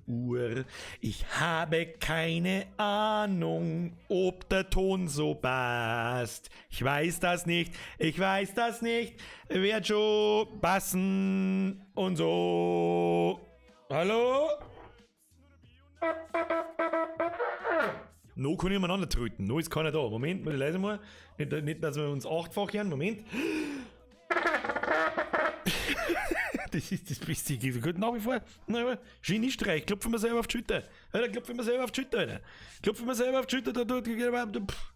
Uhr. Ich habe keine Ahnung, ob der Ton so passt. Ich weiß das nicht, ich weiß das nicht. Wird schon passen und so. Hallo? No kann ich umeinander tröten. No ist keiner da. Moment, muss ich leise mal. Nicht, nicht, dass wir uns achtfach hören. Moment. Das ist das Beste. Ich gut nach wie vor. Na, Geniestreich. Klopfen wir selber auf die Schulter. Alter, klopfen wir selber auf die Schulter, Alter. Klopfen wir selber auf die Schulter. Da, da, da, da, pff.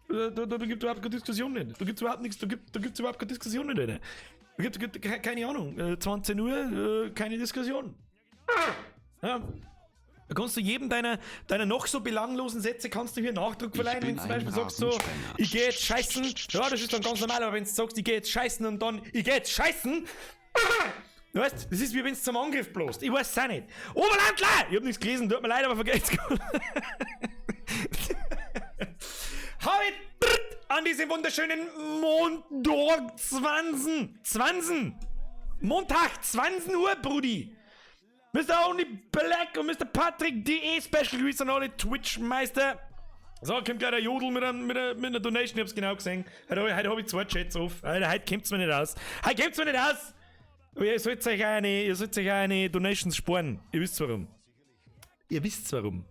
Da, da, da gibt es überhaupt keine Diskussion nicht. Da gibt es überhaupt nichts. Da gibt es überhaupt keine Diskussion nicht, Alter. Da gibt es keine Ahnung. 20 Uhr, keine Diskussion. Ja. Da kannst du jedem deiner noch so belanglosen Sätze kannst du hier Nachdruck verleihen, wenn du zum Beispiel sagst so, ich geh jetzt scheißen. Ja, das ist dann ganz normal, aber wenn du sagst, ich geh jetzt scheißen und dann, ich geh jetzt scheißen, du weißt, das ist wie wenn du zum Angriff bloßt. Ich weiß es auch nicht. Oberlandler! Ich hab nichts gelesen, tut mir leid, aber vergesst. Hab ich an diesem wunderschönen Montag 20. 20. Montag 20 Uhr, Brudi. Mr. Only Black und Mr. Patrick DE Special Grüße an alle Twitch-Meister. So, kommt gleich der Jodel mit einer Donation, ich hab's genau gesehen. Heute, heute hab ich zwei Chats auf. Heute, heute kommt's mir nicht aus. Heute kommt's mir nicht aus! Aber ihr sollt euch eine, ihr sollt euch eine Donations sparen. Ihr wisst warum. Ihr wisst warum.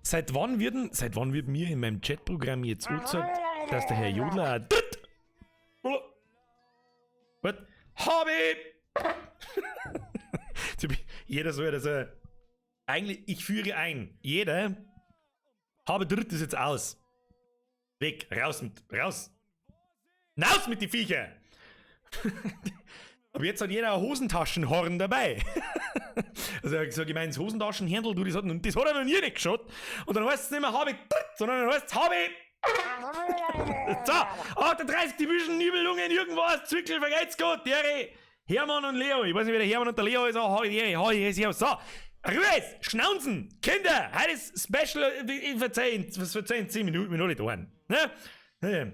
Seit wann werden, seit wann wird mir in meinem Chatprogramm jetzt angesagt, dass der Herr Jodler Was? Hobby! Jeder soll das. Eigentlich, ich führe ein. Jeder habe dritt ist jetzt aus. Weg, raus mit, raus. Raus mit die Viecher! Aber jetzt hat jeder ein Hosentaschenhorn dabei. Also so gemeint, das Hosentaschenhändel, du, das hat er noch nie nicht geschaut. Und dann heißt es nicht mehr habe ich, sondern dann heißt es habe ich. So, 38 Division, Nibelungen, irgendwas, Zwickel, vergeht's gut, Dere, Hermann und Leo. Ich weiß nicht, wer der Hermann und der Leo ist, aber hab ich die Ehre, hab ich die So, Ruhe, Schnauzen, Kinder, heute ist Special, ich verzeih, was verzeih in 10 Minuten, wir noch nicht da. Ne?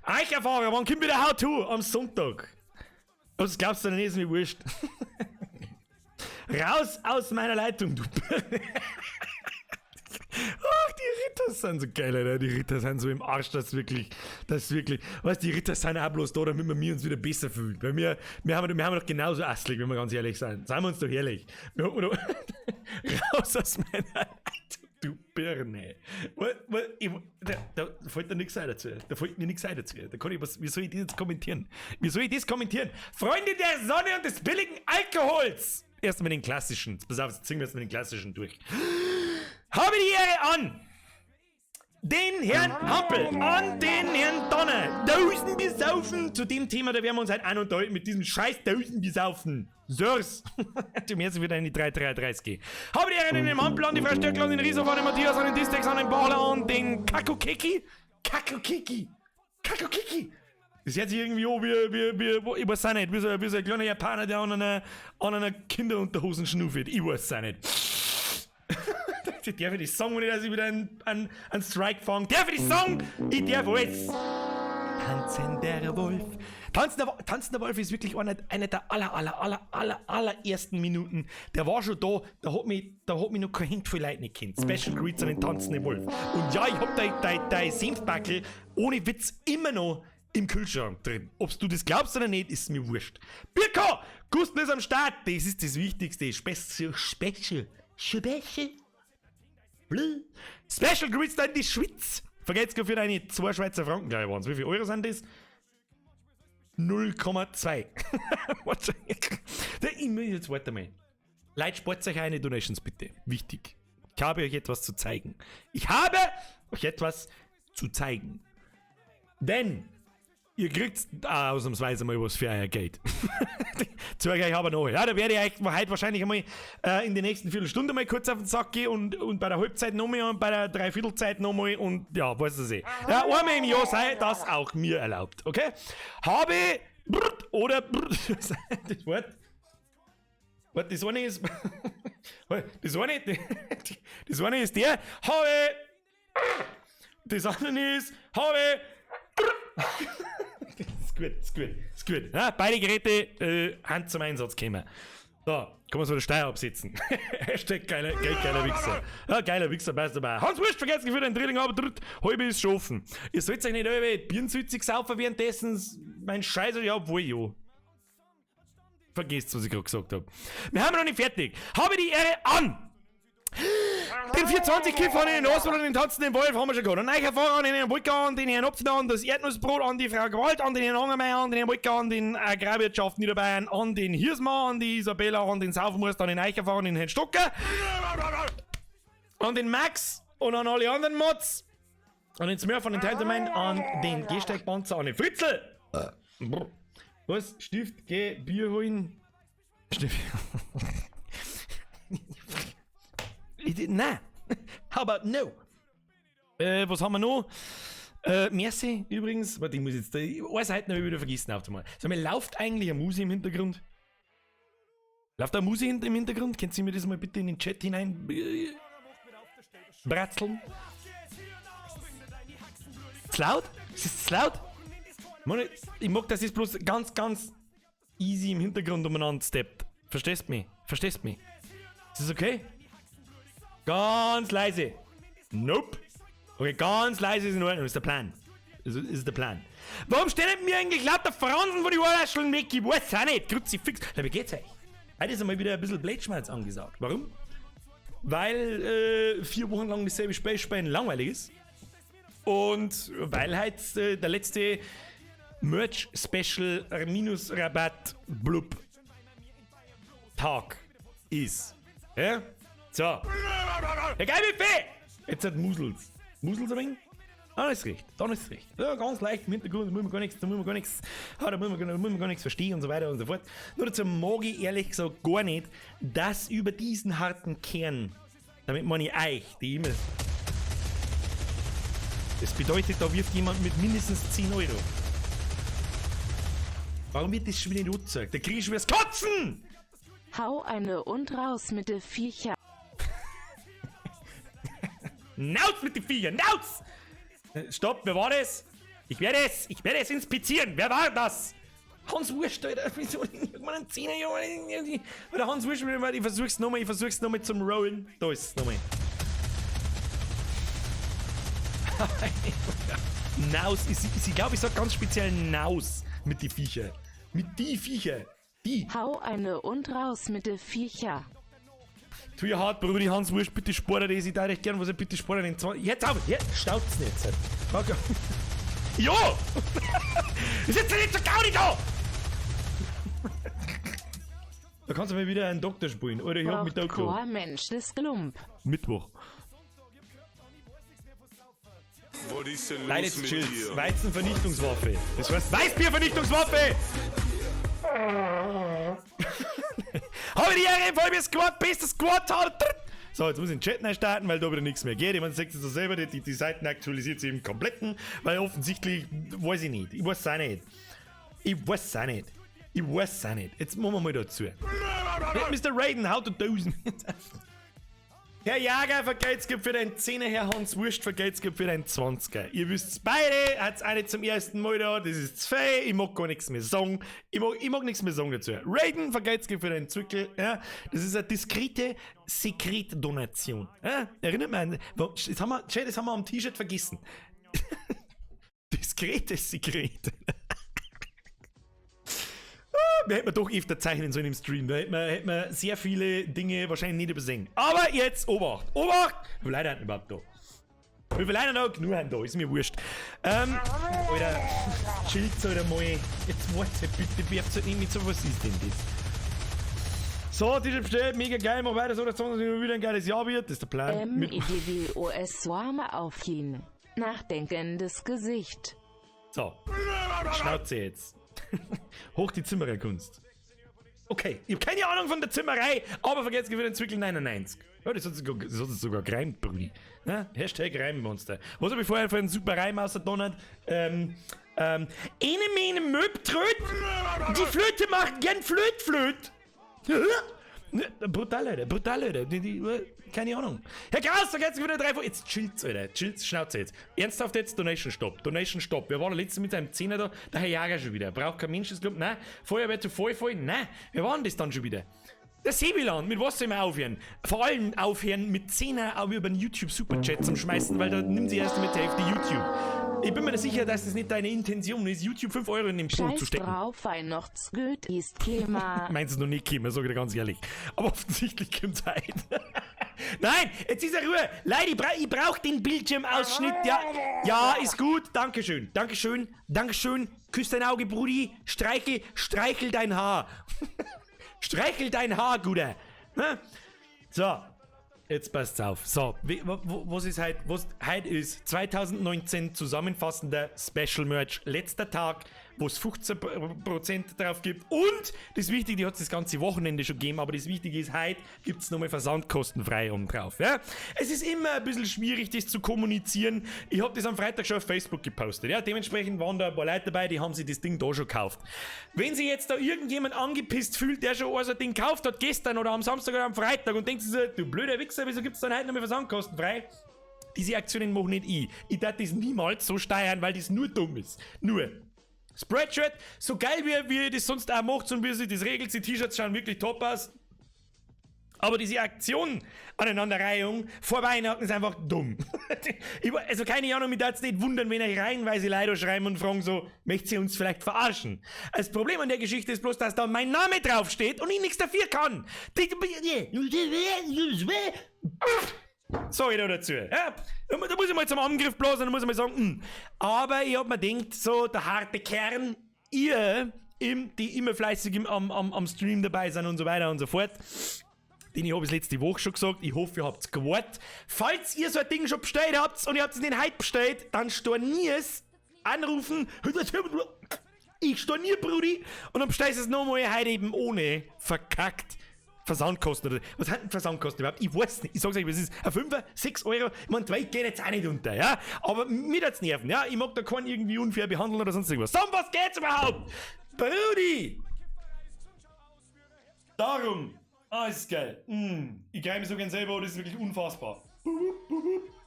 Eicherfahrer, wann kommt wieder How To? Am Sonntag. Was glaubst du denn, ist mir wurscht. Raus aus meiner Leitung, du. Ach, die Ritter sind so geil, Alter. Die Ritter sind so im Arsch, das ist wirklich, das ist wirklich, weißt du, die Ritter sind auch bloß da, damit wir uns wieder besser fühlen. Weil wir haben doch genauso asslig, wenn wir ganz ehrlich sind. Seien wir uns doch ehrlich. Wir haben doch, raus aus meiner Leitung, du Birne. Da fällt mir nichts ein dazu. Da fällt mir nichts ein dazu. Da kann ich was, wie soll ich das jetzt kommentieren? Wie soll ich das kommentieren? Freunde der Sonne und des billigen Alkohols! Erstmal den klassischen. Pass auf, jetzt ziehen wir erstmal den klassischen durch. Habe die Ehre an den Herrn Hampel, an den Herrn Donner. Dosenbesaufen. Zu dem Thema, da werden wir uns heute auch noch unterhalten mit diesem scheiß Dosenbesaufen. Sirs. Du mir jetzt wieder in die 333 gehen. Habe die Ehre an den Hampel, an die Frau Stöckl, an den Riesow, an den Matthias, an den Distex, an den Bahler, an den Kakokiki. Kakokiki. Kakokiki. Das hört sich irgendwie an, wie, ich weiß auch nicht, wie so ein kleiner Japaner, der an einer Kinderunterhosen schnuffelt. Ich weiß auch nicht. Darf ich das sagen, ohne dass ich wieder einen Strike fange? Darf ich das sagen? Ich darf alles. Tanzender Wolf. Tanzender Wolf ist wirklich einer der aller, aller, aller, aller, allerersten Minuten. Der war schon da, da hat mich noch kein Hint viel Leute nicht gekannt. Special Greets an den Tanzenden Wolf. Und ja, ich hab dein Senfbackel ohne Witz immer noch im Kühlschrank drin. Ob's du das glaubst oder nicht, ist mir wurscht. Birko! Gustl ist am Start! Das ist das Wichtigste. Special, Special, Special. Special Greets da in die Schweiz. Vergesst für deine 2 Schweizer Franken, glaube ich, waren's. Wie viel Euro sind das? 0,2. Wahrscheinlich. Ich muss jetzt weiter mal. Leute, spart euch eine Donations bitte. Wichtig. Ich habe euch etwas zu zeigen. Ich habe euch etwas zu zeigen. Denn ihr kriegt ausnahmsweise mal was für euer Geld. Zeige ich aber noch. Ja, da werde ich euch heute wahrscheinlich einmal in der nächsten Viertelstunde mal kurz auf den Sack gehen und bei der Halbzeit nochmal und bei der Dreiviertelzeit nochmal und ja, weiß es eh. Ja, einmal im Jahr sei das auch mir erlaubt, okay? Habe brrt oder brrt, das Wort. Warte, das eine ist. Das eine, das eine ist der. Habe. Das andere ist. Habe. Das ist gut, das ist gut, das ist gut. Ja, beide Geräte haben zum Einsatz gekommen. So, kann man so der Steuer absetzen. Hashtag geiler, geiler Wichser. Ja, geiler Wichser, passt dabei. Hans Wurst, vergesst für den Drilling, aber dritt, halbe ist schon offen. Ihr sollt euch nicht alle Birnensützig saufen währenddessen, mein Scheiße, ja, wohl, jo. Vergesst, was ich gerade gesagt habe. Wir haben noch nicht fertig. Habe die Ehre an! Den 420 Kiffer an den Oswald und den tanzenden Wolf haben wir schon gehabt. Und Eicher Fahrer an den Herrn Wolker, an den Herrn Opfner, an das Erdnussbrot, an die Frau Gewalt, an den Herrn Angermeier, an den Herrn Wolker, an den Agrarwirtschaft Niederbayern, an den Hirsmann, an die Isabella, an den Saufmurst, an den Eicherfahrer, an den Herrn Stocker, an den Max und an alle anderen Mods, an den Smurf, an den Tenterman, an den Gehsteigpanzer, an den Fritzel. Was? Stift, geh, Bier holen. Stift. Nein. How about no? Was haben wir noch? Merci übrigens. Warte, ich muss jetzt. Eine Seite habe ich wieder vergessen aufzumachen. Sag mal, läuft eigentlich eine Musik im Hintergrund? Läuft da eine Musik im Hintergrund? Könnt ihr mir das mal bitte in den Chat hinein bratzeln? Ist laut? Ist es laut? Ich mag, dass es bloß ganz, ganz easy im Hintergrund umeinander steppt. Verstehst mich? Verstehst mich? Ist das okay? Ganz leise. Nope. Okay, ganz leise ist in Ordnung. Ist der Plan. Ist der Plan. Warum stehen mir eigentlich lauter Fransen vor die Ohrwascheln weg? Ich weiß auch nicht. Kruzifix. Na, wie geht's euch? Heute ist einmal wieder ein bisschen Blödschmerz angesagt. Warum? Weil 4 Wochen lang dasselbe Spiel spielen langweilig ist. Und weil halt der letzte Merch-Special minus Rabatt blub Tag ist. Ja? So. Ja, geil, Buffet! Jetzt hat Musels. Musels ein wenig? Dann ist recht, dann ist recht. Ja, ganz leicht im Hintergrund, da muss man gar nichts, da muss man gar nichts, ah, da muss man gar nichts verstehen und so weiter und so fort. Nur dazu mag ich ehrlich gesagt gar nicht, dass über diesen harten Kern, damit meine ich euch, die immer. Das bedeutet, da wirft jemand mit mindestens 10 Euro. Warum wird das schon wieder nicht angezeigt? Da krieg ich schon wieder das Kotzen! Hau eine und raus mit de Viecher. Naus mit den Viecher, naus! Stopp, wer war das? Ich werde es inspizieren. Wer war das? Hans Wurst, Alter. Wieso irgendwann einen Zehner, Junge? Oder Hans Wurst, ich versuch's nochmal zum Rollen. Da ist es nochmal. Naus, ich glaube, ich sag ganz speziell Naus mit die Viecher. Mit die Viecher. Die. Hau eine und raus mit de Viecher. Tu ihr hart, Brudi, Hans Wurst, bitte sport das. Ich darf echt gern, was er bitte sport den 20. Jetzt auf! Jetzt staut's nicht. Okay. Jo! Ist jetzt nicht so Gaudi da! Da kannst du mal wieder einen Doktor spielen. Oder ich hab mit Doktor. Mensch, das Glump. Mittwoch. Was ist denn Nein, los jetzt mit chill's. dir? Weizenvernichtungswaffe. Das heißt Weißbiervernichtungswaffe! Habe die Ehre, voll mir Squad, bestes Squad. So, jetzt muss ich den Chat neu starten, weil da wieder nichts mehr geht. Ich meine, seht ihr das selber, die Seiten aktualisiert sich im kompletten, weil offensichtlich, weiß ich nicht. Ich weiß es auch nicht. Ich weiß es auch nicht. Ich weiß es auch nicht. Jetzt machen wir mal dazu. Mr. Raiden, how to do. Herr Jager, vergeht's gibt für deinen 10er, Herr Hans Wurst, vergeht's gibt für deinen 20er. Ihr wisst's beide, hat's auch nicht zum ersten Mal da, das ist zu viel, ich mag gar nichts mehr sagen. Ich mag nichts mehr sagen dazu. Raiden, vergeht's gibt für deinen Zwickel, ja, das ist eine diskrete Sekretdonation. Ja, erinnert mich an, das haben wir, das haben wir am T-Shirt vergessen. Diskrete Sekret. Wir hätten doch öfter zeichnen sollen im Stream. Da hätten wir sehr viele Dinge wahrscheinlich nicht übersehen. Aber jetzt, Obacht! Obacht! Wie viele Leute sind überhaupt da? Wie viele Leute noch? Genug haben da, ist mir wurscht. Alter, chillt's oder mal. Jetzt wartet bitte, werft halt nicht mit so, was ist denn das? So, T-Shirt bestellt, mega geil, mach weiter so, dass es wieder ein geiles Jahr wird. Das ist der Plan. M-I-G-W-O-S Warme auf ihn. Nachdenkendes Gesicht. So, Schnauze jetzt. Hoch die Zimmererkunst. Okay, ich hab keine Ahnung von der Zimmerei, aber vergesst für den Zwickel 99. Ja, das hat sogar gereimt, Brudi. Ne? Hashtag Reimmonster. Was hab ich vorher für einen super Reim ausgedonnert? Ene mene möb tröd, die Flöte macht gern Flöt, Flöt. Brutal, Alter, brutal, Alter. Keine Ahnung. Herr Kraus, da geht's wieder 3. Jetzt chillt's, Alter. Chillt's, Schnauze jetzt. Ernsthaft jetzt, Donation Stop. Donation Stop. Wer war der letzte mit seinem Zehner da? Der Herr Jager schon wieder. Braucht kein Mensch, das glaubt. Nein. Feuerwehr zu voll, voll. Nein. Wer war denn das dann schon wieder? Der Sebilan, mit was soll man aufhören? Vor allem aufhören mit 10er auch über den YouTube Superchat zum Schmeißen, weil da nimmt sie erst mit der Hälfte YouTube. Ich bin mir sicher, dass das nicht deine Intention ist, YouTube 5 Euro in den Po zu Scheiß stecken. drauf, Weihnachtsgeld ist Thema. Meinst du noch nicht gekommen, sag ich dir ganz ehrlich. Aber offensichtlich kommt's heute. Nein, jetzt ist er Ruhe. Leute, ich brauch den Bildschirmausschnitt. Ja, ja, ist gut. Dankeschön. Dankeschön. Dankeschön. Küss dein Auge, Brudi. Streichel, streichel dein Haar. Streichel dein Haar, Guter. Ne? So, jetzt passt's auf. So, was ist heute? Was heute ist 2019 zusammenfassender Special Merch. Letzter Tag, wo es 15% drauf gibt. Und das Wichtige, die hat's das ganze Wochenende schon gegeben, aber das Wichtige ist, heute gibt's nochmal versandkostenfrei oben drauf. Ja? Es ist immer ein bisschen schwierig, das zu kommunizieren. Ich hab das am Freitag schon auf Facebook gepostet. Ja? Dementsprechend waren da ein paar Leute dabei, die haben sich das Ding da schon gekauft. Wenn sich jetzt da irgendjemand angepisst fühlt, der schon so ein Ding gekauft hat, gestern oder am Samstag oder am Freitag und denkt sich so, du blöder Wichser, wieso gibt's dann heute nochmal versandkostenfrei? Diese Aktionen mach nicht ich. Ich darf das niemals so steuern, weil das nur dumm ist. Nur. Spreadshirt, so geil wie ihr das sonst auch macht und wie sich das regelt, die T-Shirts schauen wirklich top aus. Aber diese Aktion Aneinanderreihung vor Weihnachten ist einfach dumm. Also keine Ahnung, mich darf's nicht wundern, wenn euch reihenweise Leute schreiben und fragen so, möchtet ihr uns vielleicht verarschen? Das Problem an der Geschichte ist bloß, dass da mein Name draufsteht und ich nichts dafür kann. Sag ich da dazu. Ja, da muss ich mal zum Angriff blasen, da muss ich mal sagen, Aber ich hab mir gedacht, so der harte Kern, ihr, die immer fleißig am Stream dabei sind und so weiter und so fort. Den ich hab es letzte Woche schon gesagt, ich hoffe, ihr habt's gewartet. Falls ihr so ein Ding schon bestellt habt und ihr habt's nicht heute bestellt, dann stornier's, anrufen, ich stornier, Brudi, und dann bestellst du es nochmal heute eben ohne verkackt Versandkosten oder was hat denn Versandkosten überhaupt? Ich weiß nicht. Ich sag's euch, was ist ein Fünfer, 6 Euro. Ich mein, 2 geht jetzt auch nicht unter, ja? Aber mir hat's nerven, ja? Ich mag da keinen irgendwie unfair behandeln oder sonst irgendwas. So, um was geht's überhaupt? Brudi! Darum. Ah, ist geil. Ich greif mich so gern selber, das ist wirklich unfassbar.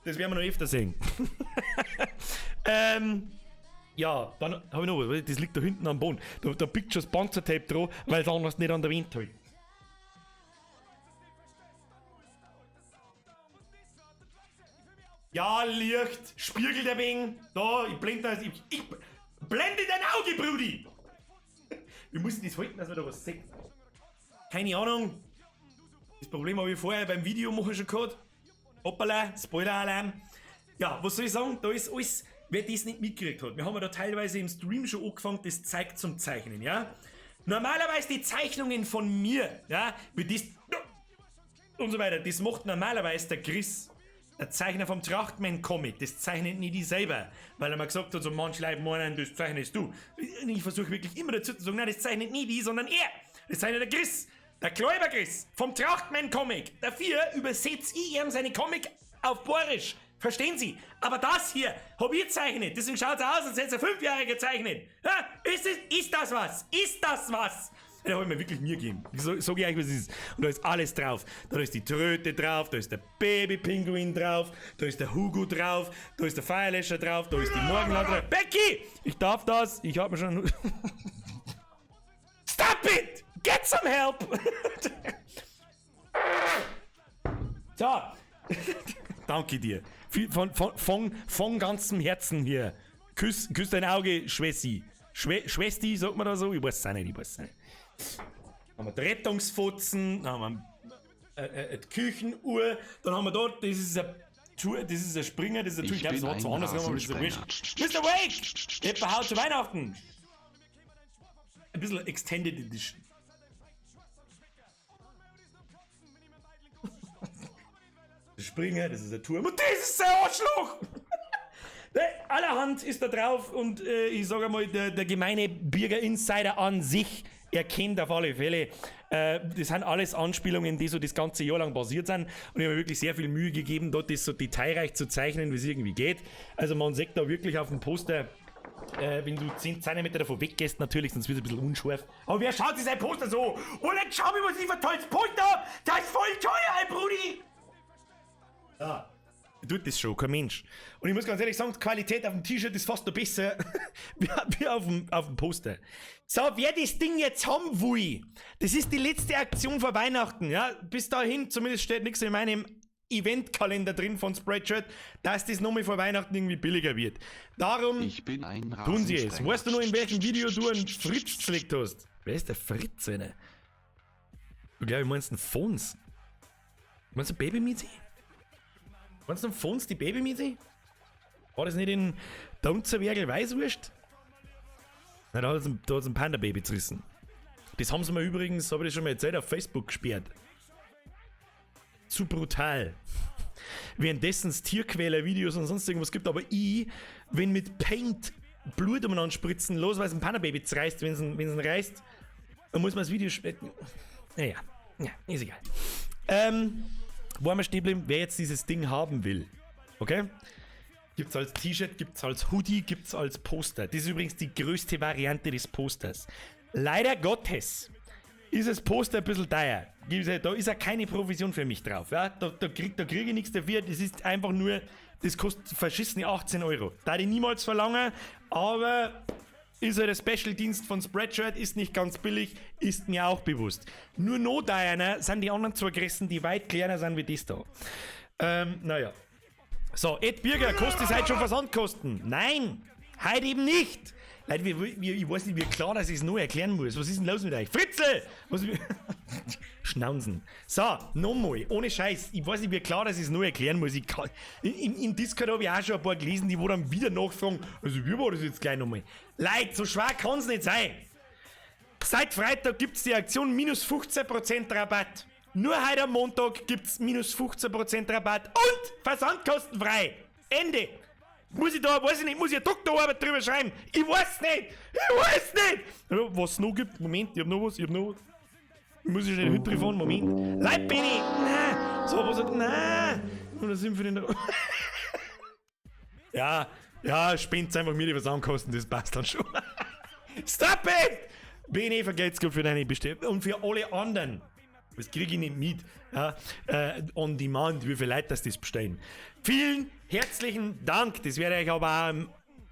Das werden wir noch öfter sehen. Ja, dann hab ich noch was. Das liegt da hinten am Boden. Da biegt schon das Panzertape dran, weil es anders nicht an der Wand hält. Ja, Licht, spiegelt ein wenig. Da, ich blende das. Ich blende dein Auge, Brudi! Wir müssen das halten, dass wir da was sehen. Keine Ahnung. Das Problem habe ich vorher beim Video machen schon gehabt. Hoppala, Spoiler-Alarm. Ja, was soll ich sagen? Da ist alles, wer das nicht mitgekriegt hat. Wir haben ja da teilweise im Stream schon angefangen, das Zeug zum Zeichnen, ja? Normalerweise die Zeichnungen von mir, ja, wie das und so weiter, das macht normalerweise der Chris. Der Zeichner vom Trachtman-Comic, das zeichnet nicht ich selber, weil er mir gesagt hat, so manche Leute meinen, das zeichnest du. Und ich versuche wirklich immer dazu zu sagen, nein, das zeichnet nicht ich, sondern er. Das zeichnet der Chris, der Kläuber Chris vom Trachtman-Comic. Dafür übersetze ich ihm seine Comic auf Bayerisch. Verstehen Sie? Aber das hier hab ich gezeichnet. Deswegen schaut's aus, als hätte es ein 5-Jähriger gezeichnet. Ja, ist das was? Ist das was? Da hab ich mir wirklich Mühe gegeben. So, sag ich euch, was es ist. Und da ist alles drauf. Da ist die Tröte drauf, da ist der Babypinguin drauf, da ist der Hugo drauf, da ist der Feuerlöscher drauf, da ist die Morgenlatte drauf. Becky! Ich darf das. Ich hab mir schon... Stop it! Get some help! So. Danke dir. Von ganzem Herzen hier. Küss dein Auge, Schwesti. Schwesti, sagt man da so? Ich weiß es auch nicht, ich weiß es nicht. Dann haben wir die Rettungsfotzen, dann haben wir die Küchenuhr, dann haben wir dort, das ist ein Tour, das ist ein Springer, das ist ein Tour, ich Ich glaub, das bin war zu ein anders, aber das ist ja Rasensprenger. wurscht. Mister Wake! Etwa haut zu Weihnachten! Ein bisschen Extended Edition. Der Springer, das ist ein Turm und das ist ein Arschloch! Ne, allerhand ist da drauf und ich sag einmal, der gemeine Birger Insider an sich erkennt auf alle Fälle, das sind alles Anspielungen, die so das ganze Jahr lang passiert sind und ich habe mir wirklich sehr viel Mühe gegeben, dort das so detailreich zu zeichnen, wie es irgendwie geht. Also man sieht da wirklich auf dem Poster, wenn du 10 Zentimeter davon weggehst, natürlich, sonst wird es ein bisschen unscharf. Aber wer schaut sich sein Poster so? Oh, dann schau mir, was ich für ein tolles Poster hab! Das ist voll teuer, ey, Brudi! Ja. Tut das schon, kein Mensch. Und ich muss ganz ehrlich sagen, die Qualität auf dem T-Shirt ist fast noch besser wie auf dem Poster. So, wer das Ding jetzt haben will, das ist die letzte Aktion vor Weihnachten. Ja? Bis dahin, zumindest steht nichts in meinem Eventkalender drin von Spreadshirt, dass das nochmal vor Weihnachten irgendwie billiger wird. Darum Ich bin ein tun sie es. Rasensprenger. Weißt du noch, in welchem Video du einen Fritz gelegt hast? Wer ist der Fritz, Alter? Du glaub, ich meinst einen Fons. Meinst du Baby Miezi? Meinst du einen Fons, die Baby Miezi? War das nicht in Donzerwergel Weißwurst? Nein, da hat's ein Panda-Baby zerrissen. Das haben sie mir übrigens, hab ich das schon mal erzählt, auf Facebook gesperrt. Zu brutal. Währenddessen es Tierquäler-Videos und sonst irgendwas gibt, aber ich, wenn mit Paint Blut umeinander spritzen, los, weil es ein Panda-Baby zerreißt, wenn es ihn reißt, dann muss man das Video naja, ja, ist egal. Wo haben wir stehen geblieben? Wer jetzt dieses Ding haben will, okay? Gibt's als T-Shirt, gibt's als Hoodie, gibt's als Poster. Das ist übrigens die größte Variante des Posters. Leider Gottes ist das Poster ein bisschen teuer. Da ist ja keine Provision für mich drauf. Ja? Da krieg ich nichts dafür. Das ist einfach nur, das kostet verschissene 18 Euro. Da ich niemals verlangen, aber ist halt der Special-Dienst von Spreadshirt, ist nicht ganz billig, ist mir auch bewusst. Nur noch teurer sind die anderen zwei Größen, die weit kleiner sind wie das da. Naja. So, Ed Birger, kostet es heute schon Versandkosten? Nein, heute eben nicht. Leute, ich weiß nicht, wie klar, dass ich es nur erklären muss. Was ist denn los mit euch? Fritzel! Was, Schnaunzen. So, nochmal, ohne Scheiß. Ich weiß nicht, wie klar, dass ich es nur erklären muss. Ich kann, in Discord habe ich auch schon ein paar gelesen, die wo dann wieder nachfragen, also wie war das jetzt gleich nochmal? Leute, so schwer kann es nicht sein. Seit Freitag gibt es die Aktion minus 15% Rabatt. Nur heute am Montag gibt es minus 15% Rabatt und versandkostenfrei. Ende. Muss ich da, weiß ich nicht, muss ich eine Doktorarbeit drüber schreiben? Ich weiß nicht! Ich weiß nicht! Was es noch gibt, Moment, ich hab noch was, Muss ich schnell Hütte fahren, Moment. Leid bin ich! Nein! So, was hat. Nein! Und da sind wir denn da. Ja, ja, spend's einfach mir die Versandkosten, das passt dann schon. Stop it! Bene, vergelt's gut für deine Bestellung. Und für alle anderen. Das kriege ich nicht mit. Ja, on demand, wie viele Leute das bestellen. Vielen herzlichen Dank. Das werde ich aber auch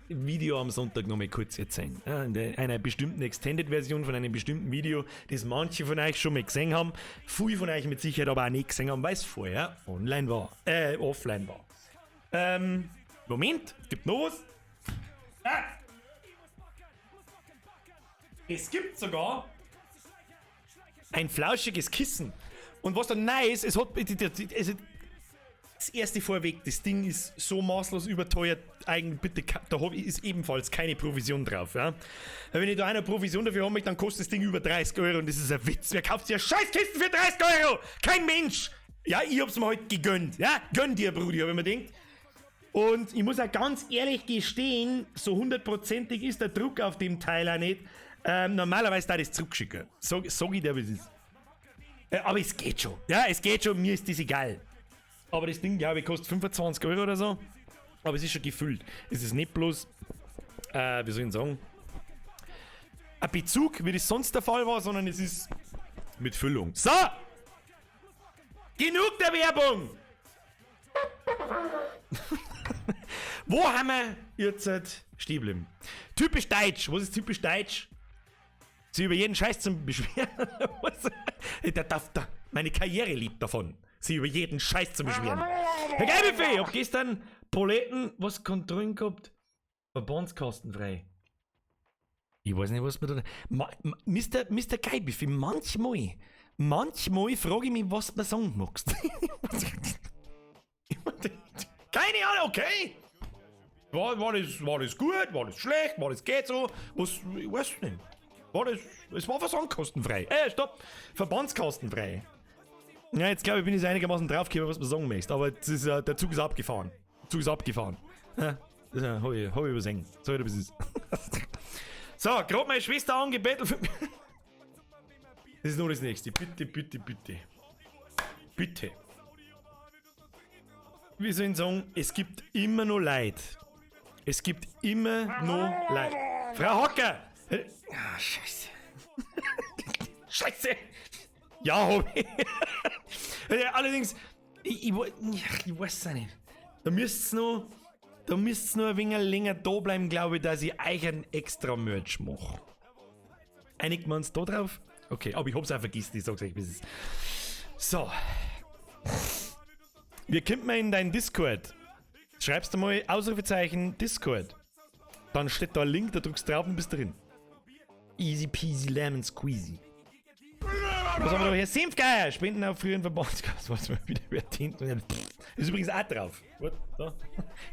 im Video am Sonntag nochmal kurz erzählen. Ja, in einer bestimmten Extended-Version von einem bestimmten Video, das manche von euch schon mal gesehen haben. Viele von euch mit Sicherheit aber auch nicht gesehen haben, weil es vorher online war. Offline war. Moment, es gibt noch was. Ah! Es gibt sogar ein flauschiges Kissen. Und was dann neu ist, es hat, das erste vorweg, das Ding ist so maßlos überteuert, eigentlich bitte, da hab ich, ist ebenfalls keine Provision drauf. Ja? Weil wenn ich da eine Provision dafür haben möchte, dann kostet das Ding über 30 Euro und das ist ein Witz. Wer kauft sich ein Scheißkissen für 30 Euro? Kein Mensch! Ja, ich hab's mir heute gegönnt. Ja, gönn dir, Brudi, hab ich mir gedacht. Und ich muss auch ganz ehrlich gestehen, so hundertprozentig ist der Druck auf dem Teil auch nicht. Normalerweise da ich das zurückschicken. Sag ich dir, wie es ist. Aber es geht schon. Ja, es geht schon, mir ist das egal. Aber das Ding, glaube ich, kostet 25 Euro oder so. Aber es ist schon gefüllt. Es ist nicht bloß, wie soll ich denn sagen, ein Bezug, wie das sonst der Fall war, sondern es ist mit Füllung. So! Genug der Werbung! Wo haben wir jetzt stehen geblieben? Typisch deutsch. Was ist typisch deutsch? Sie über jeden Scheiß zum Beschweren. Meine Karriere lebt davon. Sie über jeden Scheiß zu beschweren. Herr Geibefee, ich hab gestern Poletten, was Kontrollen gehabt? Verbandskostenfrei. Ich weiß nicht, was man da. Mr. Geibefee, manchmal frage ich mich, was man sagen magst. Keine Ahnung, okay? War das gut? War das schlecht? War das geht so? Was, ich weiß nicht. Es war versandkostenfrei. Stopp! Verbandskostenfrei. Ja, jetzt glaube ich, bin ich einigermaßen draufgekommen, was man sagen möchte. Aber das ist, der Zug ist abgefahren. Zug ist abgefahren. Ja, das hab ich übersehen. So, wie es ist. So, gerade meine Schwester angebettelt. Das ist nur das nächste. Bitte, bitte, bitte. Bitte. Wir sollen sagen, es gibt immer noch Leid. Es gibt immer noch Leid. Frau Hocker! Ah, Scheiße. Scheiße! Ja, hab ich. Allerdings, ich weiß es nicht. Da müsst's noch, da müsst's noch ein wenig länger da bleiben, glaube ich, dass ich euch einen extra Merch mache. Einigen wir uns da drauf? Okay, aber ich hab's auch vergessen, ich sag's euch, wie es ist. So. Wie kommt man in deinen Discord? Schreibst du mal Ausrufezeichen Discord. Dann steht da ein Link, da drückst du drauf und bist drin. Easy peasy lemon squeezy. Was haben wir da hier? Senfgeier! Spenden auf früheren Verbandskasse. Was mal wieder wer dient. Ist übrigens auch drauf. Gut, da.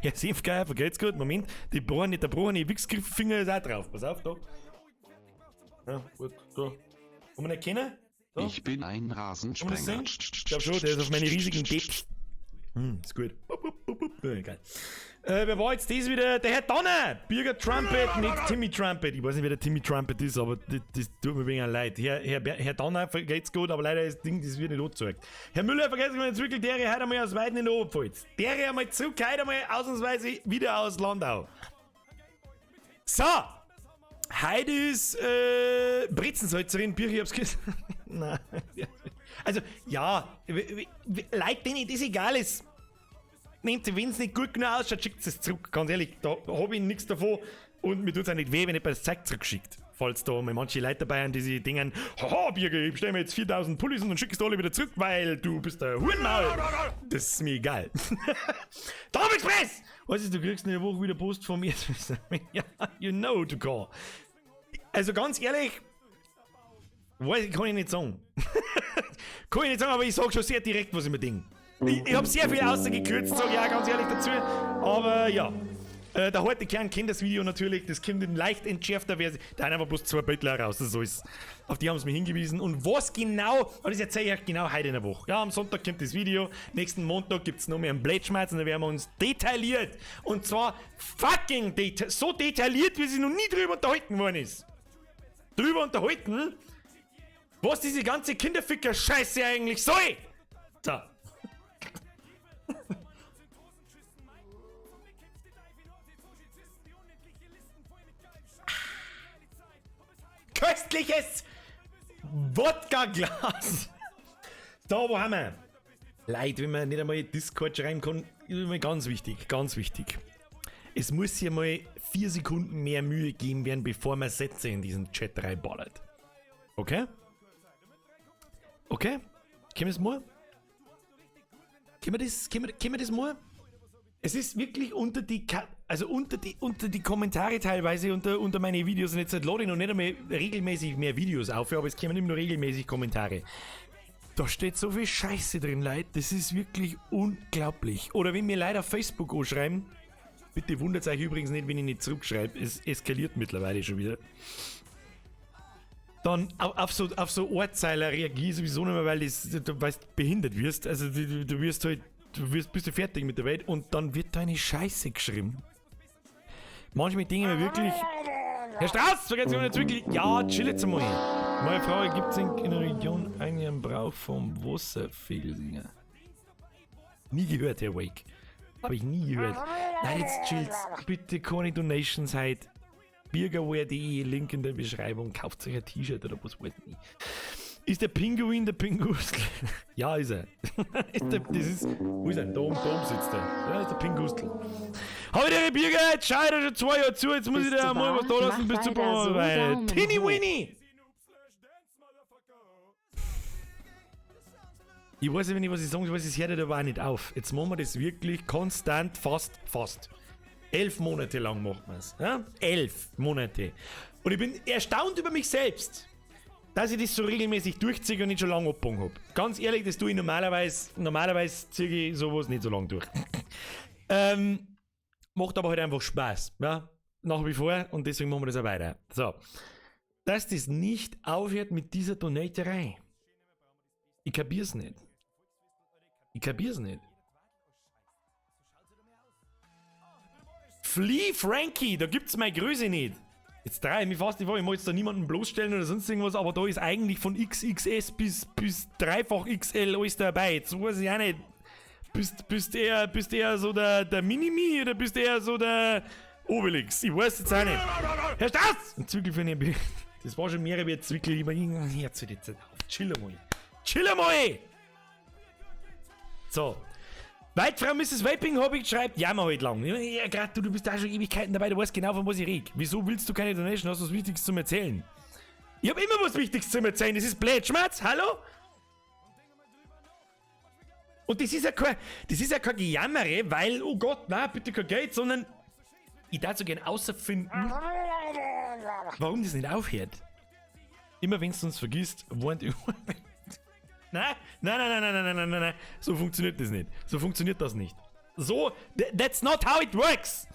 Herr Senfgeier, vergeht's gut. Moment, die Bohne, der Bohne, Wichsgrifffinger ist auch drauf. Pass auf, da. Ja, gut, da. Kann man erkennen? Da. Ich bin ein Kann man das Rasensprenger. sehen? Ich glaub schon, der ist auf meine riesigen Deps. Ist gut. Bup, bup, bup, bup. Ja, egal. Wer war jetzt das wieder? Der Herr Donner! Birger Trumpet, nicht Timmy Trumpet. Ich weiß nicht, wer der Timmy Trumpet ist, aber das tut mir wegen leid. Herr Donner, geht's gut, aber leider ist das Ding, das wird nicht angezeigt. Herr Müller, vergessen wir jetzt wirklich, der heute einmal aus Weiden in der Oberpfalz. Der einmal zurück, heute einmal ausnahmsweise wieder aus Landau. So! Heute ist Brezensalzerin, Birger, ich hab's gesagt. Nein. Also, ja, Leute, denen das egal ist, nehmt sie, wenn's nicht gut genug ausschaut, schickt es zurück. Ganz ehrlich, da hab ich nix davon und mir tut's auch nicht weh, wenn jemand das Zeug zurückschickt. Falls da mal manche Leute dabei sind, die sich denken, haha, Birger, ich bestell mir jetzt 4000 Pullis und dann schickst du alle wieder zurück, weil du bist der Hurenmaul. Das ist mir egal. Tom Express! Weißt du, du kriegst in der Woche wieder Post von mir. Ja, you know to call. Also ganz ehrlich, weiß ich, kann ich nicht sagen. Kann ich nicht sagen, aber ich sag schon sehr direkt, was ich mir denk. Ich hab sehr viel ausgekürzt, sag ich auch ganz ehrlich dazu. Aber ja. Der harte Kern kennt das Video natürlich, das kommt in leicht entschärfter Version. Da haben einfach bloß 2 Bildler raus, das ist alles. Auf die haben sie mich hingewiesen. Und was genau, und das erzähle ich euch genau heute in der Woche. Ja, am Sonntag kommt das Video, nächsten Montag gibt's noch mehr einen Blätschmerz und da werden wir uns detailliert, und zwar fucking so detailliert, wie sie noch nie drüber unterhalten worden ist. Drüber unterhalten, was diese ganze Kinderficker-Scheiße eigentlich soll. So. Köstliches Wodka-Glas. Da, wo haben wir? Leute, wenn man nicht einmal Discord schreiben kann, ist immer ganz wichtig, ganz wichtig. Es muss hier mal 4 Sekunden mehr Mühe geben werden, bevor man Sätze in diesen Chat reinballert. Okay? Okay? Können wir das mal? Können wir das, können wir, können wir das mal? Es ist wirklich unter die Ka-, also unter die, unter die Kommentare teilweise, unter, unter meine Videos, und jetzt lade ich noch nicht einmal regelmäßig mehr Videos auf, aber es kommen immer nur regelmäßig Kommentare. Da steht so viel Scheiße drin, Leute, das ist wirklich unglaublich. Oder wenn mir Leute auf Facebook anschreiben, bitte wundert euch übrigens nicht, wenn ich nicht zurückschreibe, es eskaliert mittlerweile schon wieder. Dann auf so Ortsheiler reagiere ich sowieso nicht mehr, weil das, du weißt, behindert wirst. Also du, du, du wirst halt, du wirst, bist du fertig mit der Welt und dann wird da eine Scheiße geschrieben. Manchmal denke ich mir wirklich, Herr Strauß, vergessen Sie jetzt wirklich, ja, chill jetzt mal. Meine Frau, gibt's in der Region eigentlich einen Brauch vom Wasserfelsinger? Nie gehört, Herr Wake. Hab ich nie gehört. Nein, jetzt chillt's. Bitte keine Donations heute. Birgerwear.de, Link in der Beschreibung. Kauft euch ein T-Shirt oder was weiß ich nicht. Ist der Pinguin der Pingustel? Ja, ist er. Ist der, das ist, wo ist er? Da oben, da oben sitzt er. Ja, ist der Pingustel. Hab ich dir Birger, jetzt schau ich dir schon 2 Jahre zu, jetzt muss ich Bist dir du mal was da wahr? lassen, Mach bis zu weiter so, weil Daumen Tinny hoch. Winnie! Ich weiß nicht, was ich sagen soll, es hört aber auch nicht auf. Jetzt machen wir das wirklich konstant, fast. 11 Monate lang macht man's. Ja? 11 Monate. Und ich bin erstaunt über mich selbst, dass ich das so regelmäßig durchziehe und nicht schon lange abgebogen hab. Ganz ehrlich, das tue ich normalerweise, normalerweise ziehe ich sowas nicht so lange durch. Macht aber halt einfach Spaß. Ja? Nach wie vor, und deswegen machen wir das auch weiter. So. Dass das nicht aufhört mit dieser Donaterei. Ich kapier's nicht. Ich kapier's nicht. Flee Frankie, da gibt's meine Größe nicht. Jetzt drehe ich mich fast nicht vor, ich muss jetzt da niemanden bloßstellen oder sonst irgendwas, aber da ist eigentlich von XXS bis dreifach XL alles dabei. Jetzt weiß ich auch nicht. Bist eher so der Minimi oder bist eher so der Obelix? Ich weiß jetzt auch nicht. Herr Strauß! Ein Zwickel für den Das war schon mehrere wie Zwickel. Ich mein, Herz jetzt auf. Chill mal. Chill mal! So. Weitfrau Mrs. Vaping Hobby schreibt, jammer halt lang. Ja, grad du bist da schon Ewigkeiten dabei, du weißt genau, von was ich rede. Wieso willst du keine Donation? Hast du was Wichtiges zum Erzählen? Ich hab immer was Wichtiges zum Erzählen, das ist blöd. Schmerz, hallo? Und das ist ja kein Gejammere, weil, oh Gott, na, bitte kein Geld, sondern ich darf so gern außerfinden, warum das nicht aufhört. Immer wenn du uns vergisst, warnt. Nein, nein, nein, nein, nein, nein, nein, nein, nein, so funktioniert das nicht. So funktioniert das nicht. So, that's not how it works.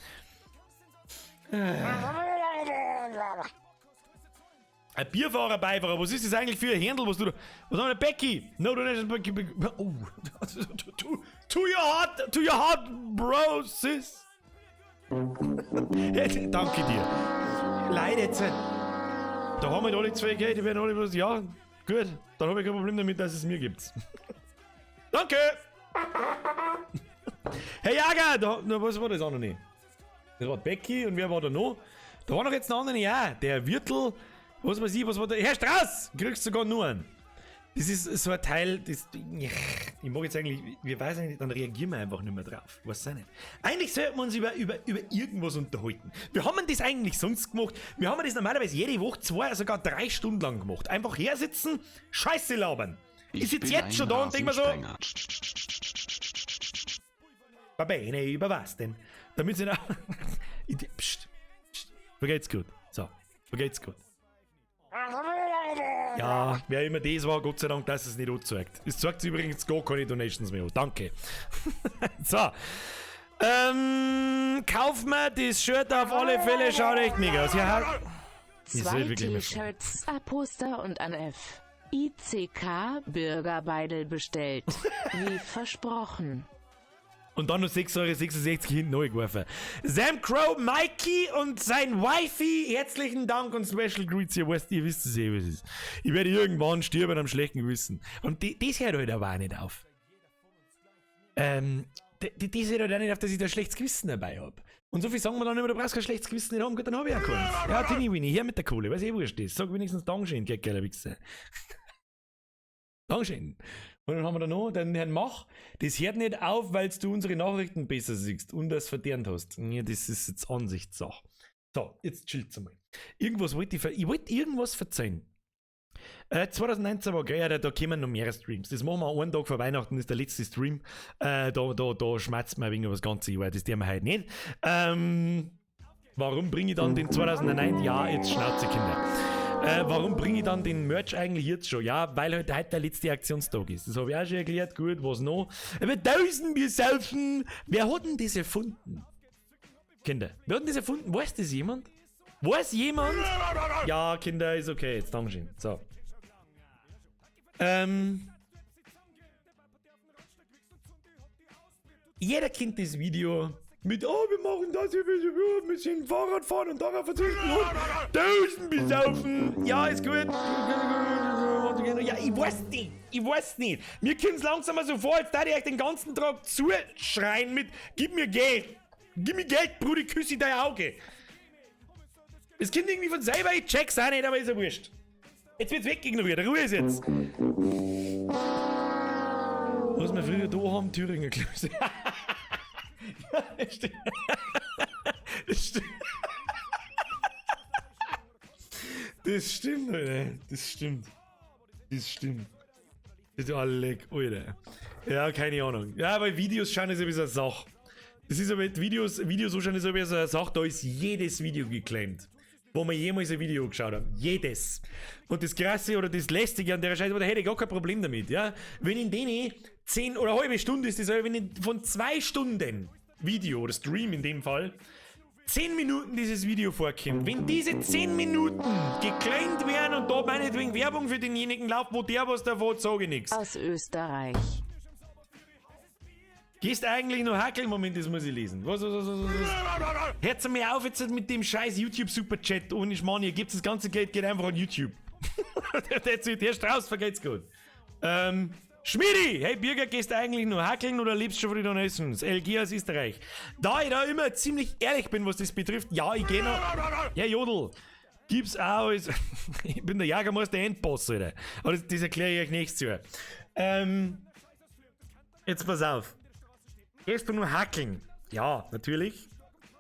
Ein Bierfahrer, Beifahrer, was ist das eigentlich für ein Händel, was du da. Was haben wir? Becky! No donation, Becky. Oh, to your heart, to your heart, bro, sis. Danke dir. Leute, jetzt. Da haben wir alle zwei Geld, die werden alle was. Ja, gut, dann habe ich kein Problem damit, dass es mir gibt. Danke! Herr Jager, da, na, was war das auch noch nicht? Das war Becky und wer war da noch? Da war noch jetzt ein anderer, ja, der Wirtel, was weiß ich, was war da? Herr Strauß! Kriegst sogar nur einen. Das ist so ein Teil, das, ich mag jetzt eigentlich, wir weiß eigentlich, dann reagieren wir einfach nicht mehr drauf. Weiß ich nicht. Eigentlich sollten wir uns über irgendwas unterhalten. Wir haben das eigentlich sonst gemacht. Wir haben das normalerweise jede Woche 2, sogar 3 Stunden lang gemacht. Einfach hersitzen, Scheiße labern. Ich sitze jetzt schon da und denk mir so. Bene, über was denn? Damit sie noch. Psst, psst. Vergeht's gut. So, vergeht's gut. Ja, wer immer das war, Gott sei Dank, dass es nicht anzeigt. Es zeigt übrigens gar keine Donations mehr an. Danke. So. Kauf mir das Shirt auf alle Fälle, schaut echt mega aus. Ja, 2 T-Shirts, ein Poster und ein F. ICK Bürgerbeidel bestellt. Wie versprochen. Und dann noch 6,66 € hinten neu geworfen. Sam Crow, Mikey und sein Wifey, herzlichen Dank und Special Greets. Ihr wisst es eh, was es ist. Ich werde irgendwann sterben am schlechten Gewissen. Und das hört halt aber auch nicht auf. Das hört halt auch nicht auf, dass ich da ein schlechtes Gewissen dabei hab. Und so viel sagen wir dann immer, du brauchst kein schlechtes Gewissen nicht haben, gut, dann hab ich auch keins. Ja, Tini Winnie, her mit der Kohle, weiß eh wurscht ist. Sag wenigstens Dankeschön, geiler Wichser. Dankeschön. Und dann haben wir da noch den Herrn Mach. Das hört nicht auf, weil du unsere Nachrichten besser siehst und das verdient hast. Ja, das ist jetzt Ansichtssache. So, jetzt chillt's einmal. Irgendwas wollte ich, ich wollte irgendwas verzeihen. 2019 war geil, da kommen noch mehrere Streams. Das machen wir einen Tag vor Weihnachten, ist der letzte Stream. Da schmerzt mir ein wenig über das ganze Jahr, das tun wir heute nicht. Warum bringe ich dann den 2009? Ja, jetzt Schnauze, Kinder. Warum bringe ich dann den Merch eigentlich jetzt schon? Ja, weil halt heute der letzte Aktionstag ist. Das habe ich auch schon erklärt. Gut, was noch? Aber 1000 Bier saufen. Wer hat denn das erfunden? Kinder, wer hat denn das erfunden? Weiß das jemand? Weiß jemand? Ja, Kinder, ist okay. Jetzt Dankeschön. So. Jeder kennt das Video mit, oh, wir machen das, wir müssen Fahrrad fahren und darauf verzichten und 1000 besaufen. Ja, ist gut. Ja, ich weiß nicht. Ich weiß nicht. Mir kommt es langsam mal so vor, als da ich euch den ganzen Tag zuschreien mit, gib mir Geld. Gib mir Geld, Bruder, ich küsse dein Auge. Es kommt irgendwie von selber, ich check's auch nicht, aber ist ja wurscht. Jetzt wird's wegignoriert. Ruhe ist jetzt. Was wir früher da haben, Thüringer Klöße. Ja, stimmt. Das stimmt. Das stimmt, Alter. Das stimmt. Das stimmt. Das ist alle, Alter. Ja, keine Ahnung. Ja, aber Videos schauen ist ein bisschen eine Sache. Das ist aber Videos anschauen ist ein bisschen eine Sache, da ist jedes Video geclaimt. Wo wir jemals ein Video geschaut haben. Jedes. Und das Krasse oder das Lästige an der Scheiße, aber da hätte ich gar kein Problem damit, ja. Wenn in denen 10 oder eine halbe Stunde ist das, wenn in von 2 Stunden Video oder Stream in dem Fall 10 Minuten dieses Video vorkommt, wenn diese 10 Minuten geclaimt werden und da meinetwegen Werbung für denjenigen läuft, wo der was davon hat, sage ich nichts. Aus Österreich. Gehst eigentlich noch hackeln? Moment, das muss ich lesen. Was? Hört's mir auf jetzt mit dem scheiß YouTube Superchat ohne Schmarrn. Ihr gebt das ganze Geld, geht einfach an YouTube. Der Strauß vergeht's gut. Schmidi! Hey Birger, gehst du eigentlich nur hackeln oder lebst schon von den Donations? LG aus Österreich. Da ich da immer ziemlich ehrlich bin, was das betrifft, ja, ich geh noch. Ja, Jodl. Gib's auch als. Ich bin der Jagermeister Endboss, Alter. Aber das erkläre ich euch nächstes Jahr. Jetzt pass auf. Gehst du nur hackeln? Ja, natürlich.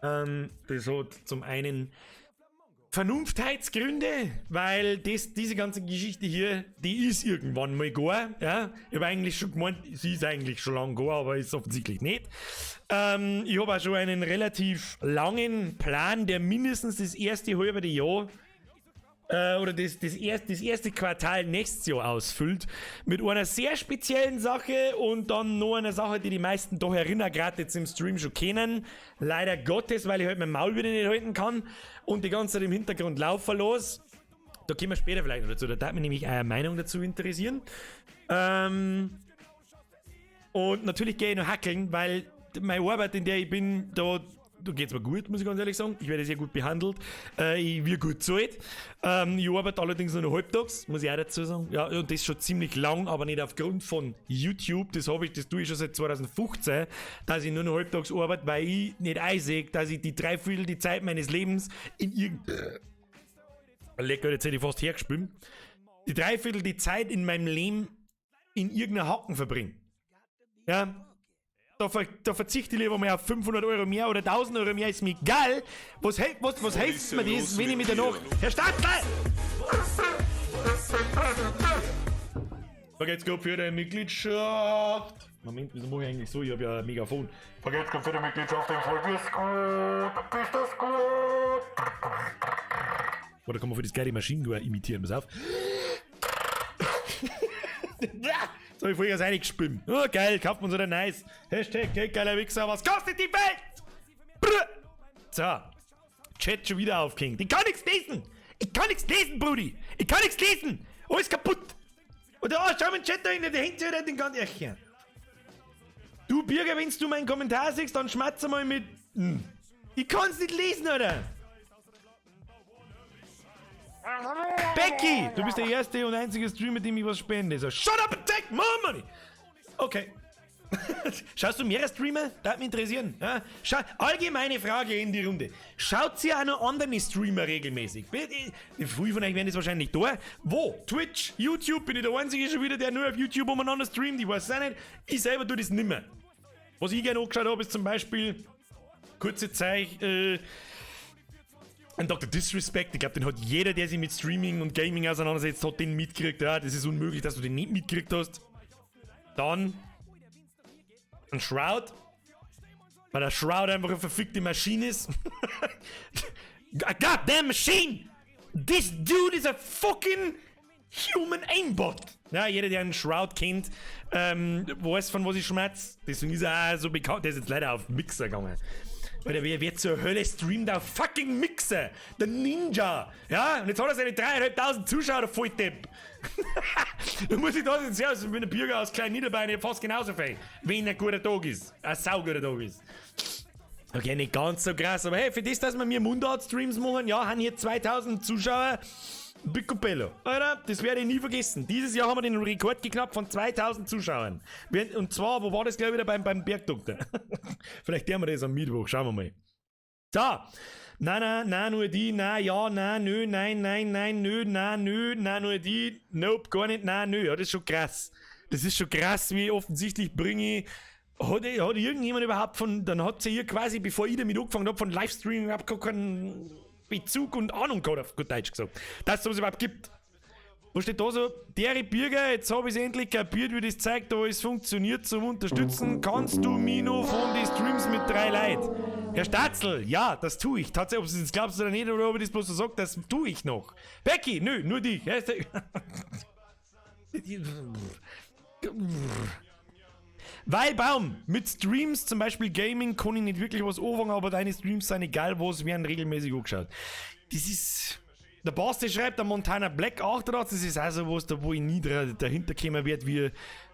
Das hat zum einen Vernunftheitsgründe, weil diese ganze Geschichte hier, die ist irgendwann mal gar. Ja? Ich habe eigentlich schon gemeint, sie ist eigentlich schon lange gar, aber ist offensichtlich nicht. Ich habe auch schon einen relativ langen Plan, der mindestens das erste halbe Jahr oder das erste Quartal nächstes Jahr ausfüllt. Mit einer sehr speziellen Sache und dann noch einer Sache, die die meisten doch erinnern, gerade jetzt im Stream schon kennen. Leider Gottes, weil ich halt mein Maul wieder nicht halten kann und die ganze Zeit im Hintergrund laufen los. Da kommen wir später vielleicht noch dazu. Da darf mich nämlich eure Meinung dazu interessieren. Und natürlich gehe ich noch hackeln, weil meine Arbeit, in der ich bin, da geht es mir gut, muss ich ganz ehrlich sagen. Ich werde sehr gut behandelt. Ich werde gut bezahlt. Ich arbeite allerdings nur noch halbtags, muss ich auch dazu sagen. Ja, und das schon ziemlich lang, aber nicht aufgrund von YouTube. Das tue ich schon seit 2015, dass ich nur noch halbtags arbeite, weil ich nicht einsehe, dass ich die Dreiviertel die Zeit meines Lebens in irgendein. Lecker, jetzt hätte ich fast hergespült. Die Dreiviertel die Zeit in meinem Leben in irgendeiner Hacken verbringe. Ja, da verzichte ich lieber mal auf 500 € mehr oder 1000 € mehr, ist mir egal. Was hilft mir das, wenn ich mit der Nacht. Herr Stadler! Vergeht's gut für die Mitgliedschaft. Moment, wieso mache ich eigentlich so? Ich habe ja ein Megafon. Vergeht's gut für die Mitgliedschaft, im Fall bist gut, bist das gut. Oder kann man für das geile Maschinengewehr imitieren? Pass auf. Jetzt hab ich vorher reingespült. Oh, geil, kauft man so ein nice. Hashtag, geiler Wichser, was kostet die Welt? Brr. So, Chat schon wieder aufgehängt. Ich kann nichts lesen. Ich kann nichts lesen, Brudi. Ich kann nichts lesen. Alles kaputt. Und da, oh, schau mal den Chat da hinten, der hängt sich wieder den ganzen Ärchen. Du Birger, wenn du meinen Kommentar siehst, dann schmatze mal mit. Ich kann's nicht lesen, Alter. Becky, du bist der erste und einzige Streamer, dem ich was spende. So, shut up and take my money! Okay. Schaust du mehrere Streamer? Das würde mich interessieren. Ja? Schau, allgemeine Frage in die Runde. Schaut ihr auch noch andere Streamer regelmäßig? Viele von euch werden das wahrscheinlich da. Wo? Twitch, YouTube? Bin ich der Einzige schon wieder, der nur auf YouTube umeinander streamt? Ich weiß es auch nicht. Ich selber tue das nimmer. Was ich gerne angeschaut habe, ist zum Beispiel kurze Zeit ein Dr. Disrespect. Ich glaube, den hat jeder, der sich mit Streaming und Gaming auseinandersetzt, hat den mitgekriegt. Ja, das ist unmöglich, dass du den nicht mitgekriegt hast. Dann ein Shroud. Weil der Shroud einfach eine verfickte Maschine ist. A goddamn machine! This dude is a fucking human aimbot! Ja, jeder, der einen Shroud kennt, weiß, von was ich schmatz. Deswegen ist er auch so bekannt. Der ist jetzt leider auf Mixer gegangen. Weil der, wer zur Hölle streamt auf fucking Mixer? Der Ninja! Ja, und jetzt hat er seine 3.500 Zuschauer, der Volldepp. Da muss ich da jetzt aus, ich bin ein Bürger aus Klein Niederbayern, ich hab fast genauso viel. Wenn ein guter Tag ist. Ein sauguter Tag ist. Okay, nicht ganz so krass, aber hey, für das, dass wir mir Mundart-Streams machen, ja, haben hier 2000 Zuschauer. Picobello. Alter, das werde ich nie vergessen. Dieses Jahr haben wir den Rekord geknackt von 2000 Zuschauern. Und zwar, wo war das gleich wieder beim Bergdoktor? Vielleicht haben wir das am Mittwoch, schauen wir mal. So. Na, na, na, nur die, na, ja, na, nö, nein, nein, nein, nö, na, nö, na, nur die, nope, gar nicht, na, nö. Ja, das ist schon krass. Das ist schon krass, wie offensichtlich bringe ich. Hat irgendjemand überhaupt von, dann hat sie hier quasi, bevor ich damit angefangen habe, von Livestreaming überhaupt gar keinen Bezug und Ahnung gehabt, auf gut Deutsch gesagt. Dass es sowas überhaupt gibt. Wo steht da so? Dere Birger, jetzt habe ich es endlich kapiert, wie das zeigt, da es funktioniert zum Unterstützen. Kannst du mir noch von den Streams mit drei Leuten? Herr Statzel, ja, das tue ich. Tatsächlich, ob du es jetzt glaubst oder nicht, oder ob ich das bloß so sag, das tue ich noch. Becky, nö, nur dich. Weil Baum, mit Streams, zum Beispiel Gaming, kann ich nicht wirklich was anfangen, aber deine Streams sind egal was, werden regelmäßig angeschaut. Das ist. Der Basti schreibt, der Montana Black 88, das ist auch so was, da wo ich nie dahinter kommen werde, wie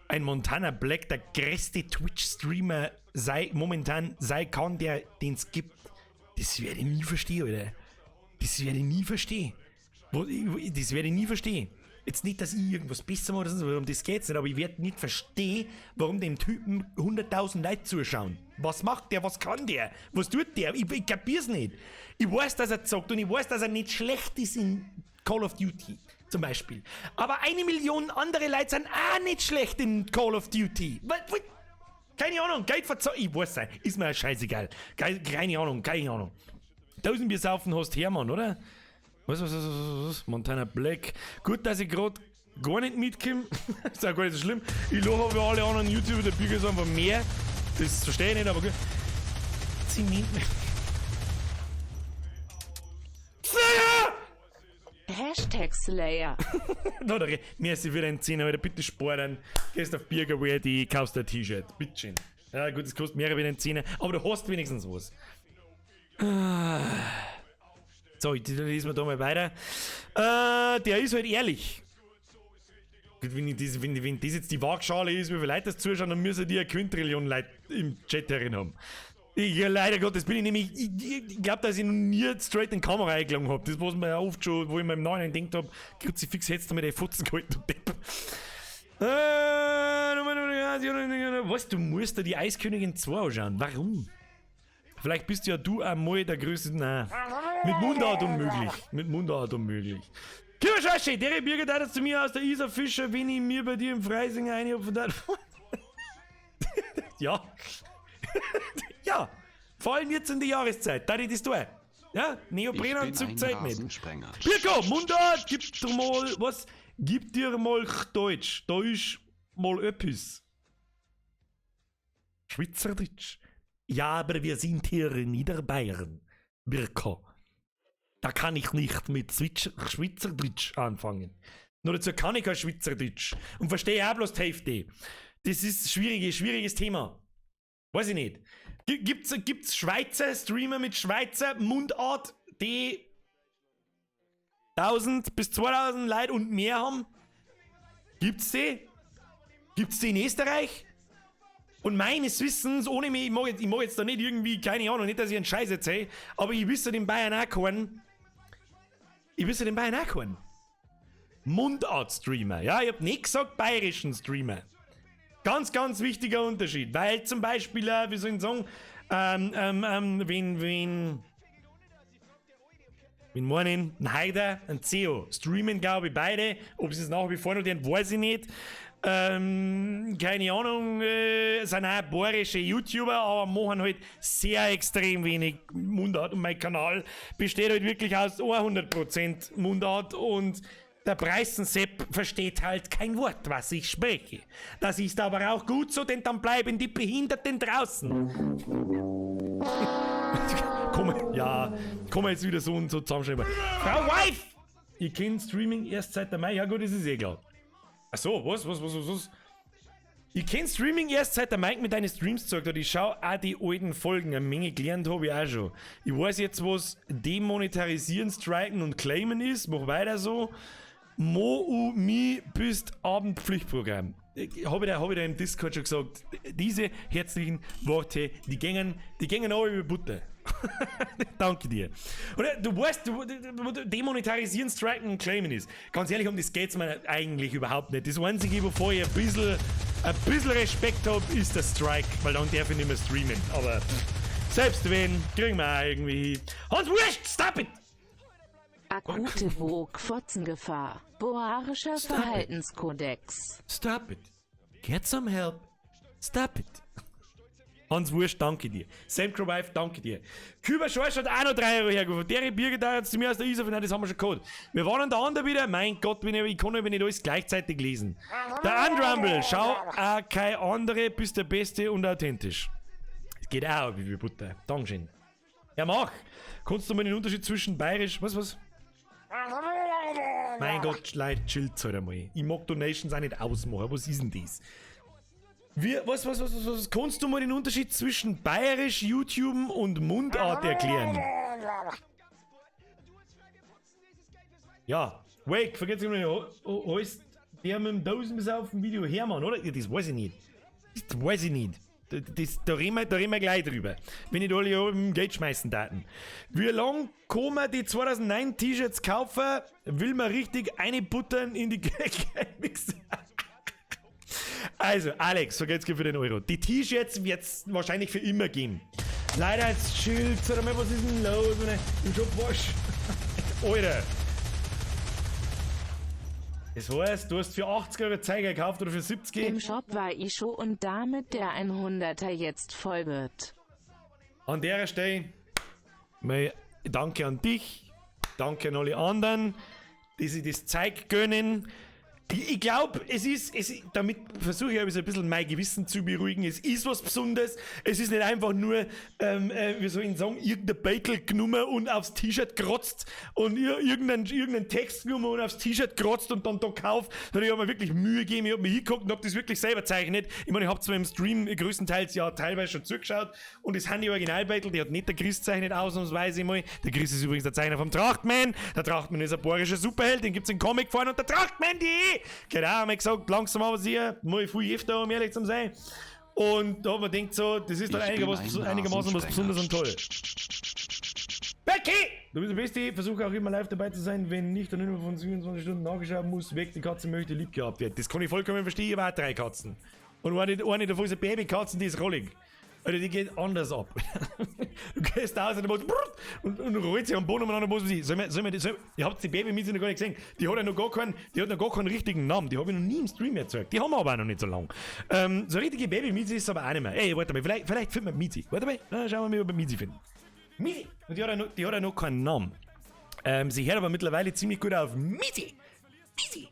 ein Montana Black der größte Twitch-Streamer sei, momentan sein kann, der den es gibt. Das werde ich nie verstehen, Alter. Das werde ich nie verstehen. Das werde ich nie verstehen. Jetzt nicht, dass ich irgendwas besser mache oder so, um das geht's nicht, aber ich werde nicht verstehen, warum dem Typen 100.000 Leute zuschauen. Was macht der? Was kann der? Was tut der? Ich kapier's nicht. Ich weiß, dass er zockt und ich weiß, dass er nicht schlecht ist in Call of Duty zum Beispiel. Aber 1 Million andere Leute sind auch nicht schlecht in Call of Duty. Keine Ahnung, Geld verzahlen. Ich weiß nicht, ist mir scheißegal. Keine Ahnung, keine Ahnung. 1000 Bier saufen hast Hermann, oder? Was, was, was, was, was? Montana Black. Gut, dass ich grad gar nicht mitkomme. Ist auch gar nicht so schlimm. Ich lache aber alle anderen YouTuber, der Bücher sind einfach mehr. Das verstehe ich nicht, aber gut. Zement. Slayer! Hashtag Slayer. Da, da, merci für den 10, Alter. Bitte sparen. Gehst auf Birgerwear.de, kaufst ein T-Shirt. Bitteschön. Ja, gut, das kostet mehr wie den 10, aber du hast wenigstens was. So, ich lesen wir da mal weiter. Der ist halt ehrlich. Gut, wenn das jetzt die Waagschale ist, wie viele Leute das zuschauen, dann müssen die eine Quintillion Leute im Chat herin haben. Ich, ja, leider Gottes bin ich nämlich, ich glaub, dass ich noch nie straight in die Kamera eingelangt hab. Das, was mir ja oft schon, wo ich mir im Nachhinein gedacht hab, Kruzifix, hättest du mir die Fotzen gehalten, du Depp. Was, du musst dir die Eiskönigin 2 anschauen. Warum? Vielleicht bist ja du einmal der größte. Nein. Mit Mundart unmöglich. Mit Mundart unmöglich. Küberschasche, der Birger da zu mir aus der Isar Fischer, wenn ich mir bei dir im Freisinger einhupfen darf. Ja. Ja. Vor allem jetzt in der Jahreszeit. Da ich das tue. Ja? Neoprenanzug Zeit nicht. Birko, Mundart, gib dir mal, was? Gib dir mal Deutsch. Da ist mal öppis. Schweizerdeutsch. Ja, aber wir sind hier in Niederbayern, Birko. Da kann ich nicht mit Schweizerdeutsch anfangen. Nur dazu kann ich kein Schweizerdeutsch. Und verstehe auch bloß die Hälfte. Das ist ein schwieriges Thema. Weiß ich nicht. Gibt's Schweizer Streamer mit Schweizer Mundart, die 1000 bis 2000 Leute und mehr haben? Gibt's die? Gibt's die in Österreich? Und meines Wissens, ohne mich, ich mag jetzt da nicht irgendwie, keine Ahnung, nicht, dass ich einen Scheiß erzähle, aber ich wüsste den Bayern auch keinen. Ich wüsste den Bayern auch keinen. Mundart-Streamer, ja, ich hab nicht gesagt bayerischen Streamer. Ganz, ganz wichtiger Unterschied, weil zum Beispiel, wie soll ich sagen, wenn meinen, ein Haider, ein CEO, streamen, glaube ich, beide, ob sie es nach wie vor noch tun, weiß ich nicht. Keine Ahnung, sind auch bayerische YouTuber, aber machen halt sehr extrem wenig Mundart und mein Kanal besteht halt wirklich aus 100% Mundart und der Preisensepp versteht halt kein Wort, was ich spreche. Das ist aber auch gut so, denn dann bleiben die Behinderten draußen. Komm, ja, komm jetzt wieder so und so zusammenschreiben. Frau Wife! Ich kenn Streaming erst seit der Mai. Ja gut, das ist eh klar. Ach so, was? Ich kenn Streaming erst seit der Mike mit deinen Streams zeigt hat. Ich schau auch die alten Folgen. Eine Menge gelernt hab ich auch schon. Ich weiß jetzt, was Demonetarisieren, Striken und Claimen ist. Mach weiter so. Mo u mi bist Abendpflichtprogramm. Hab ich da im Discord schon gesagt. Diese herzlichen Worte, die gängen alle über Butter. Danke dir. Oder du weißt, du demonetarisieren, striken und claimen ist. Ganz ehrlich, um das geht's mir eigentlich überhaupt nicht. Das Einzige, wovor ich ein bisschen Respekt hab, ist der Strike, weil dann darf ich nicht mehr streamen. Aber selbst wenn, kriegen wir auch irgendwie hin. Hans Wurst, stop it! Akute Vogue-Fotzengefahr. Boarischer Verhaltenskodex. Stop it. Get some help. Stop it. Hans Wurst, danke dir. Sam Wife, danke dir. Küber Schorsch hat auch noch 3 Euro hergerufen. Der Birgit da jetzt zu mir aus der Isar, nein, das haben wir schon gehabt. Wir waren da anderen wieder. Mein Gott, ich kann aber nicht alles gleichzeitig lesen. Der Undrumble, schau auch kein andere, bist der Beste und authentisch. Es geht auch wie Butter. Dankeschön. Ja, mach. Kannst du mal den Unterschied zwischen bayerisch, was? Mein Gott, Leute, chillt halt einmal. Ich mag Donations auch nicht ausmachen. Was ist denn das? Was? Kannst du mal den Unterschied zwischen bayerisch, YouTube und Mundart erklären? Ja, Wake, vergiss nicht, heißt der mit dem Dosenbesaufen Video Hermann, oder? Ja, das weiß ich nicht. Das weiß ich nicht. Da reden wir gleich drüber. Wenn ich alle im Geld schmeißen daten. Wie lang kann man die 2009 T-Shirts kaufen? Will man richtig eine buttern in die Mix? Also, Alex, vergeht's für den Euro. Die T-Shirts wird's wahrscheinlich für immer geben. Leider jetzt chillt, sag mal, was ist denn los? Im Shop wasch. Alter. Das heißt, du hast für 80 Euro Zeiger gekauft oder für 70? Im Shop war ich schon und damit der 100er jetzt voll wird. An der Stelle, mein Danke an dich, danke an alle anderen, die sich das Zeug gönnen. Ich glaube, damit versuche ich ein bisschen mein Gewissen zu beruhigen. Es ist was Besonderes. Es ist nicht einfach nur, wie soll ich sagen, irgendein Beitel genommen und aufs T-Shirt gerotzt und irgendeinen Text genommen und aufs T-Shirt gerotzt und dann da gekauft. Sondern ich habe mir wirklich Mühe gegeben, ich habe mir hingeguckt und habe das wirklich selber gezeichnet. Ich meine, ich habe zwar im Stream größtenteils ja teilweise schon zugeschaut und das sind die Originalbeitel, die hat nicht der Chris gezeichnet, ausnahmsweise mal. Der Chris ist übrigens der Zeichner vom Trachtman. Der Trachtman ist ein bayerischer Superheld, den gibt's in Comic vorne unter trachtman.de. Genau, haben wir gesagt, langsam aber sicher, mal viel öfter, um ehrlich zu sein. Und da hat man gedacht so, das ist dann einigermaßen was Besonderes und toll. Becky! Du bist der Beste, versuche auch immer live dabei zu sein, wenn nicht, dann immer von 27 Stunden nachgeschaut muss, weg, die Katze möchte lieb gehabt werden. Das kann ich vollkommen verstehen, ich habe auch 3 Katzen. Und eine davon ist eine Babykatze, die ist rollig. Alter, die geht anders ab. Du gehst raus und machst und rollt sich am Boden umeinander und was weiß ich. Ihr habt die Baby-Mieze noch gar nicht gesehen. Die hat ja noch gar keinen, die hat noch gar keinen richtigen Namen. Die habe ich noch nie im Stream erzeugt. Die haben wir aber auch noch nicht so lang. So richtige Baby-Mieze ist es aber auch nicht mehr. Ey, warte mal, vielleicht finden wir Miezi. Warte mal, na, schauen wir mal, ob wir Miezi finden. Miezi! Und die hat ja noch keinen Namen. Sie hört aber mittlerweile ziemlich gut auf Miezi! Miezi!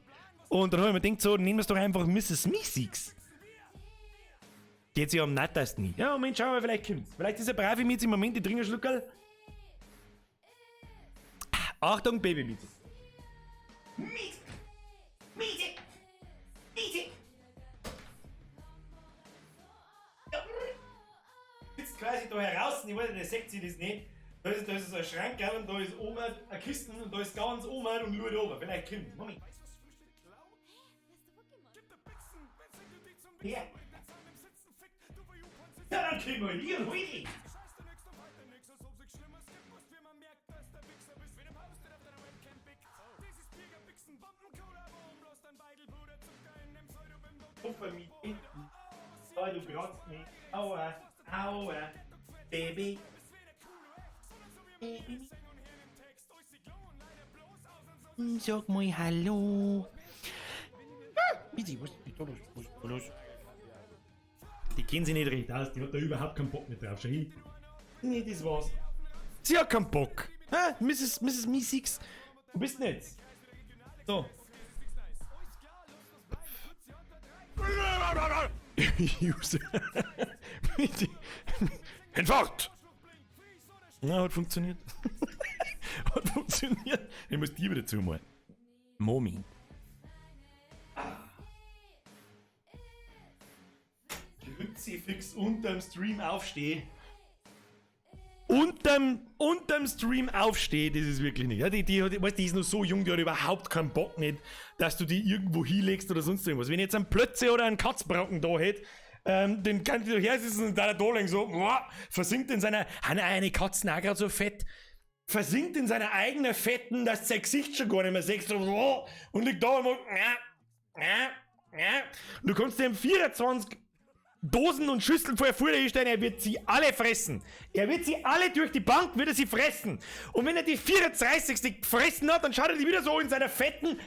Und dann habe ich mir gedacht, so, nehmen wir es doch einfach Mrs. Meeseeks. Geht sich am nettesten. Ja, Moment, schauen wir, vielleicht kommt's. Vielleicht ist er brave Miezi im Moment, die trinken Schluckerl. Achtung, Baby Miezi. Miezi! Miezi! Miezi! Sitzt quasi da heraus, ich weiß nicht, seht ihr das nicht. Da ist so ein Schrank, gell, und da ist oben eine Kiste und da ist ganz oben und schaut oben. Vielleicht kommt's. Moment. Ja. Ja, dann kriegen wir hier und hol. Hoffe mich. Oh, du kratzt mich. Aua, aua. Baby. Baby. Sag mal Hallo. Mizi, was ist da los? Was ist da los? Die kennen sich nicht recht aus, die hat da überhaupt keinen Bock mehr drauf. Schau hin. Nee, das war's. Sie hat keinen Bock. Hä? Mrs. Meeseeks? Wo bist du denn jetzt? So. User. Hinfort! Na, hat funktioniert. Hat funktioniert. Ich muss die wieder zumachen. Moment. Kruzifix unterm Stream aufstehe. Unterm Stream aufstehe, das ist wirklich nicht. Ja, die ist noch so jung, die hat überhaupt keinen Bock nicht, dass du die irgendwo hinlegst oder sonst irgendwas. Wenn ich jetzt einen Plötze oder einen Katzbrocken da hätte, den kann ich doch her sitzen und da da liegen, so, boah, versinkt in seiner, haben eine Katzen auch gerade so fett, versinkt in seiner eigenen Fetten, dass du sein Gesicht schon gar nicht mehr siehst, so, boah, und liegt da und macht, ja. Und du kannst dem 24 Dosen und Schüsseln vorher vor dir hinstellen, er wird sie alle fressen. Er wird sie alle durch die Bank, wird er sie fressen. Und wenn er die 34. gefressen hat, dann schaut er die wieder so in seiner fetten...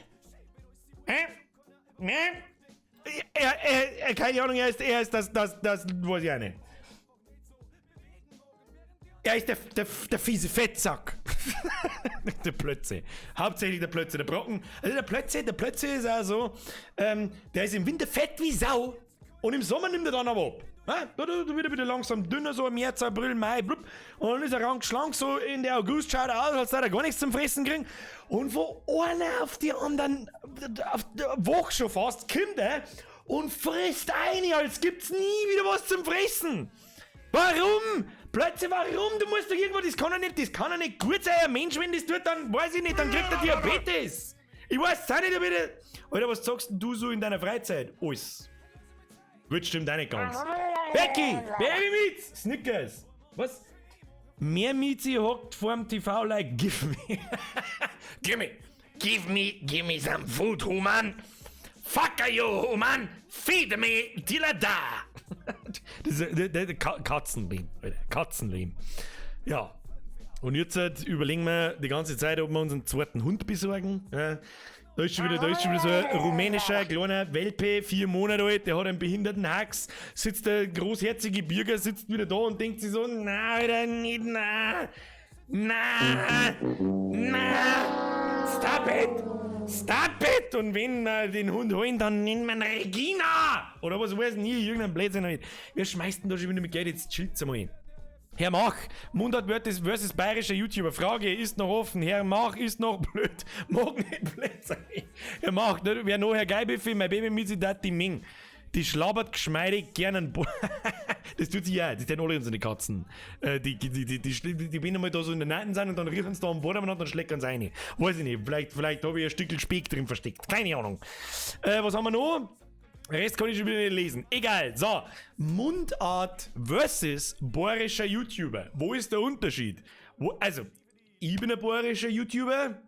Keine Ahnung, er ist das, weiß ich auch nicht. Er ist der fiese Fettsack. Der Plötze. Hauptsächlich der Plötze, der Brocken. Also der Plötze ist auch so, der ist im Winter fett wie Sau. Und im Sommer nimmt er dann aber ab. Ja, da wird er wieder langsam dünner, so im März, April, Mai, blub. Und dann ist er rank schlank, so in der August schaut er aus, als würde er gar nichts zum Fressen kriegen. Und von einer auf die anderen, auf der Woche schon fast, kommt er und frisst eine, als gibt's nie wieder was zum Fressen. Warum? Plötzlich, warum? Du musst doch irgendwo, das kann ja nicht gut sein. Ein Mensch, wenn das tut, dann weiß ich nicht, dann kriegt er Diabetes. Ich weiß es auch nicht, ob ich das... Alter, was sagst denn du so in deiner Freizeit? Alles. Gut, stimmt auch nicht ganz. Becky! Baby Meats! Snickers! Was? Mehr Miezi hockt vorm TV like, give me. Give me! Give me some food, human! Fuck you, human! Feed me till I die! Das ist Katzenleben, Alter. Katzenleben. Ja. Und jetzt überlegen wir die ganze Zeit, ob wir uns einen zweiten Hund besorgen. Ja. Da ist schon wieder, da ist schon wieder so ein rumänischer kleiner Welpe, 4 Monate alt, der hat einen behinderten Hax, sitzt der großherzige Bürger, sitzt wieder da und denkt sich so: „Na, Alter, nicht, na, na, na, stop it, stop it!“ Und wenn wir den Hund holen, dann nennen wir ihn Regina! Oder was weiß ich, irgendein Blödsinn halt. Wer schmeißt denn da schon wieder mit Geld? Jetzt chillt's einmal. Herr Mach, Mundart versus bayerischer YouTuber. Frage ist noch offen. Herr Mach ist noch blöd. Mag nicht blöd sein. Herr Mach, ne, wer noch Herr Geibiffi, mein Baby mit sich dat die Ming. Die schlabbert geschmeidig gern einen Bo. Das tut sie ja, das sind alle unsere Katzen. Die, wenn einmal da so in der Naten sind und dann riechen sie da am Boden und dann schlecken sie rein. Weiß ich nicht, vielleicht habe ich ein Stückel Speck drin versteckt. Keine Ahnung. Was haben wir noch? Rest kann ich schon wieder nicht lesen. Egal. So. Mundart versus bayerischer YouTuber. Wo ist der Unterschied? Also, ich bin ein bayerischer YouTuber.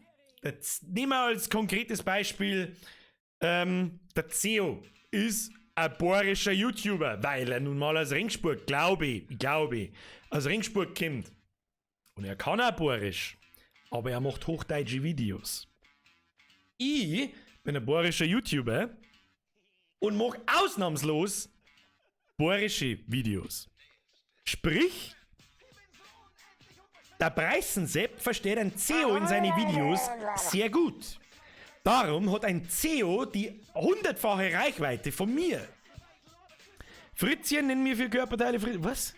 Jetzt nehmen wir als konkretes Beispiel, der CEO ist ein bayerischer YouTuber, weil er nun mal aus Regensburg, glaube ich, aus Regensburg kommt. Und er kann auch bayerisch, aber er macht hochdeutsche Videos. Ich bin ein bayerischer YouTuber und mache ausnahmslos bayerische Videos. Sprich, der Preißensepp versteht ein CEO in seine Videos sehr gut. Darum hat ein CEO die hundertfache Reichweite von mir. Fritzchen nennen mir vier Körperteile. Fritz, was?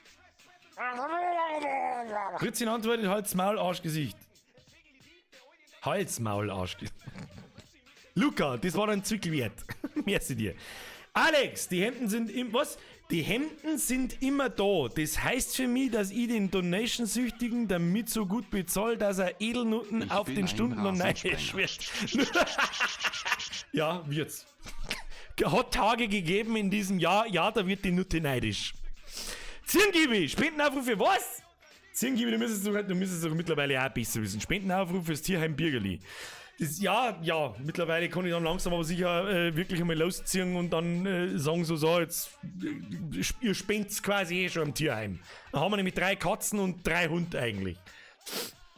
Fritzchen antwortet: Hals, Maul, Arsch, Gesicht. Hals, Maul, Arsch, Gesicht. Luca, das war ein Zwickel wert. Merci dir. Alex, die Hemden sind im, was? Die Hemden sind immer da. Das heißt für mich, dass ich den Donation-Süchtigen damit so gut bezahle, dass er Edelnutten Ich auf bin den ein Stundenlohn neidisch Rasensprenger. wird. Ja, wird's. Hat Tage gegeben in diesem Jahr, ja, da wird die Nutte neidisch. Zirngibi, Spendenaufruf für was? Zirngibi, du müsstest doch mittlerweile auch besser wissen. Spendenaufruf fürs Tierheim Birgerli. Das, ja, mittlerweile kann ich dann langsam aber sicher wirklich einmal losziehen und dann sagen so, so, jetzt, ihr spendet quasi eh schon im Tierheim. Da haben wir nämlich drei Katzen und drei Hunde eigentlich.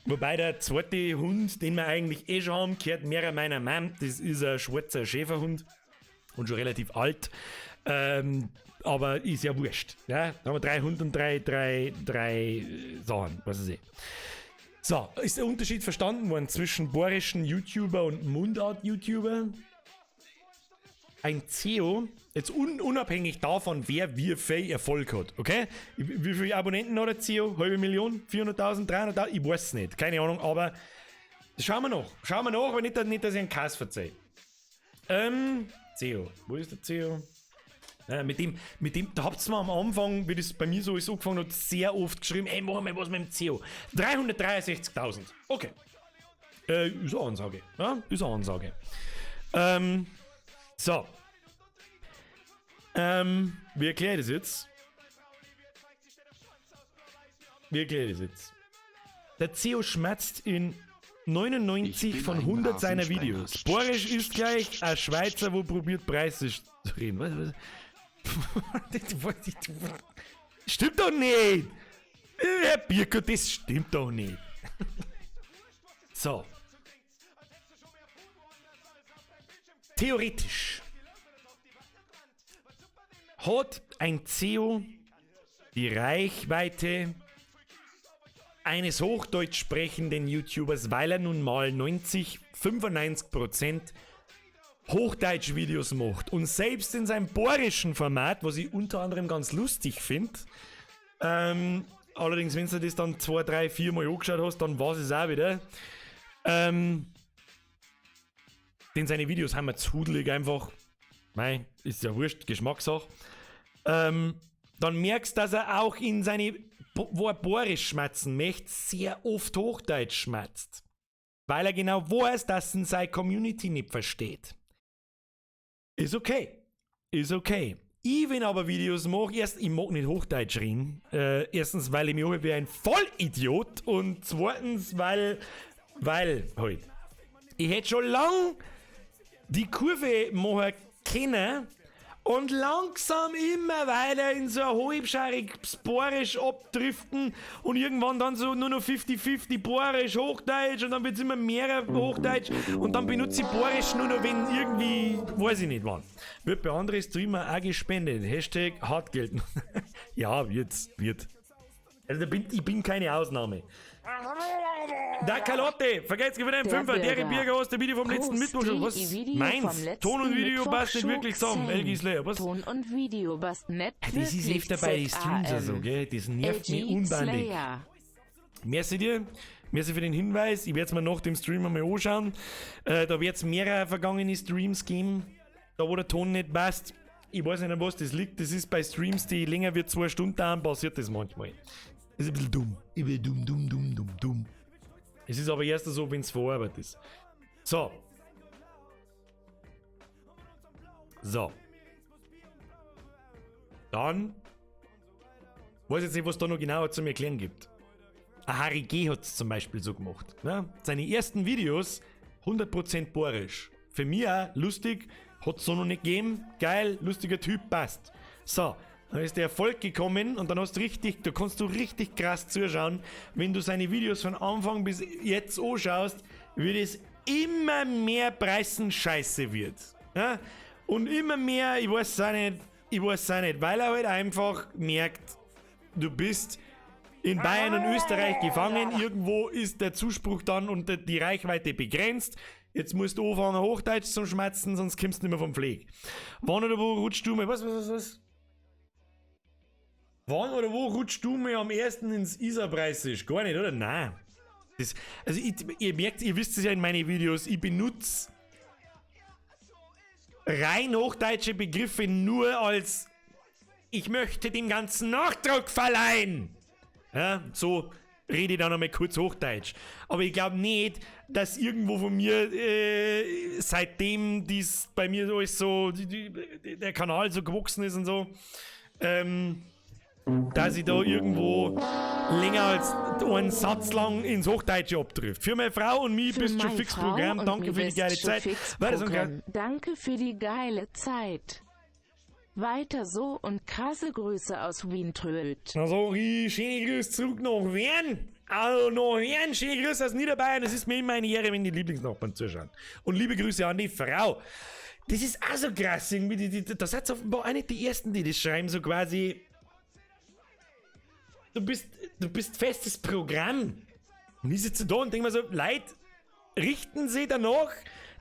Wobei der zweite Hund, den wir eigentlich eh schon haben, gehört mehr meiner Mom. Das ist ein schwarzer Schäferhund und schon relativ alt. Aber ist ja wurscht. Ja? Da haben wir drei Hunde und drei Sachen, was weiß ich. So, ist der Unterschied verstanden worden zwischen bayerischen YouTuber und Mundart-YouTuber? Ein CEO, jetzt unabhängig davon, wer wie viel Erfolg hat, okay? Wie viele Abonnenten hat der CEO? Halbe Million? 400.000? 300.000? Ich weiß es nicht, keine Ahnung, aber schauen wir noch. Schauen wir noch, aber nicht, dass ich einen Kass verzeihe. CEO, wo ist der CEO? Ja, mit dem, da habt ihr mir am Anfang, wie das bei mir so ist, angefangen hat, sehr oft geschrieben: „Ey, mach mal was mit dem CEO.“ 363.000. Okay. Ist eine Ansage. Ja, ist eine Ansage. So. Wie erkläre ich das jetzt? Wie erkläre ich das jetzt? Der CEO schmatzt in 99 Ich bin von ein 100 seiner Rasensprenger. Videos. Bayerisch ist gleich ein Schweizer, wo probiert Preißisch zu reden. Was, was? Stimmt doch nicht! Herr Birko, das stimmt doch nicht. So. Theoretisch hat ein CEO die Reichweite eines hochdeutsch sprechenden YouTubers, weil er nun mal 90, 95% Hochdeutsch-Videos macht. Und selbst in seinem bayerischen Format, was ich unter anderem ganz lustig finde, allerdings, wenn du das dann zwei, drei, vier Mal angeschaut hast, dann war es auch wieder. Denn seine Videos haben wir zu hudelig einfach. Mei, ist ja wurscht, Geschmackssache. Dann merkst du, dass er auch in seine, wo er Bayerisch schmatzen möchte, sehr oft Hochdeutsch schmatzt. Weil er genau weiß, dass ihn seine Community nicht versteht. Ist okay. Ist okay. Ich, wenn aber Videos mache, erst, ich mag nicht Hochdeutsch reden. Erstens, weil ich mich auch wie ein Vollidiot und zweitens, weil halt, ich hätte schon lang die Kurve machen können. Und langsam immer weiter in so ein halbscheirig Boarisch abdriften und irgendwann dann so nur noch 50-50 Boarisch, Hochdeutsch und dann wird's immer mehr Hochdeutsch und dann benutze ich Boarisch nur noch, wenn irgendwie, weiß ich nicht wann. Wird bei anderen Streamer auch gespendet. #Hartgeld. Ja, wird's, wird. Also ich bin keine Ausnahme. Da Kalotte, vergesst für den Fünfer, der Birger aus dem Video vom letzten Mittwoch schon. Was? Meins? Ton und Video passt nicht wirklich zusammen. LG Slayer, was? Ton und Video passt nicht Das ist öfter bei den Streams also, gell? Das nervt mich unbandig. Merci dir. Merci für den Hinweis. Ich werde es mir nach dem Stream einmal anschauen. Da wird es mehrere vergangene Streams geben, da wo der Ton nicht passt. Ich weiß nicht, an was das liegt. Das ist bei Streams, die länger wie 2 Stunden dauern, passiert das manchmal. Das ist ein bisschen dumm. Ich bin dumm, dumm, dumm, dumm, dumm. Es ist aber erst so, wenn es verarbeitet ist. So. So. Dann weiß jetzt nicht, was da noch genauer zum Erklären gibt. Ein Harry G. hat es zum Beispiel so gemacht. Ne? Seine ersten Videos 100% boarisch. Für mich auch lustig, hat es so noch nicht gegeben. Geil, lustiger Typ, passt. So, dann ist der Erfolg gekommen und dann hast du richtig, da kannst du richtig krass zuschauen. Wenn du seine Videos von Anfang bis jetzt anschaust, wird es immer mehr Preisen scheiße wird. Ja? Und immer mehr, ich weiß es auch nicht, ich weiß es auch nicht, weil er halt einfach merkt, du bist in Bayern und Österreich gefangen, irgendwo ist der Zuspruch dann und die Reichweite begrenzt. Jetzt musst du anfangen, Hochdeutsch zu schmatzen, sonst kommst du nicht mehr vom Fleck. Wann oder wo rutscht du mal? Was, was, was, was? Wann oder wo rutscht du mal am ersten ins Isarpreißisch? Gar nicht, oder? Nein. Das, also ich, ihr merkt, ihr wisst es ja in meinen Videos, ich benutze rein hochdeutsche Begriffe nur als ich möchte dem ganzen Nachdruck verleihen. Ja, so rede ich da nochmal kurz Hochdeutsch. Aber ich glaub nicht, dass irgendwo von mir, seitdem dies bei mir so ist, so, der Kanal so gewachsen ist und so, dass ich da irgendwo länger als einen Satz lang ins Hochdeutsche abtrifft. Für meine Frau und mich Für bist du schon meine fix Frau Programm. und Danke mich für die bist geile schon Zeit. fix Weiter so ein Programm. Danke für die geile Zeit. Weiter so und krasse Grüße aus Wien Tröd. Also, schöne Grüße zurück nach Wien. Also nach Wien, schöne Grüße aus Niederbayern. Es ist mir immer eine Ehre, wenn die Lieblingsnachbarn zuschauen. Und liebe Grüße an die Frau. Das ist auch so krass irgendwie. Das sind offenbar auch nicht die Ersten, die das schreiben, so quasi. Du bist festes Programm. Und ich sitze da und denke mir so, Leute, richten Sie danach,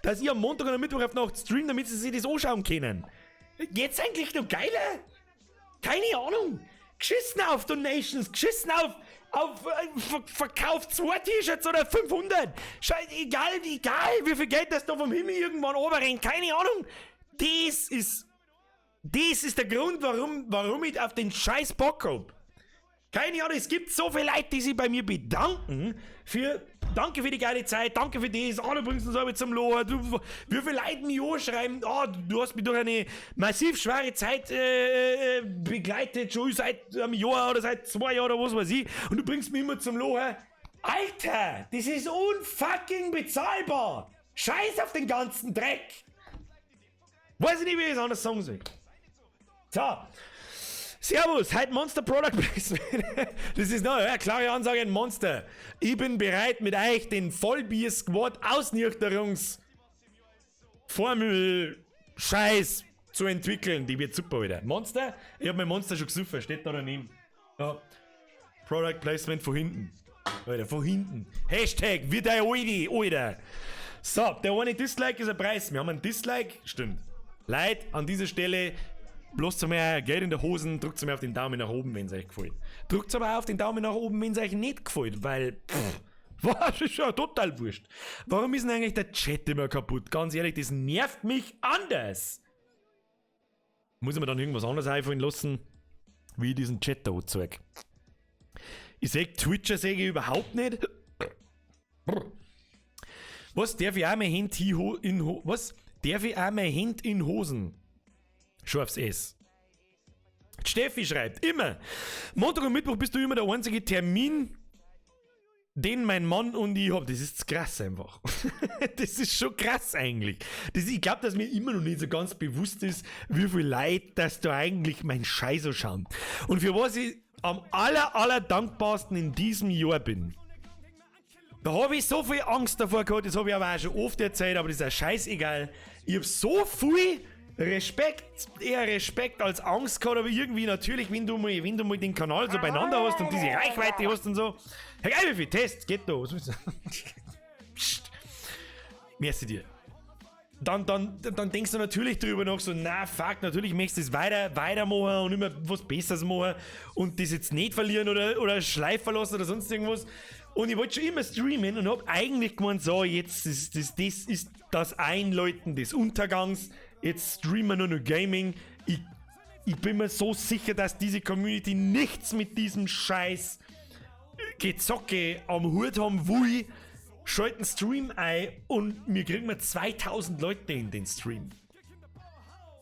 dass ich am Montag oder Mittwoch auf Nacht stream, damit Sie sich das anschauen können. Geht's eigentlich noch geiler? Keine Ahnung. Geschissen auf Donations, geschissen auf Verkauf 2 T-Shirts oder 500. Scheiß, egal, egal, wie viel Geld das da vom Himmel irgendwann runterrennt, keine Ahnung. Das ist der Grund, warum ich auf den scheiß Bock hab. Keine Ahnung, es gibt so viele Leute, die sich bei mir bedanken für, danke für die geile Zeit, danke für das, du bringst uns alle zum Lohr, du, wie viele Leute mich anschreiben, du hast mich durch eine massiv schwere Zeit begleitet, schon seit einem Jahr oder seit 2 Jahren oder was weiß ich, und du bringst mich immer zum Lohr. Alter, das ist unfucking bezahlbar. Scheiß auf den ganzen Dreck. Weiß ich nicht, wie ich es anders sagen soll. So. Servus, heute Monster Product Placement. Das ist noch eine klare Ansage an Monster. Ich bin bereit, mit euch den Vollbier-Squad Ausnüchterungsformel-Scheiß zu entwickeln. Die wird super wieder. Monster? Ich hab mein Monster schon gesoffen, steht da daneben. Ja. Product Placement von hinten. Alter, von hinten. Hashtag wird dein Aldi, Alter. So, der eine Dislike ist ein Preis. Wir haben einen Dislike. Stimmt. Leute, an dieser Stelle, bloß zu mir Geld in der Hosen, drückt mir auf den Daumen nach oben, wenn's euch gefällt. Drückt aber auch auf den Daumen nach oben, wenn's euch nicht gefällt, weil, pff, was ist ja total wurscht. Warum ist denn eigentlich der Chat immer kaputt? Ganz ehrlich, das nervt mich anders. Muss ich mir dann irgendwas anderes einfallen lassen, wie ich diesen Chat da anzeig. Ich seh, Twitcher seh ich überhaupt nicht. Was darf ich auch mein Hand in Ho-, was? Darf ich auch mein Hand in Hosen? Scharfs S. Steffi schreibt, immer. Montag und Mittwoch bist du immer der einzige Termin, Den mein Mann und ich haben. Das ist krass einfach. Das ist schon krass eigentlich. Ich glaube, dass mir immer noch nicht so ganz bewusst ist, wie viel Leid, dass da eigentlich mein Scheiß so schauen. Und für was ich am aller dankbarsten in diesem Jahr bin. Da habe ich so viel Angst davor gehabt, das habe ich aber auch schon oft erzählt, aber das ist auch scheißegal. Ich habe so viel Respekt, eher Respekt als Angst gehabt, aber irgendwie natürlich, wenn du mal den Kanal so beieinander hast und diese Reichweite hast und so. Hey, geil, wie viel Test geht da? Was willst du? Psst. Merci dir. Dann denkst du natürlich drüber nach, so, na fuck, natürlich möchtest du das weitermachen und immer was Besseres machen und das jetzt nicht verlieren oder schleifen lassen oder sonst irgendwas. Und ich wollte schon immer streamen und hab eigentlich gemeint, so, jetzt ist das, das ist das Einläuten des Untergangs, jetzt streamen wir nur noch Gaming. Ich bin mir so sicher, dass diese Community nichts mit diesem Scheiß Gezocke am Hut haben will. Schalten Stream ein und wir kriegen mal 2000 Leute in den Stream.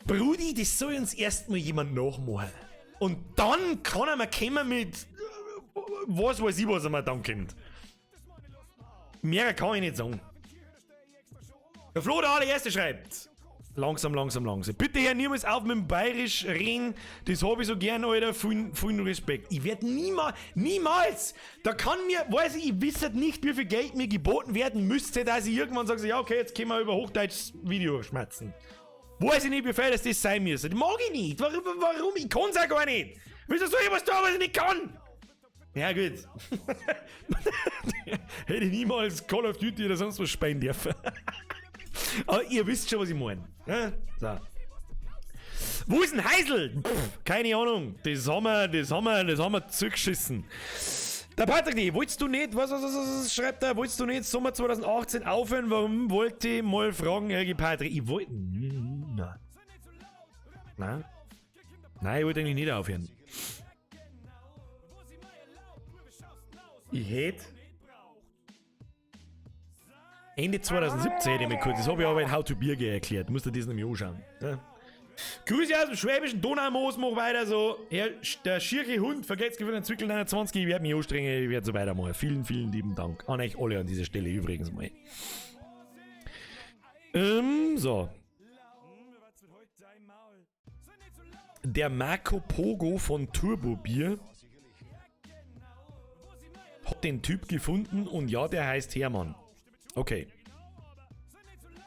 Brudi, das soll uns erstmal jemand nachmachen. Und dann kann er mal kommen mit was weiß ich, was er mir dann kommt. Mehr kann ich nicht sagen. Der Flo, der allererste, schreibt: Langsam, langsam, langsam. Bitte hör niemals auf mit dem Bayerisch reden. Das habe ich so gern, Alter. Vielen, vielen Respekt. Ich werde niemals, niemals, da kann mir, weiß ich, ich wisse nicht, wie viel Geld mir geboten werden müsste, dass ich irgendwann sage, so, ja, okay, jetzt können wir über Hochdeutsch Video schmatzen. Weiß ich nicht, wie viel das sein müsste. Das mag ich nicht. Warum? Warum? Ich kann's auch gar nicht. Wieso soll ich was tun, was ich nicht kann? Ja, gut. Hätte ich niemals Call of Duty oder sonst was spielen dürfen. Aber ihr wisst schon, was ich meine. Ja? So. Wo ist denn Heisel? Pff, keine Ahnung. Das haben wir zurückgeschissen. Der Patrick, D., wolltest du nicht, was, was, was, was schreibt er, wolltest du nicht Sommer 2018 aufhören? Warum, wollte ich mal fragen, Helgi Patrick? Ich wollte, nein. Nein. Nein, ich wollte eigentlich nicht aufhören. Ich hätte Ende 2017 hätte ich mir kurz, das habe ich aber in How to Birge erklärt, musst du das nämlich anschauen. Ja. Grüße aus dem schwäbischen Donaumoos, mach weiter so. Herr, der schierche Hund, vergesst für den Zwickel 29, ich werde mich anstrengen, ich werde so weitermachen. Vielen, vielen lieben Dank an euch alle an dieser Stelle übrigens mal. So. Der Marco Pogo von Turbo Bier hat den Typ gefunden und ja, der heißt Hermann. Okay.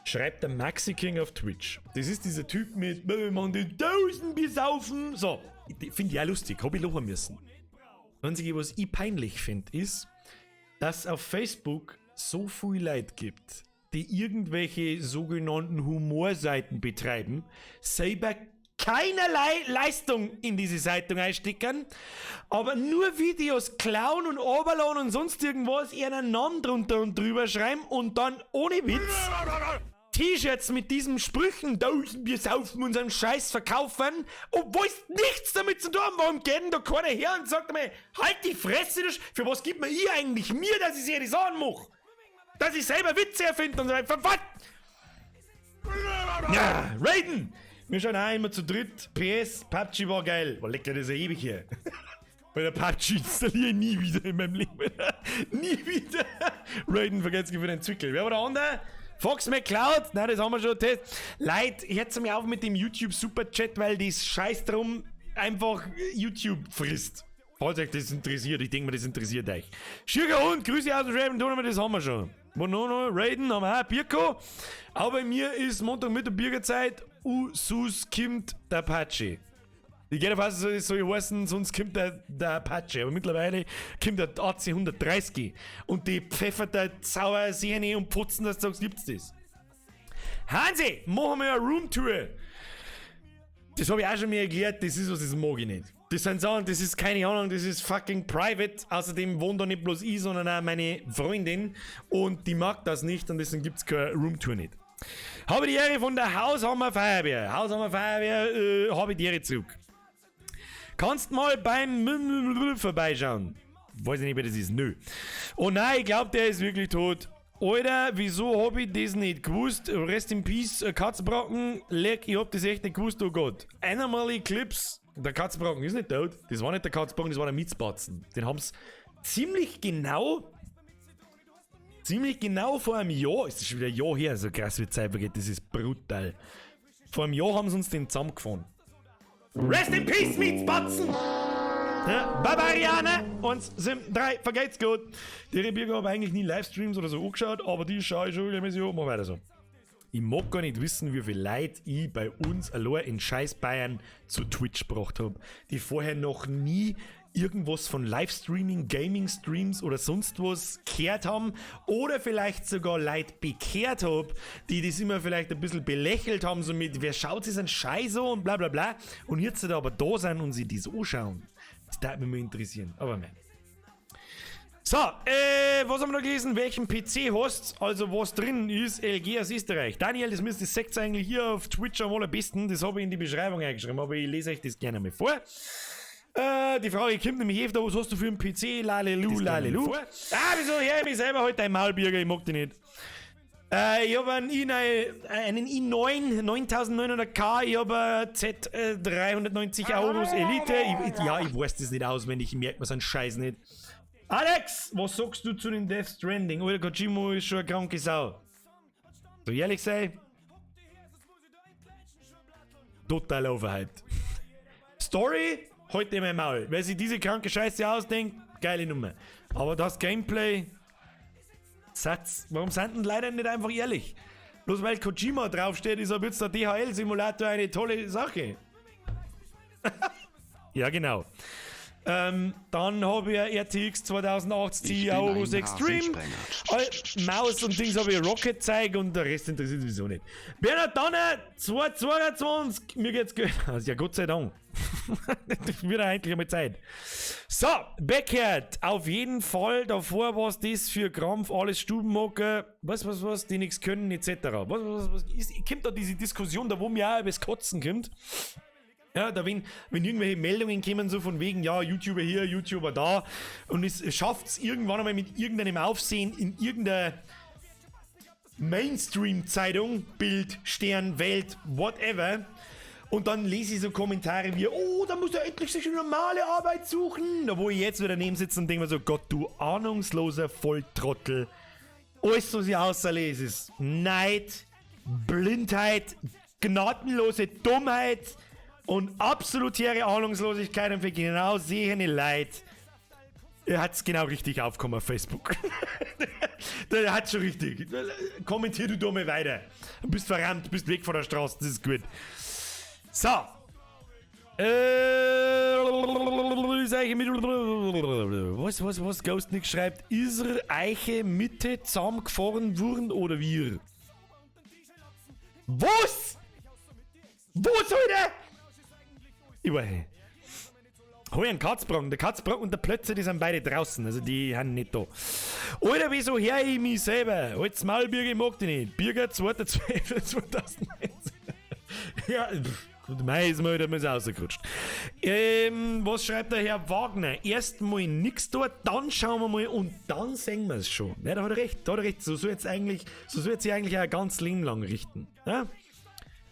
Schreibt der Maxi King auf Twitch. Das ist dieser Typ mit, wir machen die 1000 Bier saufen. So, finde ich auch lustig, hab ich lachen müssen. Das Einzige, was ich peinlich finde, ist, dass es auf Facebook so viel Leute gibt, die irgendwelche sogenannten Humorseiten betreiben, selber keinerlei Leistung in diese Zeitung einstecken, aber nur Videos klauen und oberladen und sonst irgendwas, ihren Namen drunter und drüber schreiben und dann ohne Witz T-Shirts mit diesen Sprüchen, 1000 Bier saufen und unseren Scheiß verkaufen, obwohl es nichts damit zu tun haben. Warum geht denn da keiner her und sagt mir, halt die Fresse, du für was gibt mir ihr eigentlich mir, dass ich sie die Sachen mach? Dass ich selber Witze erfinde und so weiter. Was? Ja, Raiden! Wir schauen auch immer zu dritt. PS, PUBG war geil. War lecker, das ist ja ewig hier. Bei der PUBG installiere ich nie wieder in meinem Leben. Nie wieder. Raiden, vergesst für den Zwickel. Wer war der andere? Fox McCloud? Nein, das haben wir schon getestet. Leute, hört mir auf mit dem YouTube Super Chat, weil das Scheiß drum einfach YouTube frisst. Falls euch das interessiert, ich denke mir, das interessiert euch. Schirger Hund, Grüße aus dem Schwäbischen Tournament, das haben wir schon. Wo noch, noch? Raiden haben wir auch, Birko. Aber bei mir ist Montagmittag Bürgerzeit. Usus kommt der Apache. Ich gehe davon aus, es soll heißen, sonst kommt der Apache. Aber mittlerweile kommt der AC 130 und die pfeffert der sauer Sehne und putzen, dass du sagst, gibt's das. Hansi, machen wir eine Roomtour. Das habe ich auch schon mir erklärt, das ist was, das mag ich nicht. Das sind Sachen, das ist keine Ahnung, das ist fucking private. Außerdem wohnt da nicht bloß ich, sondern auch meine Freundin und die mag das nicht und deswegen gibt's keine Roomtour nicht. Habe die Ehre von der Haushammer Feuerwehr. Haushammer Feuerwehr, habe ich die Ehre zurück. Kannst mal beim vorbeischauen. Weiß ich nicht, wer das ist. Nö. Oh nein, ich glaub, der ist wirklich tot. Alter, wieso hab ich das nicht gewusst? Rest in Peace, Katzbracken. Leck, ich hab das echt nicht gewusst, oh Gott. Animal Eclipse. Der Katzbracken ist nicht tot. Das war nicht der Katzbracken, das war der Mitzbatzen. Den haben's ziemlich genau Ziemlich genau vor einem Jahr, ist das schon wieder ein Jahr her, so krass wie Zeit vergeht, das ist brutal. Vor einem Jahr haben sie uns den zusammengefahren. Rest in Peace, Mietsbatzen! Ja, Barbarianer! 1, 7, 3, vergeht's gut! Die Rebirger habe eigentlich nie Livestreams oder so angeschaut, aber die schaue ich schon regelmäßig an, mach weiter so. Ich mag gar nicht wissen, wie viel Leute ich bei uns allein in Scheiß Bayern zu Twitch gebracht habe, die vorher noch nie irgendwas von Livestreaming, Gaming-Streams oder sonst was gehört haben oder vielleicht sogar Leute bekehrt hab, die das immer vielleicht ein bisschen belächelt haben, so mit, wer schaut sich einen Scheiß an und bla bla bla und jetzt da aber da sein und sich das anschauen. Das würde mich mal interessieren, aber nein. So, was haben wir noch gelesen? Welchen PC hast? Also was drin ist, LG aus Österreich. Daniel, das müsst ihr seht eigentlich hier auf Twitch am allerbesten. Das habe ich in die Beschreibung eingeschrieben, aber ich lese euch das gerne mal vor. Die Frage kommt nämlich öfter, was hast du für einen PC? Lalelu, lalelu. Ah, wieso hör ich mich selber heute dein Maulbürger? Ich mag dich nicht. Ich habe einen i9, einen i9 9900K, ich habe einen Z390 Aorus Elite. Ja, ich weiß das nicht auswendig, ich merke mir so einen Scheiß nicht. Alex, was sagst du zu den Death Stranding? Alter, Kojima ist schon eine kranke Sau. So ehrlich sei, total overhyped. Story, heute in mein Maul. Wer sich diese kranke Scheiße ausdenkt, geile Nummer. Aber das Gameplay, Satz, warum sind denn leider nicht einfach ehrlich? Bloß weil Kojima draufsteht, ist ab jetzt der DHL-Simulator eine tolle Sache. Ja, genau. Dann habe ich eine RTX 2080 Ti Aorus Extreme. Maus und Dings habe ich Rocket Zeug und der Rest interessiert sowieso nicht. Bernhard Danner, 222, mir geht's gut. Ja, Gott sei Dank. Das wird eigentlich einmal Zeit. So, Beckert, auf jeden Fall. Davor war es das für Krampf, alles Stubenhocker, was, was, was, die nichts können, etc. Was, was, was, ist, kommt da diese Diskussion, da wo mir auch übers Kotzen kommt? Ja, da wenn irgendwelche Meldungen kommen, so von wegen, ja, YouTuber hier, YouTuber da, und es schafft es irgendwann einmal mit irgendeinem Aufsehen in irgendeiner Mainstream-Zeitung, Bild, Stern, Welt, whatever, und dann lese ich so Kommentare wie, oh, da muss er endlich sich eine normale Arbeit suchen, da wo ich jetzt wieder daneben sitze und denke mir so, Gott, du ahnungsloser Volltrottel, alles, was ich außerlese, ist Neid, Blindheit, gnadenlose Dummheit und absolute Ahnungslosigkeit und für genau sehende Leid. Er hat's genau richtig aufgekommen auf Facebook. Der hat schon richtig. Kommentier du dumme weiter. Du bist verrannt, bist weg von der Straße, das ist gut. So. Was Ghost Nick schreibt, ist Eiche Mitte zusammengefahren worden oder wir? Was? Was heute? Ich weiß nicht. Hol einen Katzbrocken. Der Katzbrocken und der Plötze, die sind beide draußen. Also die sind nicht da. Alter, wieso hör ich mich selber? Halt's Maul, Birger, ich mag dich nicht. Birger, 2.12.2019. Ja, gut, mei ist mal wieder mal rausgerutscht. Was schreibt der Herr Wagner? Erst mal nix dort, dann schauen wir mal und dann sehen wir es schon. Ja, da hat er recht, da hat er recht. So soll jetzt eigentlich, so soll jetzt sich eigentlich auch ganz Leben lang richten. Ja?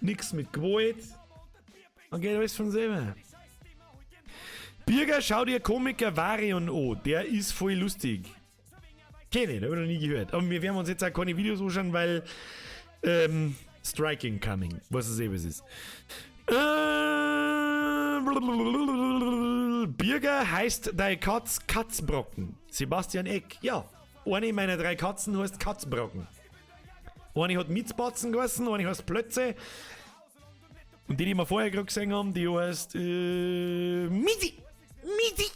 Nix mit Gewalt. Dann geht alles von selber. Birger, schau dir Komiker Varion an. Der ist voll lustig. Kenn ich, hab ich noch nie gehört. Aber wir werden uns jetzt auch keine Videos anschauen, weil Striking coming. Was es eh was ist. Birger heißt dein Katz Katzbrocken. Sebastian Eck. Ja, eine meiner 3 Katzen heißt Katzbrocken. Eine hat Mitzbatzen geheißen, eine heißt Plötze. Und die, die wir vorher gerade gesehen haben, die heißt Misi. Misi.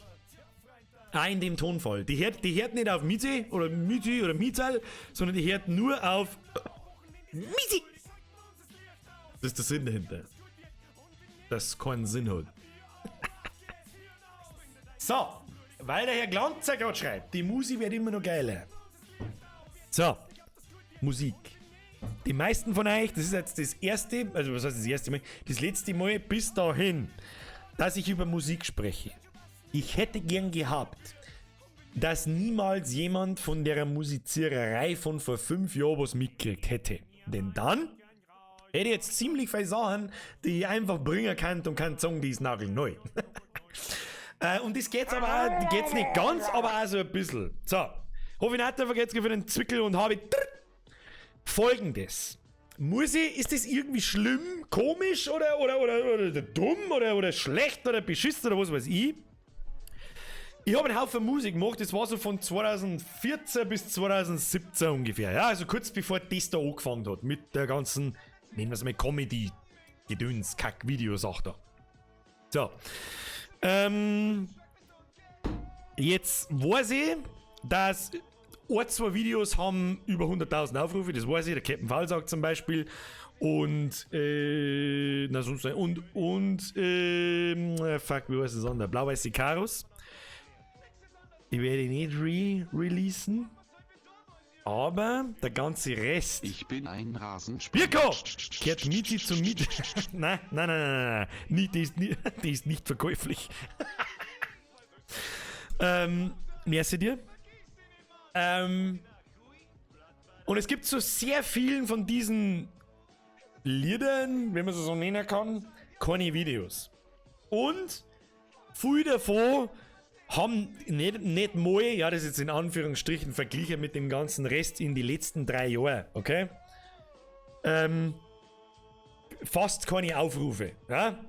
Auch in dem Tonfall. Die hört nicht auf Misi oder Misi oder Mizal, sondern die hört nur auf Misi. Das ist der Sinn dahinter. Das keinen Sinn hat. So, weil der Herr Glanzer gerade schreibt, die Musik wird immer noch geiler. So, Musik. Die meisten von euch, das ist jetzt das erste, also was heißt das erste Mal, das letzte Mal bis dahin, dass ich über Musik spreche. Ich hätte gern gehabt, dass niemals jemand von der Musiziererei von vor 5 Jahren was mitgekriegt hätte. Denn dann hätte ich jetzt ziemlich viele Sachen, die ich einfach bringen kann und kann sagen, die ist nagelneu. Und das geht's aber auch, geht's nicht ganz, aber auch so ein bisschen. So, Hofinator vergeht's für den Zwickel und habe Folgendes. Muss ich, ist das irgendwie schlimm, komisch oder dumm oder schlecht oder beschissen oder was weiß ich? Ich habe einen Haufen Musik gemacht, das war so von 2014 bis 2017 ungefähr. Ja, also kurz bevor das da angefangen hat, mit der ganzen, nennen wir es mal Comedy, Gedöns, Kack, Videosache da. So. Jetzt weiß ich, dass ein, zwei Videos haben über 100.000 Aufrufe, das weiß ich, der Captain Faulsack zum Beispiel. Und, na sonst, und, fuck, wie heißt das andere? Blau-Weiße Karos. Die werde ich nicht re-releasen. Aber der ganze Rest. Ich bin ein Rasensprenger. Birko! Kehrt Mieti zum Miet. Nein, nein, nein, nein, nein. Nie, die, ist nie, die ist nicht verkäuflich. Merci dir. Und es gibt so sehr vielen von diesen Liedern, wenn man sie so nennen kann, keine Videos. Und viel davon haben nicht mal, ja, das ist jetzt in Anführungsstrichen verglichen mit dem ganzen Rest in die letzten 3 Jahren, okay? Fast keine Aufrufe, ja?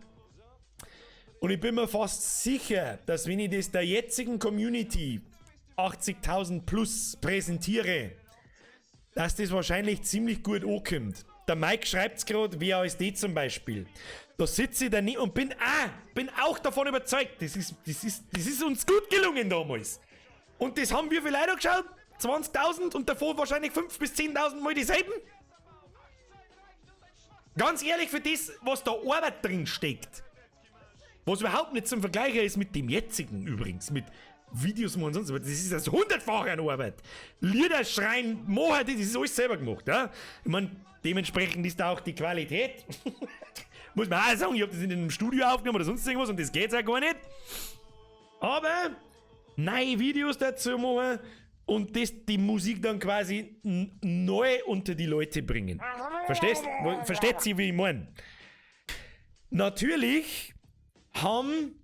Und ich bin mir fast sicher, dass wenn ich das der jetzigen Community 80.000 plus präsentiere, dass das wahrscheinlich ziemlich gut ankommt. Der Mike schreibt's grad, WASD zum Beispiel. Da sitze ich da nicht und bin auch davon überzeugt, das ist uns gut gelungen damals. Und das haben wir vielleicht auch geschaut, 20.000 und davor wahrscheinlich 5.000 bis 10.000 mal dieselben. Ganz ehrlich, für das, was da Arbeit drin steckt, was überhaupt nicht zum Vergleichen ist mit dem jetzigen übrigens, mit Videos machen und sonst was, das ist das 100-fache an Arbeit. Lieder schreien, machen, das ist alles selber gemacht. Ja? Ich mein, dementsprechend ist da auch die Qualität. Muss man auch sagen, ich hab das in einem Studio aufgenommen oder sonst irgendwas und das geht's auch gar nicht. Aber neue Videos dazu machen und das, die Musik dann quasi neu unter die Leute bringen. Verstehst? Versteht sie, wie ich mein? Natürlich haben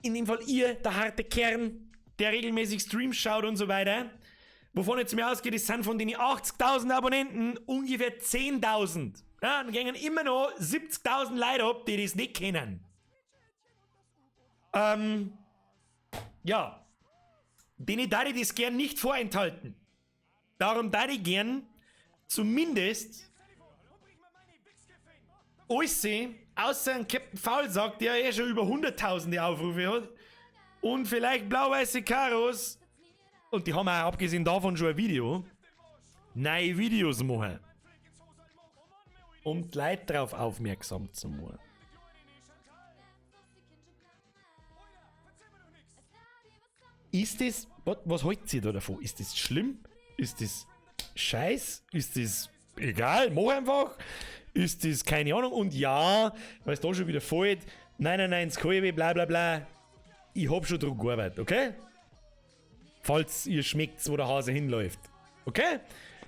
in dem Fall ihr, der harte Kern, der regelmäßig Streams schaut und so weiter, wovon jetzt mir ausgeht, es sind von den 80.000 Abonnenten ungefähr 10.000. Ja, dann gehen immer noch 70.000 Leute ab, die das nicht kennen. Ja. Denen darf ich das gern nicht vorenthalten. Darum darf ich gern zumindest alles sehen, außer ein Captain Faulsack, der eh schon über 100.000 Aufrufe hat. Und vielleicht blau-weiße Karos. Und die haben auch abgesehen davon schon ein Video. Neue Videos machen. Um die Leute darauf aufmerksam zu machen. Ist das, was haltet ihr da davon? Ist das schlimm? Ist das scheiß? Ist das egal? Mach einfach. Ist das keine Ahnung? Und ja, weil es da schon wieder fällt, 99 halbe, bla bla bla. Ich hab schon dran gearbeitet, okay? Falls ihr schmeckt, wo der Hase hinläuft. Okay?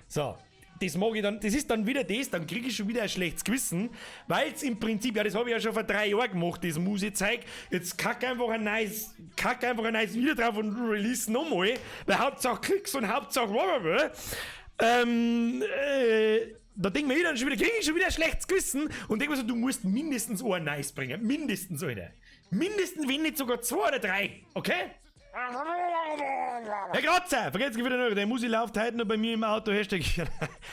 So. Das mag ich dann, das ist dann wieder das, dann krieg ich schon wieder ein schlechtes Gewissen, weil's im Prinzip, ja, das hab ich ja schon vor 3 Jahren gemacht, das Musezeug, jetzt kack einfach ein nice Video drauf und release nochmal, weil Hauptsache Klicks und Hauptsache blablabla. Da denk ich mir dann schon wieder, krieg ich schon wieder ein schlechtes Gewissen und denk mir so, du musst mindestens ein nice bringen, mindestens, Alter. Mindestens, wenn nicht sogar 2 oder 3, okay? Herr Kratzer, vergesst wieder noch, der Musi läuft heute noch bei mir im Auto, Hashtag.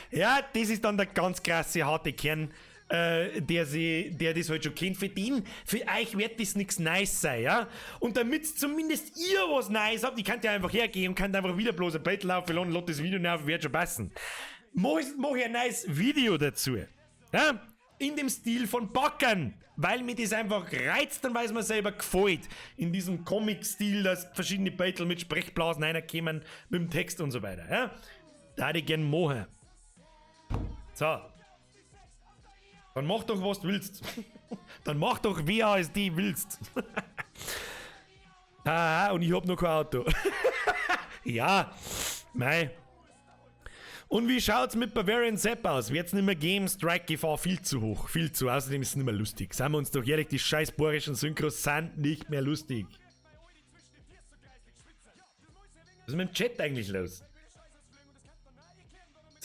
Ja, das ist dann der ganz krasse, harte Kern, der das halt schon kennt. Für den, für euch wird das nix Nice sein, ja? Und damit zumindest ihr was Nice habt, ich könnt ja einfach hergehen und könnt einfach wieder bloß ein Bett laufen und lasst das Video auf, wird schon passen. Mach ich ein nice Video dazu, ja? In dem Stil von Backern, weil mir das einfach reizt und weil es mir selber gefällt. In diesem Comic-Stil, dass verschiedene Beutel mit Sprechblasen reinkommen, mit dem Text und so weiter. Ja? Da hätte ich gern machen. So. Dann mach doch, was du willst. Dann mach doch WASD willst. Haha, und ich hab noch kein Auto. Ja, mei. Und wie schaut's mit Bavarian Sepp aus? Wird's nicht mehr geben? Strike-Gefahr viel zu hoch. Viel zu. Außerdem ist es nicht mehr lustig. Seien wir uns doch ehrlich, die scheiß bayerischen Synchros sind nicht mehr lustig. Was ist mit dem Chat eigentlich los?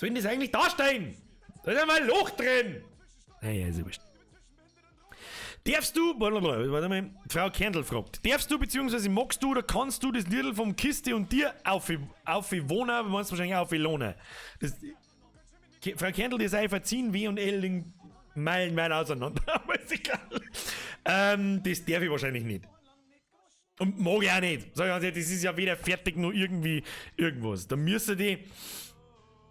Soll denn das eigentlich darstellen? Da ist einmal ein Loch drin! Naja, ist ja wurscht. Darfst du, warte mal, Frau Kerndl fragt, darfst du beziehungsweise magst du oder kannst du das Liedl vom Kiste und dir auf Wohner, du meinst wahrscheinlich auf Lohne. Das, Frau Kerndl, das sei verziehen, W und L liegen meilenweit auseinander, aber ist egal. Das darf ich wahrscheinlich nicht. Und mag ich auch nicht. Sag ich ganz ehrlich, das ist ja weder fertig noch irgendwie irgendwas. Da müsste die.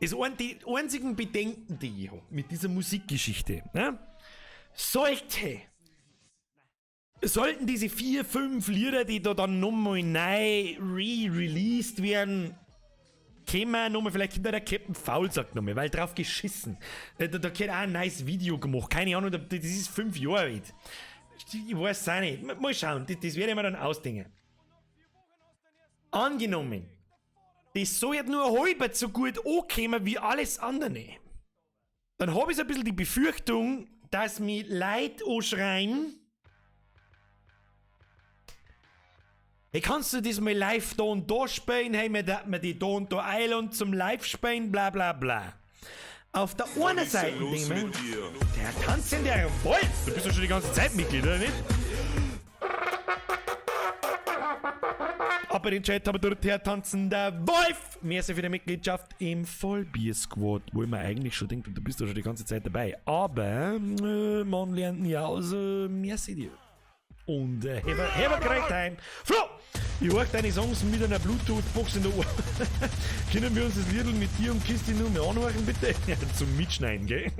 Das die einzigen Bedenken, die ich hab mit dieser Musikgeschichte, ne? Sollten diese 4, 5 Lieder, die da dann nochmal neu re-released werden, kämen nochmal, vielleicht hinter der Captain Faulsack nochmal, weil drauf geschissen. Da gehört auch ein nice Video gemacht, keine Ahnung, das ist 5 Jahre alt. Ich weiß es auch nicht. Mal schauen, das werde ich mir dann ausdenken. Angenommen, das soll ja nur halb so gut ankommen wie alles andere. Dann habe ich so ein bisschen die Befürchtung, dass mich Leute anschreien. Hey, kannst du das mal live da und da spielen? Hey, mir darf man die da und da einladen zum Live spielen, bla bla bla. Auf der einen Seite, los denk ich mir, mit dir? der tanzt in der Wolf. Du bist doch schon die ganze Zeit Mitglied, oder nicht? Aber den Chat habe dort her tanzender Wolf. Merci für die Mitgliedschaft im Vollbier-Squad, wo ich mir eigentlich schon denke, du bist doch schon die ganze Zeit dabei. Aber man lernt nie aus. Merci dir. Und have a great time. Flo, ich horch deine Songs mit einer Bluetooth-Box in der Ohr. Können wir uns das Liedl mit dir und Kisti nur mehr anhören, bitte? Ja, zum Mitschneiden, gell?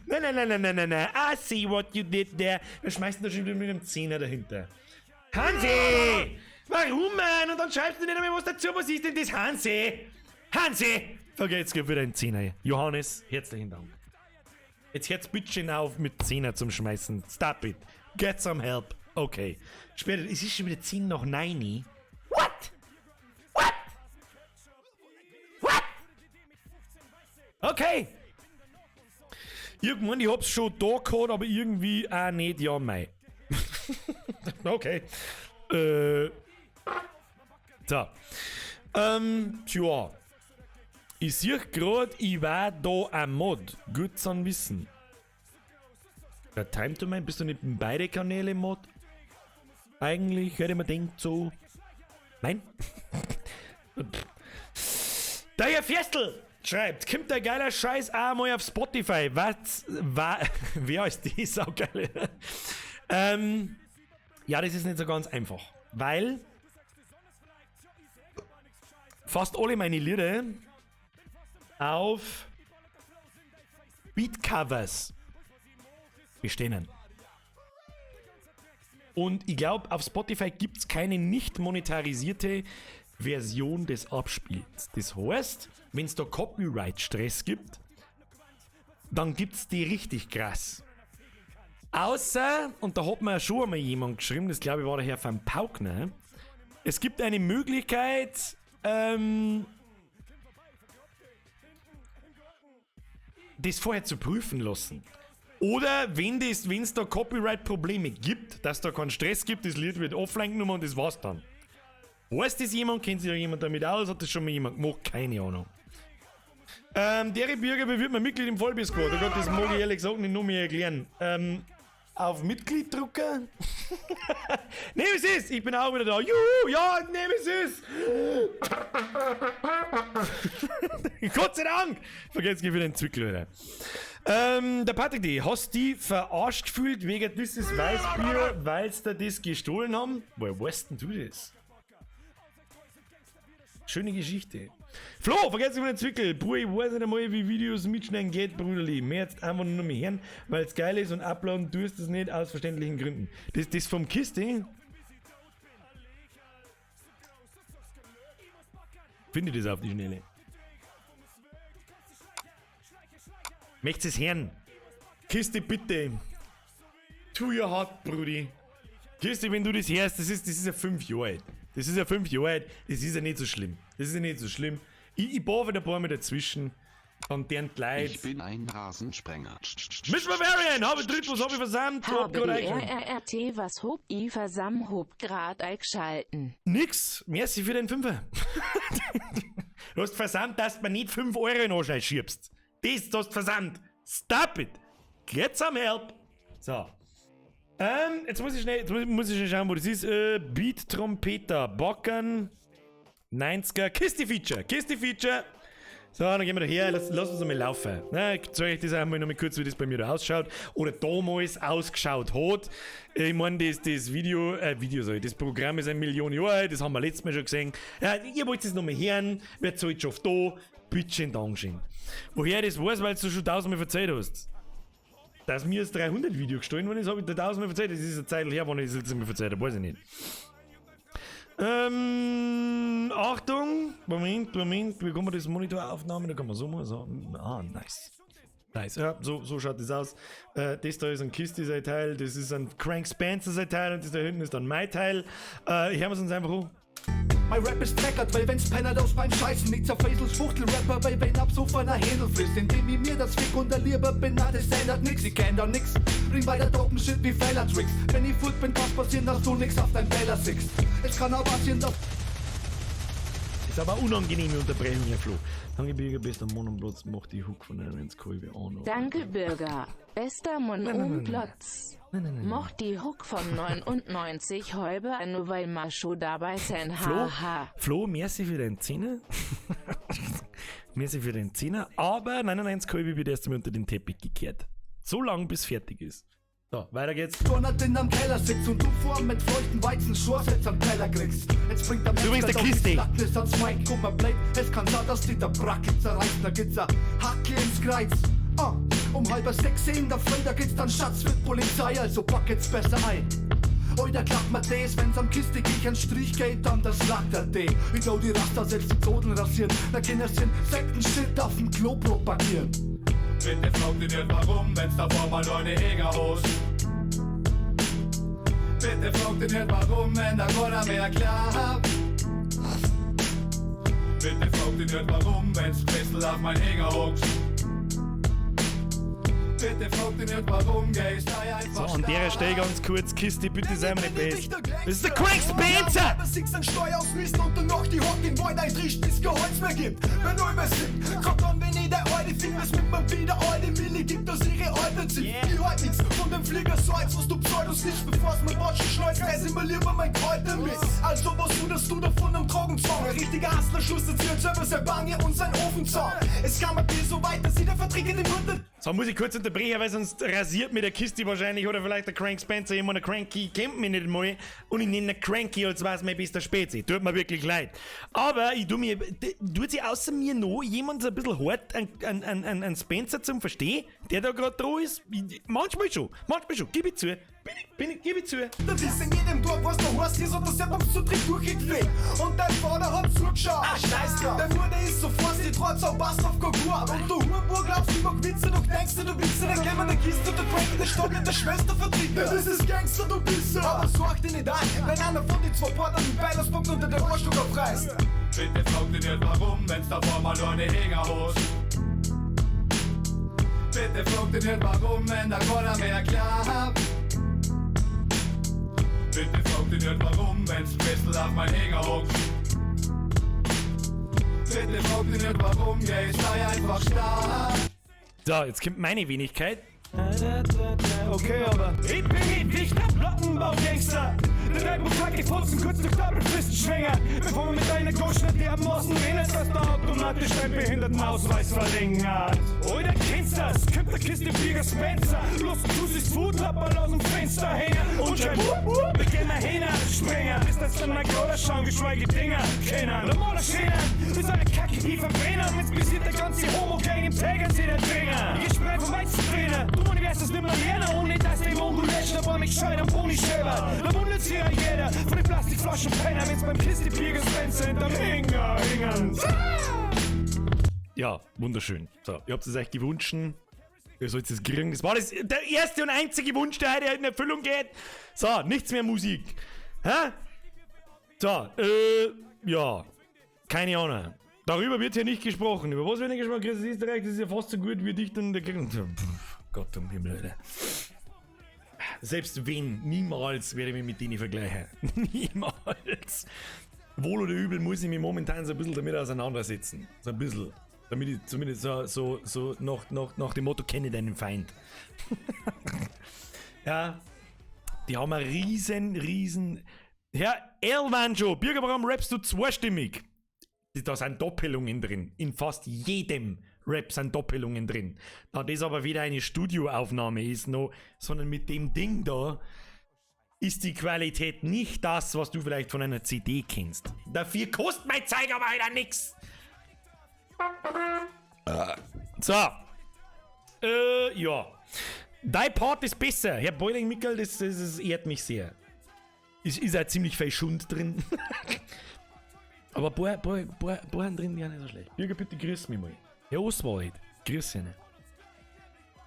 Nein, nein, nein, nein, nein, nein, nein. I see what you did there. Wir schmeißen da schon wieder mit einem Zehner dahinter. Hansi! Warum, Mann? Und dann schreibst du nicht einmal was dazu. Was ist denn das, Hansi? Hansi! Okay, jetzt gibt wieder ein Zehner. Johannes, herzlichen Dank. Jetzt hört's bitte schön auf mit Zehner zum Schmeißen. Stop it. Get some help. Okay. Später, es ist schon wieder 8:50. What? What? What? Okay. Irgendwann, ich hab's schon da gehabt, aber irgendwie auch nicht, ja, mei. Okay. So. Tja. Ich sehe grad, ich war da am Mod. Gut zu wissen. Der Time to Mine, bist du nicht in beide Kanäle Mod? Eigentlich hätte man denkt so. Nein? Der Herr Ferstl schreibt, kommt der geiler Scheiß auch mal auf Spotify. Was? Wer ist die saugeile? Ja, das ist nicht so ganz einfach, weil fast alle meine Lieder auf Beatcovers bestehen. Und ich glaub, auf Spotify gibt's keine nicht monetarisierte Version des Abspiels. Das heißt, wenn's da Copyright-Stress gibt, dann gibt's die richtig krass. Außer, und da hat mir ja schon einmal jemand geschrieben, das glaube ich war der Herr van Paukner, es gibt eine Möglichkeit, das vorher zu prüfen lassen. Oder wenn's da Copyright-Probleme gibt, dass da keinen Stress gibt, das Lied wird offline genommen und das war's dann. Weiß das jemand? Kennt sich da jemand damit aus? Hat das schon mal jemand gemacht? Keine Ahnung. Der Bürger bewirbt mir Mitglied im Vollbier-Squad. Oh Gott, das mag ich ehrlich gesagt nicht noch mehr erklären. Auf Mitglied drücken? Nemesis! Ich bin auch wieder da. Juhu! Ja, Nemesis! Gott sei Dank! Vergesst nicht wieder den Zwickel wieder. Der Patrick D. Hast du dich verarscht gefühlt wegen dieses Weißbier, weil's dir das gestohlen haben? Woher weißt denn du das? Schöne Geschichte. Flo, vergesst nicht den Zwickel. Bruder, ich weiß nicht einmal, wie Videos mitschneiden geht, Bruderli. Mehr jetzt einfach nur mehr hören, weil's geil ist und uploaden tust es nicht aus verständlichen Gründen. Das vom Kiste? Finde ich das auf die Schnelle. Möchtest es hören? Kiste, bitte. To your heart, Brudi. Kiste, wenn du das hörst, das ist ja 5 Jahre alt. Das ist ja 5 Jahre alt, das ist ja nicht so schlimm. Das ist ja nicht so schlimm. Ich baue wieder ein paar Mal dazwischen. Dann deren Leid. Ich bin ein Rasensprenger. Miss Bavarian, habe dritt, was hab ich versammelt? Hab grad eingeschaltet. HBRRT, was hob I versam, hob grad eingeschalten. Nix, merci für den Fünfer. Du hast versandt, dass du mir nicht 5 Euro in den Arsch schiebst. Das hast du versandt. Stop it. Get some help. So. Jetzt muss ich schnell, jetzt muss ich schnell schauen, wo das ist. Beat Trompeter, Backen, 90er, Kiste Feature, Kiste Feature. So, dann gehen wir da her, lass uns einmal laufen. Na, ich zeige euch das einmal noch mal kurz, wie das bei mir da ausschaut. Oder damals ausgeschaut hat. Ich meine, das Video, Video sag ich, das Programm ist 1 Million Jahre alt, das haben wir letztes Mal schon gesehen. Ja, ihr wollt es noch mal hören, wer zahlt schon da? Bitteschön, Dankeschön. Woher ich das weiß, weil du schon tausendmal erzählt hast. Dass mir das 300 Video gestohlen worden ist, habe ich dir tausendmal erzählt. Das ist eine Zeit her, wann ich das letzte Mal erzählt habe, weiß ich nicht. Achtung! Moment, Moment, wie kann man das Monitoraufnahme? Da kann man so machen. So. Ah, nice. Nice, ja, so schaut das aus. Das da ist ein Kisti sein Teil, das ist ein Crank Spencer sein Teil und das da hinten ist dann mein Teil. Ich höre uns einfach an. Mein Rap ist dreckert, weil wenn's pennert aus beim Scheißen, nicht zerfäselt Schwuchtel-Rapper, weil wenn ab so einer Händel frisst, indem ich mir das Fick und der lieber bin, na, das ändert nix, ich kenn da nix. Bring weiter dopen Shit wie Fehler-Tricks. Wenn ich furt bin, kann's passieren, dass du nix auf dein Teller siehst. Es kann auch passieren, dass Ist aber eine unangenehme Unterbrechung, Herr Flo. Danke, Birger, bester Mann am Platz, macht die Hook von 99 Kolbe an. Danke, Bürger. Bester Mann Nein, nein, um nein, nein. Platz. Nein, nein, nein. Mocht die Hook von 99 halbe nur weil Macho dabei sein. Flo, Haha. Flo, merci für den Zehner. Merci für den Zehner. Aber 99 Kolbe wird erst einmal unter den Teppich gekehrt. So lange, bis fertig ist. So, weiter geht's. Donat in am Keller sitzt und du vor mit feuchten Weizen Schorsetz am Teller kriegst. Jetzt bringt der Übrigens der Metzger doch Kiste. die Lacknis ans Mic und man bleibt. Es kann sein, dass die der Bracke zerreißt, da geht's a Hacke ins Kreuz. Ah, um 5:30 in der Früh, da geht's dann Schatz mit Polizei, also pack jetzt besser ein. Oida, klappt mir das, wenn's am Kiste ich einen Strich geht, dann das lag der D. Ich glaub, die Raster selbst die Zoden rasieren, da können sie Sekten-Shit auf dem Klo propagieren. Bitte frag dich nicht warum, wenn's davor mal nur eine Heger hast. Bitte frag dich nicht warum, wenn da keiner mehr klappt. Bitte frag dich nicht warum, wenn's Quessel auf mein Heger hockst. Bitte frag dich nicht warum, gehst da einfach So, an der Stelle ganz kurz, Kisti, bitte sei mir nicht böse. Das ist der Crank Spencer! Six ein Steuerausmisten und dann noch die Hock in Wald eintricht, bis kein Holz mehr gibt. Wenn immer singt, kommt dann, wenn ich der alte Finger mit mir wieder alte Mille gibt, aus ihre alte zieht. Ich halt nix von dem Flieger Salz, was du Pseudos nicht, bevor's mir Watschen schleust, reiß immer lieber mein Kräuter mit. Also was du, dass du davon am Drogenzwang. Ein richtiger Hustler-Schuss erzählt selber sein Bange und sein Ofenzaun. Es kam mir so weit, dass ich der Verträge den Mutter So, muss ich kurz unterbrechen, weil sonst rasiert mir der Kisti wahrscheinlich oder vielleicht der Crank Spencer. Ich meine, der Cranky kennt mich nicht mal und ich nenne ihn Cranky, als wär's mein bester Spezi. Tut mir wirklich leid. Aber ich tu mir, tut sich außer mir noch jemand so ein bisschen hart an Spencer zum Verstehen, der da gerade dran ist? Manchmal schon, gib ich zu. Gib ich zu. Das ist in jedem Dorf, was du hast, hier so dass er beim Zutritt durchgepflegt. Und dein Vater hat zugeschaut. Ah, scheiß drauf. Deine Mutter ist so fast, die trotz auch passt auf Kokur. Und du Hurenburg glaubst, ich mag Witze, doch denkst du, du Wichser, dann gehen wir in der Kiste und der Crank in der Stadt mit der Schwester vertrieben. Das ist Gangster, du Pisser. Aber sorg dich nicht an, wenn einer von den zwei Partnern den Beil auspackt und dir den Arschloch aufreißt. Bitte frag dich nicht warum, wenn's davor mal nur eine Heger hast. Bitte frag dich nicht warum, wenn da keiner mehr klappt. Bitte frag dich nicht warum, wenn's Quessel auf mein Heger hockst. Bitte frag dich nicht warum, gehst sei einfach stark. So, jetzt kommt meine Wenigkeit. Okay, aber ich bin nicht der Plattenbau-Gangster. Der Leib und Kacke putzen, kurz durch Doppelfisten schwingen. Bevor man mit deiner Goschner dermaßen redest, dass du automatisch dein Behindertenausweis verlängert. Oder kennst das? Kommt der Kiste Flieger Spencer. Los, du siehst Foodlapperl aus dem Fenster hängen. Und schreib, wupp, wupp, wir gehen mal hin, springen. Bis das dann mal Goder schauen, geschweige Dinger kennen. Der Maler schönen, ist eine Kacke, die verbrennen. Jetzt passiert der ganze Homo-Gang im Tegernsee der Dringer. Ich sprech vom Weizentrainer. Du und ich wirst das nimmer lernen, ohne dass der Mongolech, da war mich gescheit am Boni schäbert. Da wundert sich ja jeder von den Plastikflaschen Penner, wenn's beim Kisti Bierger Spencer hinterm Hinger hängen. Ja, wunderschön. So, ihr habt es euch gewünscht. Ihr sollt es kriegen. Das war das, der erste und einzige Wunsch, der heute in Erfüllung geht. So, nichts mehr Musik. Hä? So, ja. Keine Ahnung. Darüber wird hier nicht gesprochen. Über was wird nicht gesprochen? Chris Österreich, das ist ja fast so gut wie dicht und der Krieg. Pff, Gott um Himmel, Alter. Selbst wenn, niemals werde ich mich mit denen vergleichen. Niemals. Wohl oder übel muss ich mich momentan so ein bisschen damit auseinandersetzen. So ein bisschen. Damit ich zumindest so nach dem Motto, kenne deinen Feind. Ja, die haben einen riesen, riesen... Herr Elvanjo, Birger, warum rappst du zweistimmig? Da sind Doppelungen drin. In fast jedem Rap sind Doppelungen drin. Da das aber weder eine Studioaufnahme ist, noch, sondern mit dem Ding da, ist die Qualität nicht das, was du vielleicht von einer CD kennst. Dafür kostet mein Zeug aber halt auch nix. So. Ja. Dein Part ist besser. Herr Beuling Mickel, das ehrt mich sehr. Ist auch ziemlich viel Schund drin. Aber ein paar drin, die sind nicht so schlecht. Bürger, bitte grüß mich mal. Herr Oswald, grüß dich.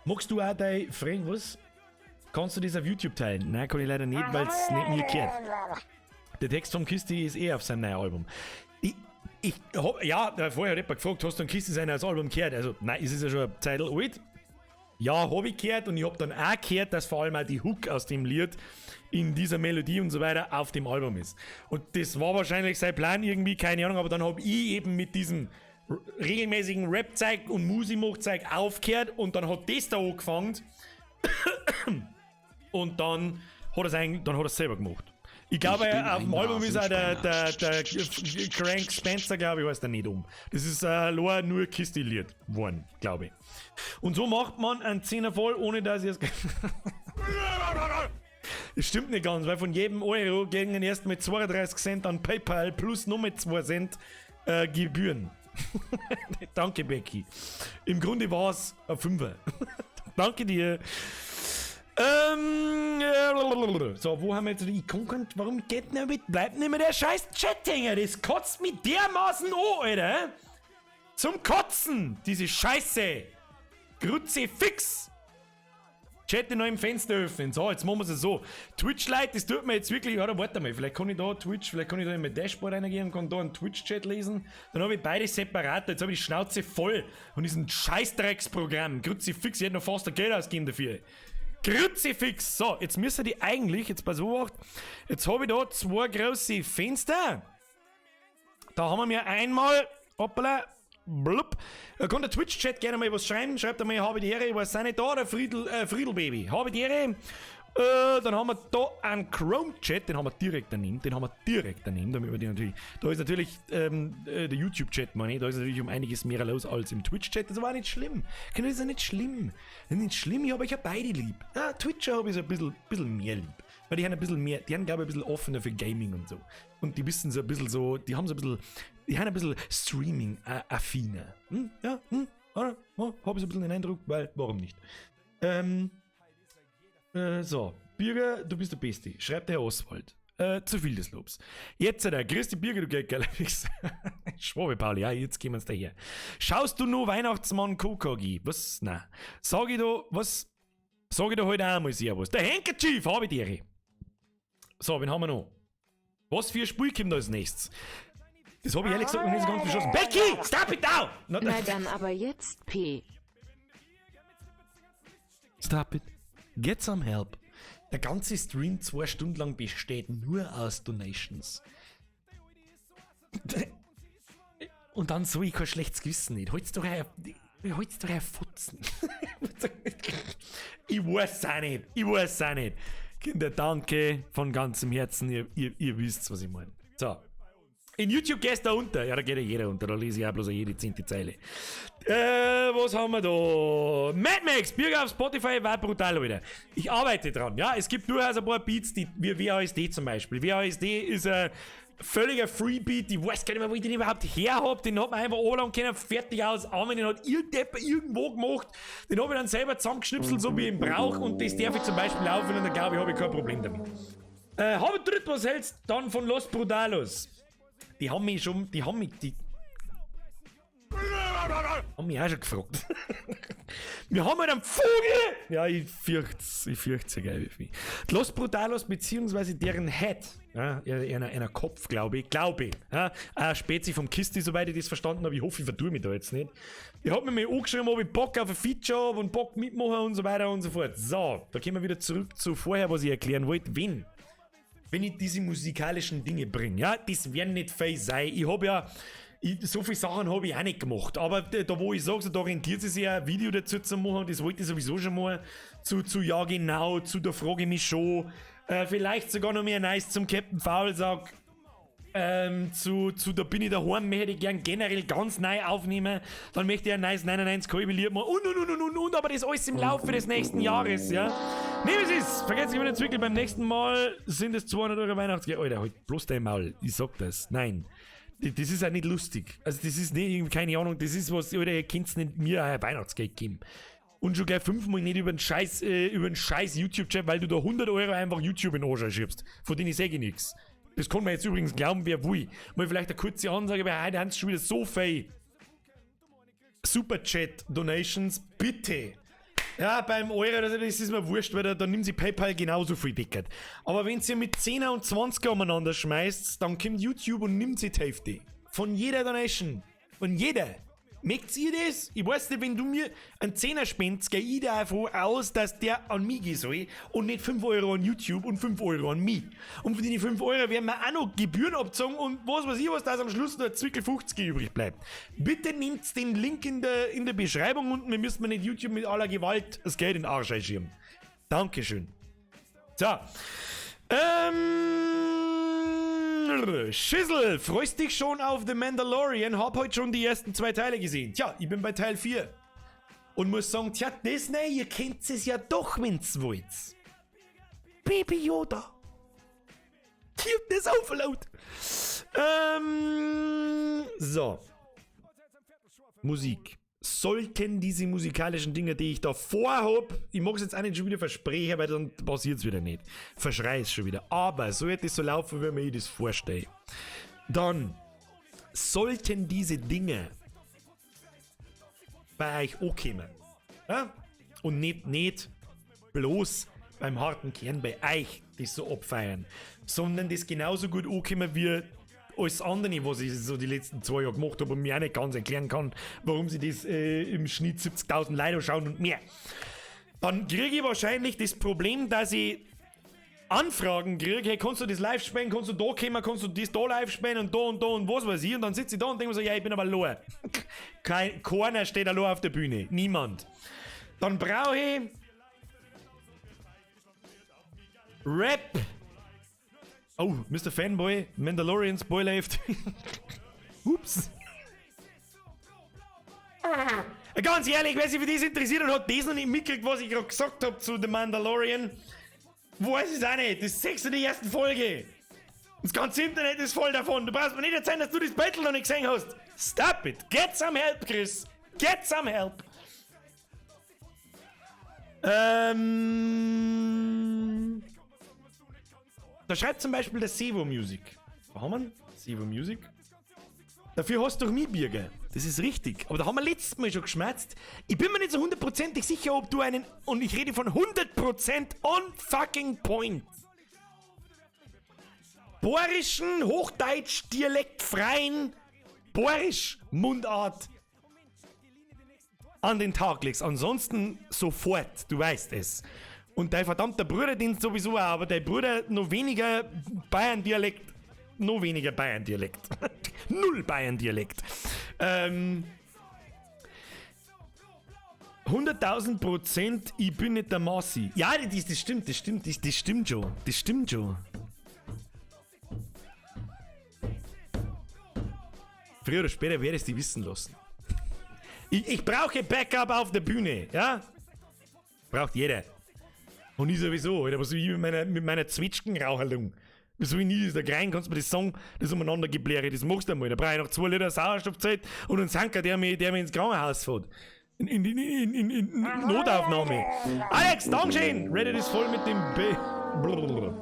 Magst du auch dein Frank, was? Kannst du das auf YouTube teilen? Nein, kann ich leider nicht, weil es nicht mir gehört. Der Text vom Kisti ist eh auf seinem neuen Album. Ja, vorher hat jemand gefragt, hast du einen Kisti sein neues Album gehört? Also, nein, es ist ja schon eine Zeit alt. Ja, hab ich gehört und ich hab dann auch gehört, dass vor allem auch die Hook aus dem Lied in dieser Melodie und so weiter auf dem Album ist. Und das war wahrscheinlich sein Plan irgendwie, keine Ahnung, aber dann hab ich eben mit diesem regelmäßigen Rap-Zeug und Musimach-Zeug aufgehört und dann hat das da angefangen und dann hat er's eigentlich, dann hat er's selber gemacht. Ich glaube, Ich bin auf dem ein Album ist auch der Rasensprenger. Crank Spencer, glaube ich, heißt der nicht um. Das ist allein nur Kisti-Lied geworden, glaube ich. Und so macht man einen Zehner voll, ohne dass ich es. Das stimmt nicht ganz, weil von jedem Euro gehen erst mit 32 Cent an PayPal plus noch mit 2 Cent Gebühren. Danke, Becky. Im Grunde war's ein Fünfer. Danke dir. So, wo haben wir jetzt die Ikonen? Warum geht denn mit? Bleibt nicht mehr der scheiß Chat hängen? Das kotzt mich dermaßen an, Alter. Zum Kotzen, diese Scheiße. Kruzifix. Chat in neuem Fenster öffnen. So, jetzt machen wir es so. Twitch-Lite, das tut mir jetzt wirklich. Oder warte mal, vielleicht kann ich da Twitch, vielleicht kann ich da in mein Dashboard reingehen und kann da einen Twitch-Chat lesen. Dann habe ich beide separat. Jetzt habe ich die Schnauze voll von diesem Scheißdrecksprogramm. Kruzifix, ich hätte noch fast Geld ausgeben dafür. Kruzifix! So, jetzt müssen die eigentlich, jetzt pass auf, jetzt habe ich da zwei große Fenster. Da haben wir mir einmal, hoppala, blub. Da kann der Twitch-Chat gerne mal was schreiben. Schreibt einmal, habe die Ehre, ich weiß auch nicht da, der Friedl, Friedelbaby. Habe die Ehre. Dann haben wir da einen Chrome-Chat, den haben wir direkt daneben, damit wir den natürlich, da ist natürlich der YouTube-Chat, meine ich, da ist natürlich um einiges mehr los als im Twitch-Chat, das war nicht schlimm. Das ist ja nicht schlimm. Das ist nicht schlimm, ich habe euch ja beide lieb. Ja, Twitcher habe ich so ein bisschen mehr lieb. Weil die haben ein bisschen mehr, die haben, glaube ich, ein bisschen offener für Gaming und so. Und die wissen so ein bisschen so, die haben so ein bisschen, die haben ein bisschen Streaming-affiner. Hm? Ja, hm? Oder? Ja, habe ich so ein bisschen den Eindruck, weil, warum nicht? So, Birger, du bist der Beste. Schreibt der Herr Oswald. Zu viel des Lobs. Jetzt, der Christi Birger, du geiler Wichser. Schwabe, Pauli, ja, jetzt gehen wir uns daher. Schaust du nur Weihnachtsmann KKG? Was? Na. Sag ich da, was? Sag ich da heute auch mal Servus. Der Handkerchief, habe ich dir. So, wen haben wir noch? Was für ein Spiel kommt da als nächstes? Das habe ich ehrlich gesagt noch nicht so ganz verschossen. Becky, stop it now! Na dann aber jetzt P. Stop it. Get some help. Der ganze Stream 2 Stunden lang besteht nur aus Donations. Und dann so, ich kein schlechtes Gewissen nicht. Holt's doch her, holt's doch her Fotzen. Ich weiß auch nicht. Ich weiß auch nicht. Kinder, danke von ganzem Herzen. Ihr wisst, was ich meine. So. In YouTube gehst du da unter. Ja, da geht ja jeder unter. Da lese ich auch bloß jede 10. Zeile. Was haben wir da? Mad Max, Birger auf Spotify war brutal wieder. Ich arbeite dran. Ja, es gibt durchaus ein paar Beats, die, wie WASD zum Beispiel. WASD ist ein völliger Freebeat. Ich weiß gar nicht mehr, wo ich den überhaupt her hab. Den hat man einfach anladen können, fertig aus. Amen, den hat irgendjemand irgendwo gemacht. Den hab ich dann selber zusammengeschnipselt, so wie ich ihn brauch. Und das darf ich zum Beispiel laufen und dann glaube ich, hab ich kein Problem damit. Hab dritt, was hältst du dann von Los Brutalos? Die haben mich schon, die haben mich, die haben mich auch schon gefragt. Wir haben halt einen Vogel! Ja, ich fürcht's ja geil für mich. Die Los Brutalos, beziehungsweise deren Head, ja, einer Kopf, glaube ich, ja, eine Spezi vom Kisti, soweit ich das verstanden habe, ich hoffe, ich vertue mich da jetzt nicht. Ich hab mir mal angeschrieben, ob ich Bock auf ein Feature habe und Bock mitmachen und so weiter und so fort. So, da kommen wir wieder zurück zu vorher, was ich erklären wollte. Wenn Wenn ich diese musikalischen Dinge bringe, ja, das werden nicht viel sein. Ich hab ja, so viele Sachen habe ich auch nicht gemacht. Aber da, wo ich sage, so, da rentiert es sich ja, ein Video dazu zu machen, das wollte ich sowieso schon mal. Zu ja genau, zu da frage ich mich schon. Vielleicht sogar noch mehr nice zum Captain Faulsack. Zu da bin ich daheim, möchte ich gern generell ganz neu aufnehmen. Dann möchte ich ein neues 99 Kolbe Lied machen und, aber das alles im Laufe des nächsten Jahres, ja. Nehmen Sie es! Vergesst nicht wieder Zwickel, beim nächsten Mal sind es 200 Euro Weihnachtsgeld. Alter, halt bloß dein Maul, ich sag das. Nein. Das ist auch nicht lustig. Also, das ist nicht, keine Ahnung, das ist was, Alter, ihr könnt's nicht mir ein Weihnachtsgeld geben. Und schon gleich 5-mal nicht über den scheiß YouTube-Chat, weil du da 100 Euro einfach YouTube in den Arsch schiebst. Von denen sag ich nix. Das kann man jetzt übrigens glauben, wer will. Mal vielleicht eine kurze Ansage, weil heute haben sie schon wieder so viel Superchat-Donations. Bitte. Ja, beim Euro, das ist mir wurscht, weil da nimmt sie PayPal genauso viel dickert. Aber wenn sie mit 10er und 20er umeinander schmeißt, dann kommt YouTube und nimmt sie die Hälfte. Von jeder Donation. Von jeder. Mögt ihr das? Ich weiß nicht, wenn du mir einen Zehner spendest, geh ich davon aus, dass der an mich gehen soll und nicht 5 Euro an YouTube und 5 Euro an mich. Und von den 5 Euro werden wir auch noch Gebühren abgezogen und was weiß ich was, dass am Schluss nur Zwickel 50 übrig bleibt. Bitte nehmt den Link in der Beschreibung unten, wir müssen nicht YouTube mit aller Gewalt das Geld in den Arsch einschieben. Dankeschön. So. Schissel, freust dich schon auf The Mandalorian? Hab heute schon die ersten 2 Teile gesehen. Tja, ich bin bei Teil 4. Und muss sagen, tja, Disney, ihr kennt es ja doch, wenn's wollt. Baby Yoda. Cute ist auch laut. So. Musik. Sollten diese musikalischen Dinge, die ich da vorhab, ich mag's jetzt auch nicht schon wieder versprechen, weil dann passiert's wieder nicht. Verschrei es schon wieder. Aber so wird es so laufen, wie mir das vorstelle. Dann sollten diese Dinge bei euch ankommen. Ja? Und nicht bloß beim harten Kern bei euch das so abfeiern, sondern das genauso gut ankommen wie alles andere, was ich so die letzten 2 Jahre gemacht habe und mir auch nicht ganz erklären kann, warum sie das im Schnitt 70.000 Leute schauen und mehr. Dann kriege ich wahrscheinlich das Problem, dass ich Anfragen kriege, hey, kannst du das live spielen, kannst du da kommen, kannst du das da live spielen und da und da und was weiß ich. Und dann sitze ich da und denke mir so, ja, ich bin aber allein. Keiner steht allein auf der Bühne. Niemand. Dann brauche ich Rap. Oh, Mister Fanboy, Mandalorian Spoiler Heft. Ups. Ganz ehrlich, wer sich für das interessiert und hat das noch nicht mitgekriegt, was ich gerade gesagt hab zu The Mandalorian, weiß ich es auch nicht. Das ist 6 in der ersten Folge. Das ganze Internet ist voll davon. Du brauchst mir nicht erzählen, dass du das Battle noch nicht gesehen hast. Stop it. Get some help, Chris. Get some help. Da schreibt zum Beispiel der Sevo Music. Wo haben wir ihn? Sevo Music. Dafür hast du doch mich, Birger. Das ist richtig. Aber da haben wir letztes Mal schon geschmerzt. Ich bin mir nicht so hundertprozentig sicher, ob du einen... Und ich rede von 100% on fucking point. Bohrischen, Hochdeutsch, dialektfreien, Bohrisch Mundart an den Tag legst. Ansonsten sofort, du weißt es. Und dein verdammter Bruder, den sowieso auch, aber dein Bruder noch weniger Bayern-Dialekt. Noch weniger Bayern-Dialekt. 0 Bayern-Dialekt. 100.000%, ich bin nicht der Massi. Ja, das stimmt, das stimmt, das stimmt schon. Das stimmt schon. Früher oder später werde ich es die wissen lassen. Ich brauche Backup auf der Bühne, ja? Braucht jeder. Und ich sowieso, Alter, was soll ich mit meiner Zwetschgenraucherlung? Wieso ich nie da rein, kannst du mir das sagen, das umeinander gebläre, das machst du einmal. Da brauche ich noch 2 Liter Sauerstoffzeit und einen Sanker, der mich ins Krankenhaus fährt. In Notaufnahme. Alex, Dankeschön! Reddit ist voll mit dem B. Blablabla.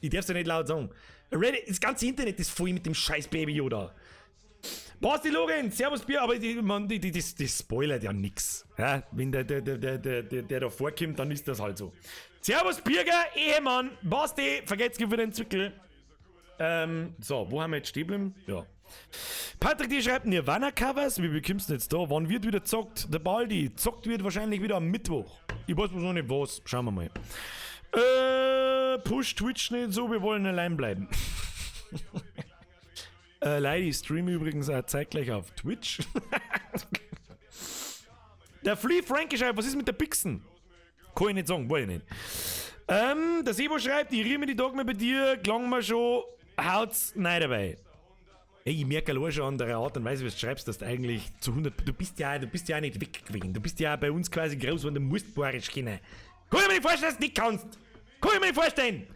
Ich darf's ja nicht laut sagen. Reddit, das ganze Internet ist voll mit dem scheiß Baby Yoda. Basti Lorenz, Servus Bier, aber das spoilert ja nix. Ja, wenn der da vorkommt, dann ist das halt so. Servus Birger, Ehemann, Basti, vergesst für den Zwickel. So, wo haben wir jetzt stehen geblieben? Ja. Patrick, die schreibt Nirvana-Covers, wie bekommst du denn jetzt da? Wann wird wieder zockt? Der Baldi, zockt wird wahrscheinlich wieder am Mittwoch. Ich weiß bloß noch nicht was, schauen wir mal. Push Twitch nicht so, wir wollen allein bleiben. Leider, ich streame übrigens auch zeitgleich auf Twitch. Der Flea Frankie schreibt, was ist mit der Pixen? Kann ich nicht sagen, weiß ich nicht. Der Sebo schreibt, ich rühre mir die Dogme bei dir, klang mir schon, haut's nein dabei. Ey, ich merke allein schon an der Art und Weise, wie du schreibst, dass du eigentlich zu 100, du bist ja auch nicht weg gewesen. Du bist ja bei uns quasi groß geworden, du musst bayerisch kennen. Kann ich mir nicht vorstellen, dass du nicht kannst. Kann ich mir nicht vorstellen.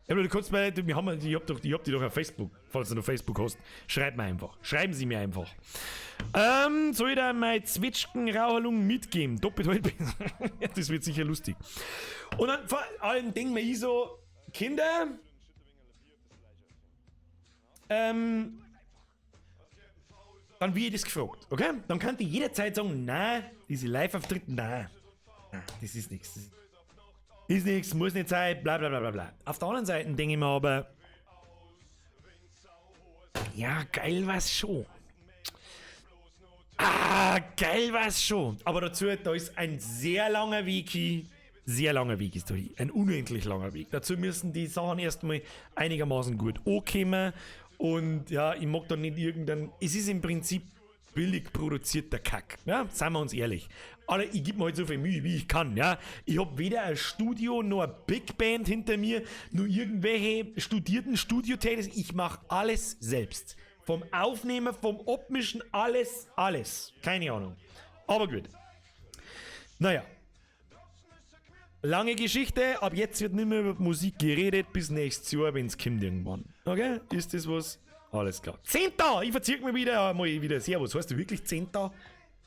Ja, aber du kannst mir, du, wir haben, ich hab doch, ich hab die doch auf Facebook, falls du noch Facebook hast. Schreib mir einfach. Schreiben Sie mir einfach. Soll ich da meine Zwetschgenraucherlungen mitgeben? Doppelt halb. Das wird sicher lustig. Und dann vor allem denken wir ich so, Kinder, dann wird das gefragt, okay? Dann kann die jederzeit sagen, nein, diese Live-Auftritte, nein, nein, das ist nichts. Das ist nichts, muss nicht sein, bla bla bla bla bla. Auf der anderen Seite denke ich mir aber, ja, geil war's schon. Ah, geil war's schon. Aber dazu, da ist ein sehr langer Weg hin. Sehr langer Weg ist da hin. Ein unendlich langer Weg. Dazu müssen die Sachen erstmal einigermaßen gut ankommen. Und ja, ich mag da nicht irgendein. Es ist im Prinzip billig produzierter Kack. Ja, seien wir uns ehrlich. Aber ich geb mir halt so viel Mühe, wie ich kann. Ja, ich hab weder ein Studio noch eine Big Band hinter mir, noch irgendwelche studierten Studiotechniker. Ich mach alles selbst. Vom Aufnehmen, vom Abmischen, alles, alles. Keine Ahnung. Aber gut. Naja. Lange Geschichte, ab jetzt wird nicht mehr über Musik geredet, bis nächstes Jahr, wenn's kommt irgendwann. Okay? Ist das was? Alles klar. 10. Ich verzieh mich wieder, mal wieder. Servus. Heißt du wirklich 10.?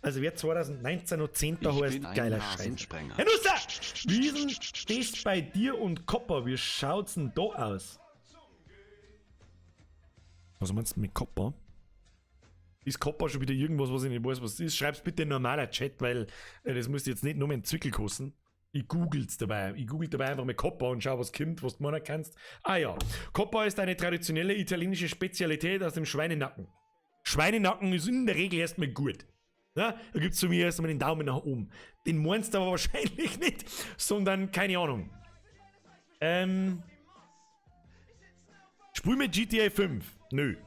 Also wer 2019 noch 10. Ich heißt, bin ein geiler Scheiß. Rasensprenger. Herr Nusser! Wie ist denn das bei dir und Copper? Wie schaut's denn da aus? Was meinst du mit Copper? Ist Copper schon wieder irgendwas, was ich nicht weiß, was es ist? Schreib's bitte in normaler Chat, weil das musst du jetzt nicht nur mit dem Zwickel kosten. Ich googel's dabei. Ich google dabei einfach mit Coppa und schau, was kommt, was du meinen kannst. Ah ja, Coppa ist eine traditionelle italienische Spezialität aus dem Schweinenacken. Schweinenacken ist in der Regel erstmal gut. Ja, da gibt's zu mir erstmal den Daumen nach oben. Den meinst du aber wahrscheinlich nicht, sondern keine Ahnung. Spiel mit GTA 5. Nö.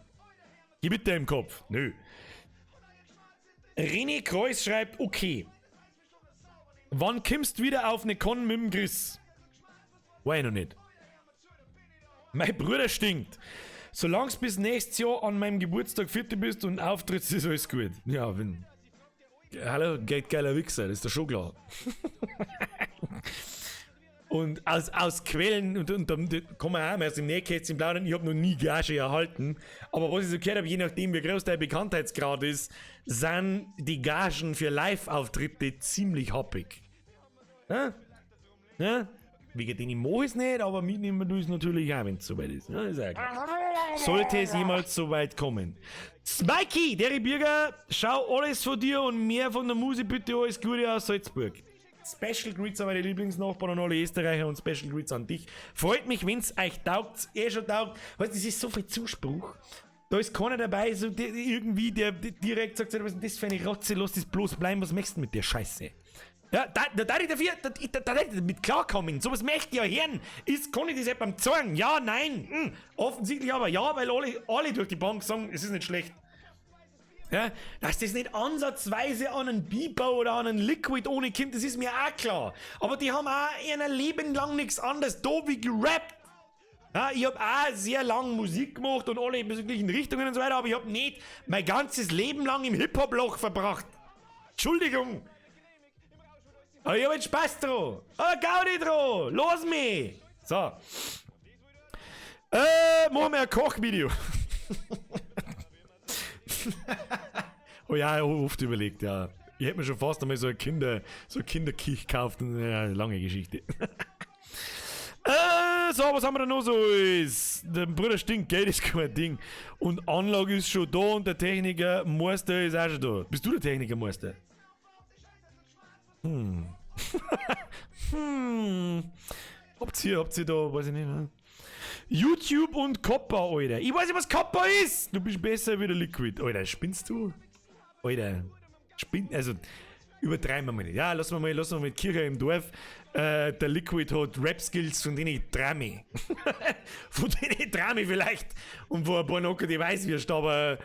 Geh bitte im Kopf. Nö. René Kreuz schreibt, okay. Wann kommst du wieder auf ne Con mit dem Chris? Weiß ich noch nicht. Mein Bruder stinkt. Solang's bis nächstes Jahr an meinem Geburtstag fit bist und auftrittst, ist alles gut. Ja, wenn. Hallo, geht geiler Wichser, das ist doch schon klar. Und aus Quellen, und da kann man auch mal aus dem Nähkästchen plaudern, ich hab noch nie Gage erhalten. Aber was ich so gehört hab, je nachdem wie groß der Bekanntheitsgrad ist, sind die Gagen für Live-Auftritte ziemlich happig. Ja? Ja? Wegen denen ich mach es nicht, aber mitnehmen du es natürlich auch, wenn's soweit ist. Ja, ist auch klar. Sollte es jemals so weit kommen. Smikey, der Bürger, schau alles von dir und mehr von der Musik bitte, alles Gute aus Salzburg. Special Greets an meine Lieblingsnachbarn und alle Österreicher und Special Greets an dich. Freut mich, wenn's euch taugt, eh schon taugt. Weißt du, das ist so viel Zuspruch. Da ist keiner dabei, so der, irgendwie, der direkt sagt, was ist denn das für eine Rotze, lass das bloß bleiben, was möchtest du mit der Scheiße? Ja, da, da, da, dafür, da, da, da, da, mit klarkommen, sowas möchte ich ja hören. Ist, kann ich das jemandem zeigen? Ja, nein. Offensichtlich aber ja, weil alle durch die Bank sagen, es ist nicht schlecht. Ja, dass das nicht ansatzweise an einen Biber oder an einen Liquid ohne kommt, das ist mir auch klar. Aber die haben auch ihr Leben lang nichts anderes da wie gerappt. Ja, ich hab auch sehr lang Musik gemacht und alle möglichen Richtungen und so weiter, aber ich hab nicht mein ganzes Leben lang im Hip-Hop-Loch verbracht. Entschuldigung. Aber ich hab jetzt Spaß dran. Ah, Gaudi dran. Los mich. So. Machen wir ein Kochvideo. Oh ja, ich hab oft überlegt, ja. Ich hätte mir schon fast einmal so ein Kinderkich gekauft. Und, ja, lange Geschichte. So, was haben wir da noch so? Ist, der Bruder stinkt, Geld ist kein Ding. Und Anlage ist schon da und der Technikermeister ist auch schon da. Bist du der Technikermeister? Habt ihr da, weiß ich nicht, ne? YouTube und Copper, Alter. Ich weiß nicht, was Copper ist. Du bist besser wie der Liquid. Alter, spinnst du? Alter, spinn, also, Übertreiben wir mal nicht. Ja, lassen wir mal die Kirche im Dorf. Der Liquid hat Rap-Skills, von denen ich träume. Von denen ich träume vielleicht. Und wo ein paar Nocker die Weißwürste, aber.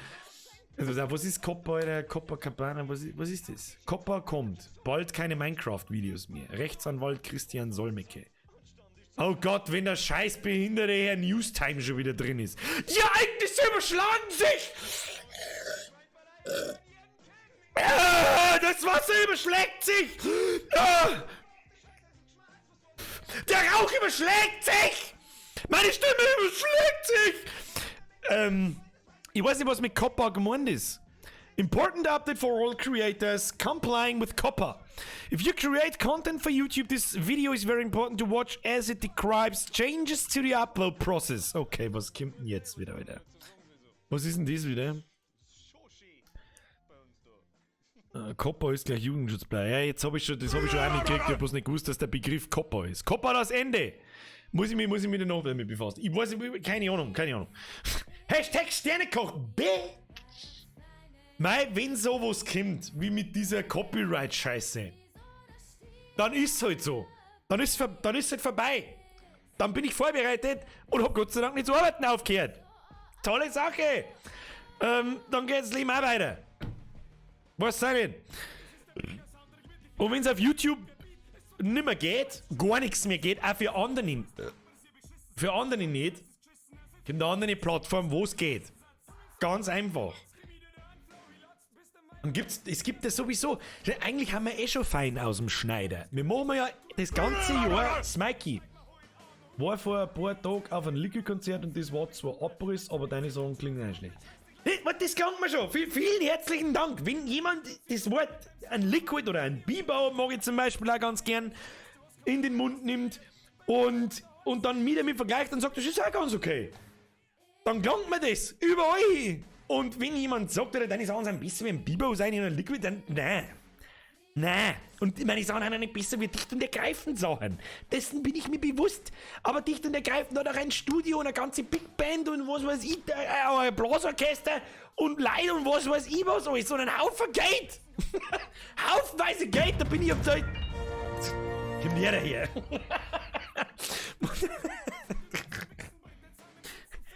Also, was ist Copper, Alter? Copacabana, was ist das? Copper kommt. Bald keine Minecraft-Videos mehr. Rechtsanwalt Christian Solmecke. Oh Gott, wenn der scheiß behinderte Herr Newstime schon wieder drin ist. Die Ereignisse überschlagen sich! Das Wasser überschlägt sich! Der Rauch überschlägt sich! Meine Stimme überschlägt sich! Ich weiß nicht, was mit COPPA gemeint ist. Important update for all creators complying with COPPA. If you create content for YouTube, this video is very important to watch as it describes changes to the upload process. Okay, was kommt denn jetzt wieder, Alter? Was ist denn das wieder? COPPA ist gleich Jugendschutzblei. Ja, jetzt habe ich schon, das habe ich schon einmal gekriegt. Ich habe bloß nicht gewusst, dass der Begriff COPPA ist. COPPA das Ende! Muss ich mich noch damit befassen? Ich weiß nicht, keine Ahnung, keine Ahnung. Hashtag Sternekoch, bitch! Mei, wenn sowas kommt, wie mit dieser Copyright-Scheiße, dann ist's halt so. Dann ist halt vorbei. Dann bin ich vorbereitet und hab Gott sei Dank nicht zu arbeiten aufgehört. Tolle Sache! Dann geht's Leben auch weiter. Was sei denn? Und wenn's auf YouTube nimmer geht, gar nichts mehr geht, auch für andere, nicht, gibt eine andere Plattform, wo es geht. Ganz einfach. Und es gibt das sowieso. Eigentlich haben wir eh schon fein aus dem Schneider. Wir machen ja das ganze Jahr Smikey. War vor ein paar Tagen auf einem Liquid-Konzert und das war zwar Abriss, aber deine Sachen klingen nicht schlecht. Das klang mir schon. Vielen herzlichen Dank. Wenn jemand das Wort ein Liquid oder ein Biebauer, mag ich zum Beispiel auch ganz gern, in den Mund nimmt und dann mit damit vergleicht und sagt, das ist auch ganz okay. Dann klangt mir das überall hin. Und wenn jemand sagt, oder deine Sachen sind besser wie ein Biebau sein in einem Liquid, dann nein. Nein. Und meine Sachen sind nicht besser wie dicht und ergreifend Sachen. Dessen bin ich mir bewusst. Aber dicht und ergreifend hat auch ein Studio und eine ganze Big Band und was weiß ich, ein Blasorchester und Leute und was weiß ich was alles. So einen Haufen Geld. Haufenweise Geld, da bin ich auf Zeit. Komm her daher.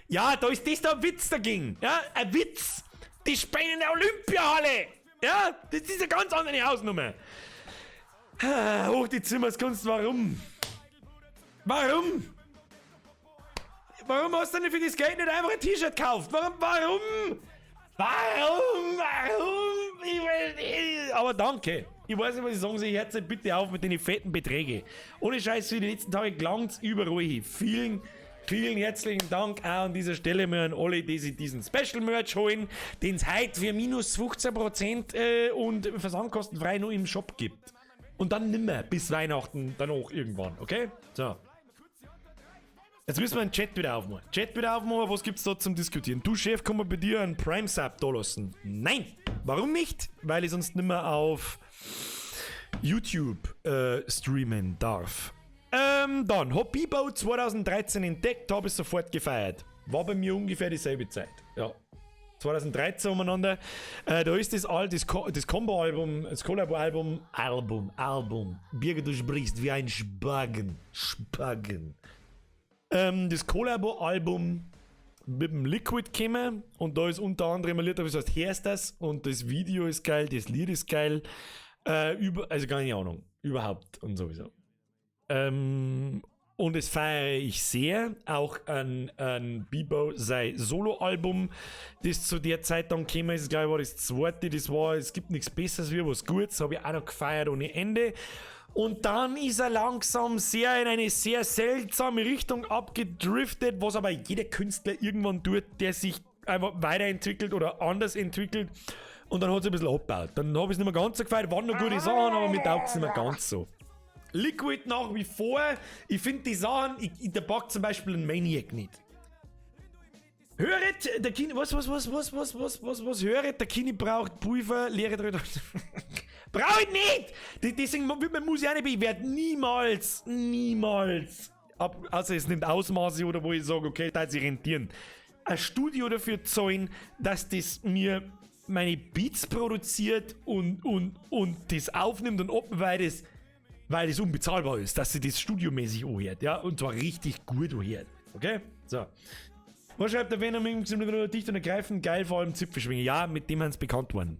Ja, da ist das da ein Witz dagegen. Ja, ein Witz. Die spielen in der Olympiahalle. Ja, das ist eine ganz andere Hausnummer. Hoch die Zimmerskunst, warum? Warum? Warum hast du denn für das Geld nicht einfach ein T-Shirt gekauft? Warum? Warum? Warum? Warum? Ich weiß nicht. Aber danke. Ich weiß nicht, was ich sagen soll. Hört bitte auf mit den fetten Beträgen. Ohne Scheiß, für die letzten Tage gelangt's überall hin. Vielen, vielen herzlichen Dank auch an dieser Stelle mal an alle, die sich diesen Special Merch holen, den es heute für minus 15% und versandkostenfrei nur im Shop gibt. Und dann nimmer bis Weihnachten danach irgendwann, okay? So. Jetzt müssen wir den Chat wieder aufmachen. Chat wieder aufmachen, was gibt's da zum Diskutieren? Du Chef, kann man bei dir einen Prime Sub da lassen? Nein! Warum nicht? Weil ich sonst nimmer auf YouTube streamen darf. Dann, hab Bibo 2013 entdeckt, habe es sofort gefeiert. War bei mir ungefähr dieselbe Zeit. Ja. 2013 umeinander. Da ist das das Combo-Album, das Collabo-Album, Album. Birgit, du sprichst wie ein Spagen. Spagen. Das Collabo-Album mit dem Liquid gekommen und da ist unter anderem ein Lied, das heißt Herst das und das Video ist geil, das Lied ist geil. Also keine Ahnung. Überhaupt und sowieso. Und es feiere ich sehr, auch an Bibo sein Solo-Album, das zu der Zeit dann gekommen ist, glaube ich, war das zweite, das war, es gibt nichts Besseres wie was Gutes, habe ich auch noch gefeiert ohne Ende. Und dann ist er langsam sehr in eine sehr seltsame Richtung abgedriftet, was aber jeder Künstler irgendwann tut, der sich einfach weiterentwickelt oder anders entwickelt. Und dann hat es ein bisschen abgebaut. Dann habe ich es nicht mehr ganz so gefeiert, waren noch gute Sachen, aber mir taugt es nicht mehr ganz so. Liquid nach wie vor, ich finde die Sachen, der packt zum Beispiel einen Maniac nicht. Höret, der Kini, was, höret, der Kini braucht Pulver, leere Dröder. Brauch ich nicht! Deswegen wird man muss ich auch nicht, ich werde niemals, also es nimmt Ausmaße oder wo ich sage, okay, da sich rentieren. Ein Studio dafür zahlen, dass das mir meine Beats produziert und das aufnimmt und ob, weil das unbezahlbar ist, dass sie das studiomäßig anhört, ja, und zwar richtig gut anhört. Okay? So. Was schreibt der Venom dicht und ergreifend, geil, vor allem Zipfelschwinge. Ja, mit dem haben sie bekannt worden.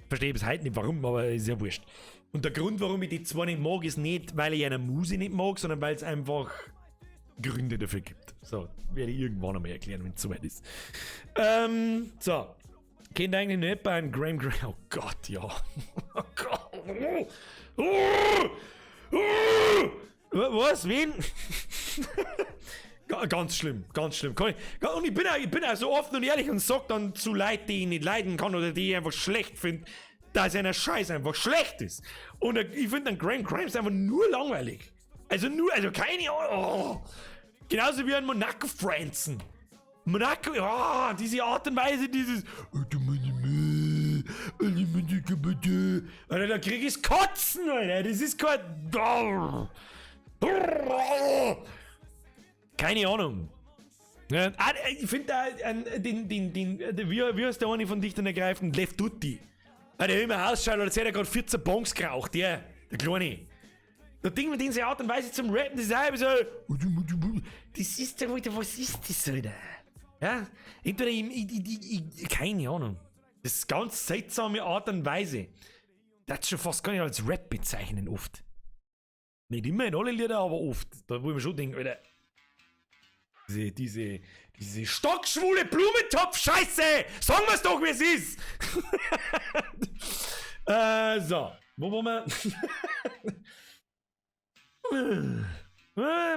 Verstehe bis heute nicht warum, aber ist ja wurscht. Und der Grund, warum ich die zwei nicht mag, ist nicht, weil ich eine Muse nicht mag, sondern weil es einfach Gründe dafür gibt. So, werde ich irgendwann einmal erklären, wenn es soweit ist. So. Kennt eigentlich nicht bei einem Graham Graham. Oh Gott, ja. Oh Gott. Was? Wen? Ganz schlimm, ganz schlimm. Und ich bin auch so offen und ehrlich und sag dann zu Leuten, die ich nicht leiden kann oder die ich einfach schlecht finde, dass einer Scheiß einfach schlecht ist. Und ich finde dann Graham Grimes einfach nur langweilig. Also keine Ahnung. Oh. Genauso wie ein Monaco Franzen. Monaco, oh, diese Art und Weise, dieses. Alter, da krieg ich's Kotzen, Alter. Das ist kein. Keine Ahnung. Ja, ich finde da wie heißt der eine von Dicht und Ergreifend? Left Duty. Der immer ausschaut, als hätte er gerade 14 Bongs geraucht, der Kleine. Das Ding mit dieser Art und Weise zum Rappen, das ist auch so. Das ist ja, was ist das, Alter? Ja, entweder ich keine Ahnung. Das ist ganz seltsame Art und Weise. Das ist schon fast gar nicht als Rap bezeichnen, oft. Nicht immer in alle Lieder, aber oft. Da wo ich mir schon denke, Alter. Diese stockschwule Blumentopf-Scheiße! Sagen wir's doch, wie es ist! So. Wo wollen wir?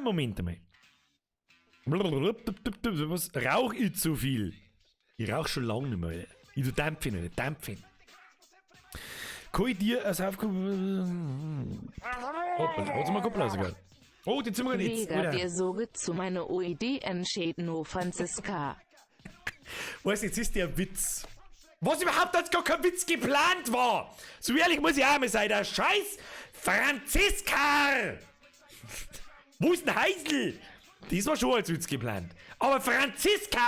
Moment einmal. Was? Rauch ich zu viel? Ich rauch schon lange nicht mehr. Ich tu Dampfen, nicht Dampfen. Kann ich dir als Aufgabe. Hoppala, hat's mal Koppel rausgehört. Oh, die Zimmer jetzt. Vega dir so zu meine OED entsteht no Franziska. Weißt du, jetzt ist der Witz. Was überhaupt als gar kein Witz geplant war. So ehrlich muss ich auch mal sein, der scheiß Franziska! Wo ist denn Heisel? Das war schon als Witz geplant. Aber Franziska!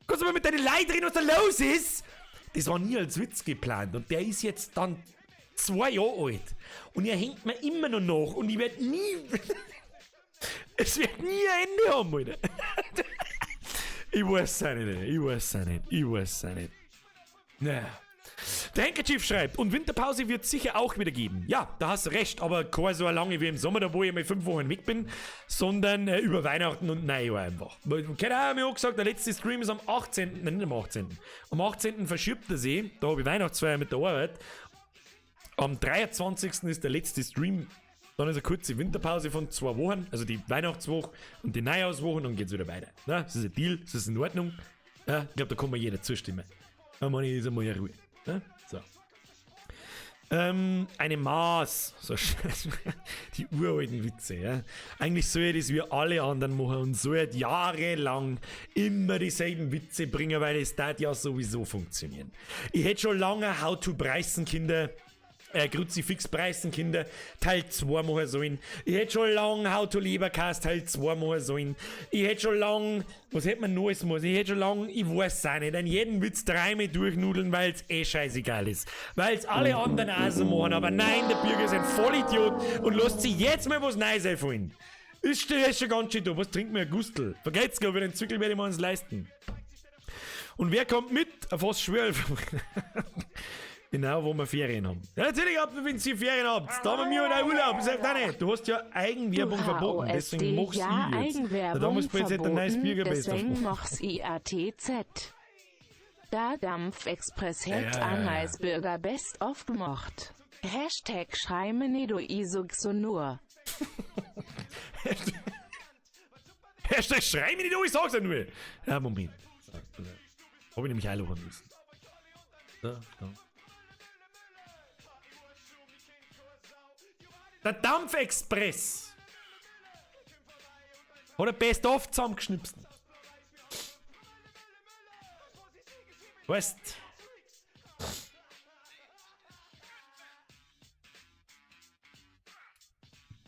Kannst du mal mit deinen Leuten reden, was da los ist? Das war nie als Witz geplant. Und der ist jetzt dann 2 Jahre alt. Und er hängt mir immer noch nach. Und ich werde nie. Es wird nie ein Ende haben, Alter. Ich weiß es nicht. Ich weiß es nicht. Ich weiß es nicht. Naja. Der Handkerchief schreibt, und Winterpause wird es sicher auch wieder geben. Ja, da hast du recht, aber kein so lange wie im Sommer, da wo ich mal 5 Wochen weg bin, sondern über Weihnachten und Neujahr einfach. Keine Ahnung, mir auch gesagt, der letzte Stream ist am 18., nein, nicht am 18. Am 18. verschiebt er sich, da habe ich Weihnachtsfeier mit der Arbeit. Am 23. ist der letzte Stream, dann ist eine kurze Winterpause von 2 Wochen, also die Weihnachtswoche und die Neujahrswoche, und dann geht's wieder weiter. Na, das ist ein Deal, das ist in Ordnung. Ja, ich glaube, da kann mir jeder zustimmen. Da meine ich, ist einmal in Ruhe. Ja, so. Eine Maß. So, die uralten Witze, ja. Eigentlich soll ich das wie alle anderen machen und soll jahrelang immer dieselben Witze bringen, weil es da ja sowieso funktionieren. Ich hätte schon lange How to Preisen, Kinder. Kruzifix preisen, Kinder, Teil 2 machen sollen. Ich hätte schon lang How to Lebercast Teil 2 machen sollen. Ich hätte schon lang, was hätte man noch alles machen? Ich hätte schon lang, ich weiß es auch nicht, an jeden Witz dreimal durchnudeln, weil es eh scheißegal ist. Weil es alle anderen auch so machen. Aber nein, der Bürger ist ein Vollidiot und lässt sich jetzt mal was Neues einfallen. Ist schon ganz schön da. Was trinkt mir ein Gustel? Vergeht's gar, den Zückel werde ich mir uns leisten. Und wer kommt mit? Auf was schwör. Genau, wo wir Ferien haben. Ja, natürlich, wenn ihr Ferien habt. Da haben wir halt auch Urlaub. Das ist auch nicht. Du hast ja Eigenwerbung verboten. Deswegen mach's ja, ich jetzt. Eigenwerbung da muss man jetzt ein neues Bier deswegen mach's IATZ. Da Dampfexpress hat an Eisbürger Best of gemacht. Hashtag Schreimenedo Isoxonur. Hashtag Schreimenedo, ich sag's ja nur. Ja, Moment. Hab ich nämlich auch noch müssen. Da, da. Der Dampfexpress hat er Best of zusammengeschnipst. Weißt?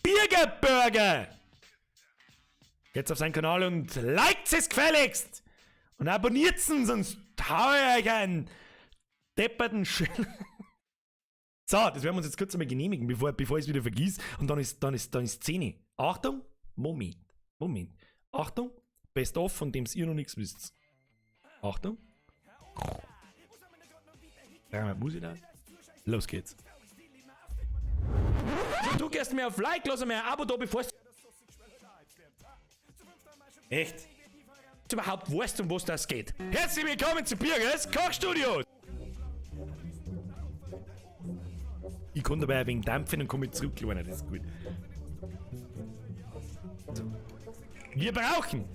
Birger Burger! Geht's auf seinen Kanal und liked es gefälligst! Und abonniert ihn, sonst hau ich euch einen depperten Sch So, das werden wir uns jetzt kurz einmal genehmigen, bevor ich es wieder vergiss. Und dann ist 10. Achtung, Moment. Moment. Achtung, Best of, von dem ihr noch nichts wisst. Achtung. Musik da. Los geht's. Du gehst mir auf Like, lass mir ein Abo da, bevor es. Echt? Du überhaupt weißt, um was das geht. Herzlich willkommen zu Birgers Kochstudio! Ich kann dabei ein wenig dampfen und komme zurück, Kleiner, das ist gut. So. Wir brauchen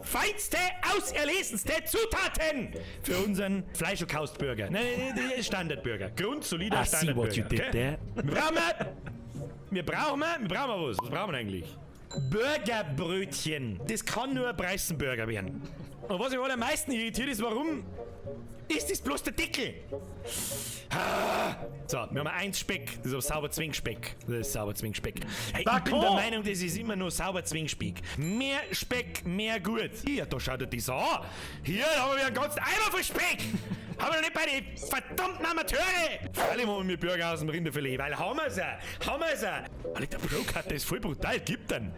feinste, auserlesenste Zutaten für unseren Fleischholocaust-Burger. Nein, nein, nein, Standardburger. Grundsolider Standardburger. Okay? Wir brauchen was. Was brauchen wir eigentlich? Burgerbrötchen. Das kann nur ein Preisenburger werden. Und was mich am allermeisten irritiert ist, warum ist das bloß der Deckel? So, wir haben 1 Speck. Das ist aber sauber Zwingsspeck. Das ist sauber Zwingsspeck. Hey, ich bin der Meinung, das ist immer nur sauber Zwingsspeck. Mehr Speck, mehr gut. Hier, da schaut er das an. Hier haben wir einen ganzen Eimer voll Speck. Haben wir noch nicht bei den verdammten Amateure. Freilich machen wir Burger aus dem Rinderfilet, weil haben wir's ja. Haben wir's ja. Alter, der Pro-Cut, der ist voll brutal. Gib dann.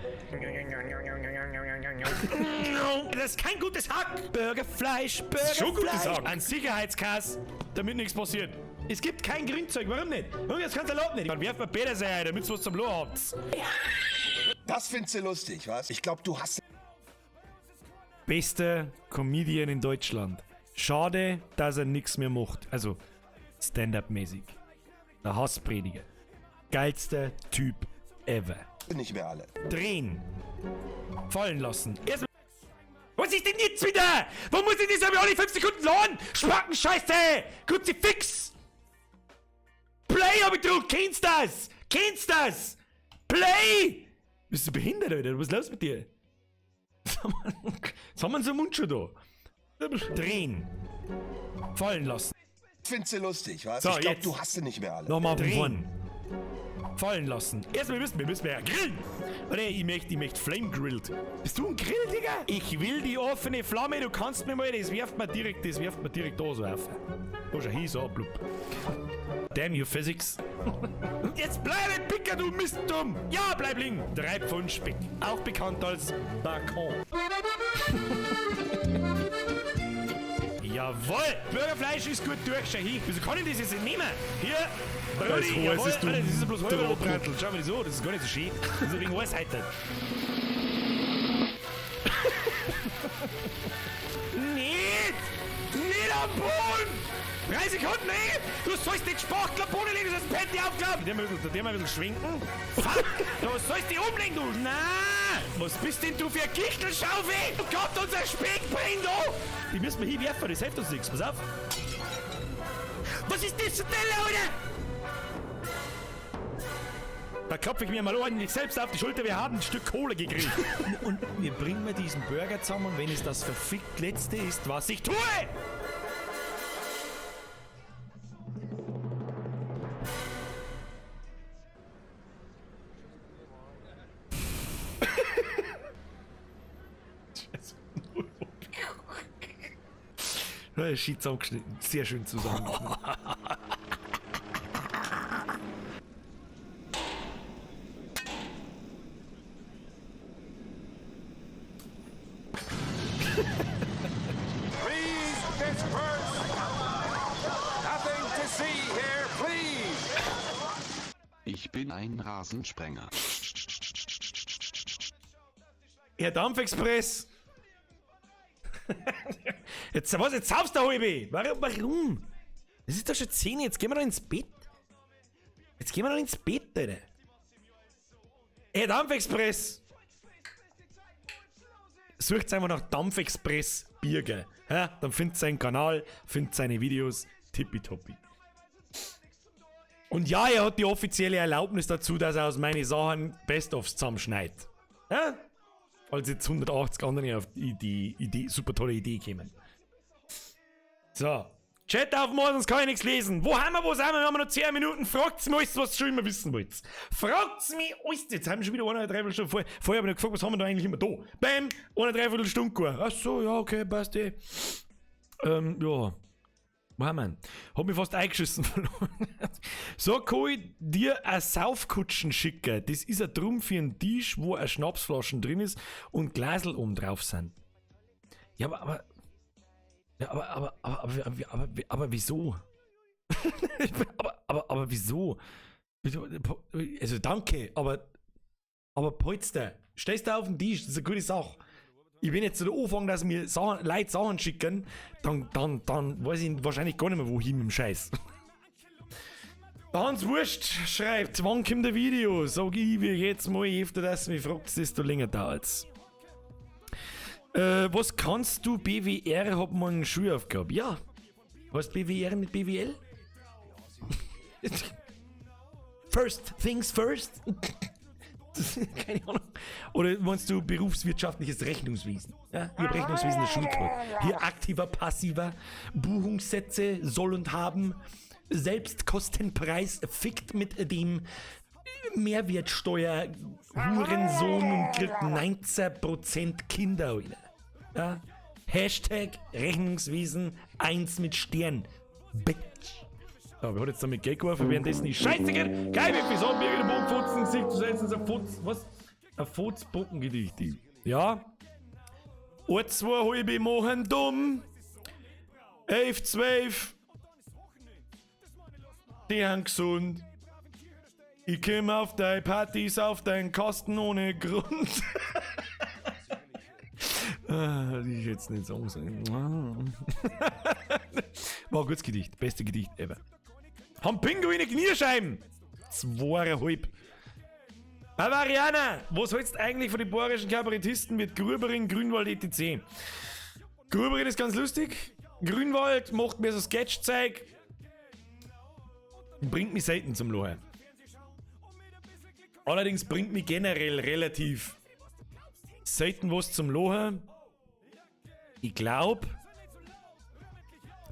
Das ist kein gutes Hack. Burgerfleisch, Burgerfleisch. Schon gutes Hack. Ein Sicherheitskass, damit nichts passiert. Es gibt kein Grünzeug, warum nicht? Junge, das kannst du erlauben nicht. Dann werft man Petersilie ein, damit ihr was zum Loh habt. Das findest du lustig, was? Ich glaube, du hast... Bester Comedian in Deutschland. Schade, dass er nichts mehr macht. Also, Stand-up-mäßig. Der Hassprediger. Geilster Typ ever. Nicht mehr alle. Drehen. Fallen lassen. Erstmal. Was ist denn jetzt wieder? Wo muss ich das aber alle 5 Sekunden laden? Spackenscheiße! Kruzifix! Play hab ich gedruckt! Kennst das? Kennst das? Play! Bist du behindert, Alter? Was ist los mit dir? Was haben wir so im Mund schon da? Drehen. Fallen lassen. Findest du lustig, was? So, ich glaube, du hast sie nicht mehr alle. Nochmal von vorn. Fallen lassen. Erstmal wir müssen ja grillen. Warte, ich möchte Flame grilled. Bist du ein Grill, Digga? Ich will die offene Flamme, du kannst mir mal, das wirft man direkt da so auf. Da schau hin, so, blub. Damn you Physics. Jetzt bleib im Picker, du Mistdumm. Ja, bleib liegen. 3 Pfund Speck. Auch bekannt als Bacon. Jawohl! Burgerfleisch ist gut durch, schau hin. Wieso kann ich das jetzt nicht nehmen? Hier, Brudi, jawohl, ist, Alter, das ist ja bloß halber Bratl. Schau mal das an, das ist gar nicht so schön. Das ist wegen heiß heute. Nicht! Nicht am Boden! 3 Sekunden, ey! Du sollst den Spachtel am Boden legen, du sollst das Patty aufklappen! Der mal ein bisschen schwenken. Fuck! Du sollst dich umlegen, du! Na! Was bist denn du für ein Gichtelschaufel? Oh Gott, unser Speck brennt oh! Die müssen wir hinwerfen, das hilft uns nichts. Pass auf! Was ist das für Teller, Alter? Da klopfe ich mir mal ordentlich selbst auf die Schulter, wir haben ein Stück Kohle gekriegt. Und wir bringen mir diesen Burger zusammen, und wenn es das verfickt Letzte ist, was ich tue! Schön zusammengeschnitten. Sehr schön zusammengeschnitten. Please disperse. Nothing to see here, please. Ich bin ein Rasensprenger. Herr Dampfexpress. Jetzt, was, jetzt saufst du halbe. Warum? Es ist doch schon 10, jetzt gehen wir doch ins Bett. Jetzt gehen wir doch ins Bett, Alter. Herr Dampfexpress. Sucht einfach nach Dampfexpress Birger. Ja, dann findet seinen Kanal, findet seine Videos. Tippitoppi. Und ja, er hat die offizielle Erlaubnis dazu, dass er aus meinen Sachen Best-ofs zusammenschneidet. Ja? Falls jetzt 180 andere auf die Idee, super tolle Idee kämen. So. Chat aufmachen, sonst kann ich nichts lesen. Wo haben wir, wo sind wir? Wir haben noch 10 Minuten. Fragt's mich alles, was ihr schon immer wissen wollt. Fragt's mich alles. Jetzt haben wir schon wieder eine Dreiviertelstunde. Vorher habe ich noch gefragt, was haben wir da eigentlich immer da? Bam! Eine Dreiviertelstunde. Ach so, ja, okay, passt eh. Ja. Wo haben wir ihn? Hab mich fast eingeschissen verloren. So kann ich dir eine Saufkutschen schicken. Das ist ein Drum für einen Tisch, wo eine Schnapsflaschen drin ist und Glasel oben drauf sind. Ja, aber, ja, aber wieso? Aber wieso? Also danke, aber Polster, stellst du auf den Tisch, das ist eine gute Sache. Ich bin jetzt so der Anfang, dass mir Sachen, Leute Sachen schicken, dann weiß ich wahrscheinlich gar nicht mehr, wohin mit dem Scheiß. Hans Wurst schreibt, wann kommt der Video? Sag ich mir jetzt mal, je öfter dass du mich fragst, desto länger dauert's. Was kannst du BWR, hab morgen Schulaufgabe? Ja. Was BWR mit BWL? First things first? Keine Ahnung. Oder meinst du berufswirtschaftliches Rechnungswesen? Ja, ich hab Rechnungswesen in der Schule gehabt. Hier aktiver, passiver, Buchungssätze soll und haben, Selbstkostenpreis fickt mit dem Mehrwertsteuer Hurensohn und kriegt 19% Kinder. Ja? Hashtag Rechnungswesen 1 mit Stern. Bitch. So, wer hat jetzt damit Geld geworfen, währenddessen die Scheiße geht? Geil, wie viel Bier in den Boden futzen, Gesicht zu setzen, ein Futz, was? Ein Futzbockengedicht. Ja. 1, 2, halbe machen dumm. 11, 12. Die haben gesund. Ich komm auf deine Partys, auf deinen Kosten ohne Grund. Ah, ich jetzt nicht sagen sollen. War ein gutes Gedicht. Beste Gedicht ever. Haben Pinguine Knierscheiben? 2,5. Bavarianer, was hältst du eigentlich von den bayerischen Kabarettisten mit Gruberin, Grünwald, etc.? Gruberin ist ganz lustig. Grünwald macht mir so Sketchzeug. Bringt mich selten zum Lachen. Allerdings bringt mich generell relativ selten was zum Lachen. Ich glaube,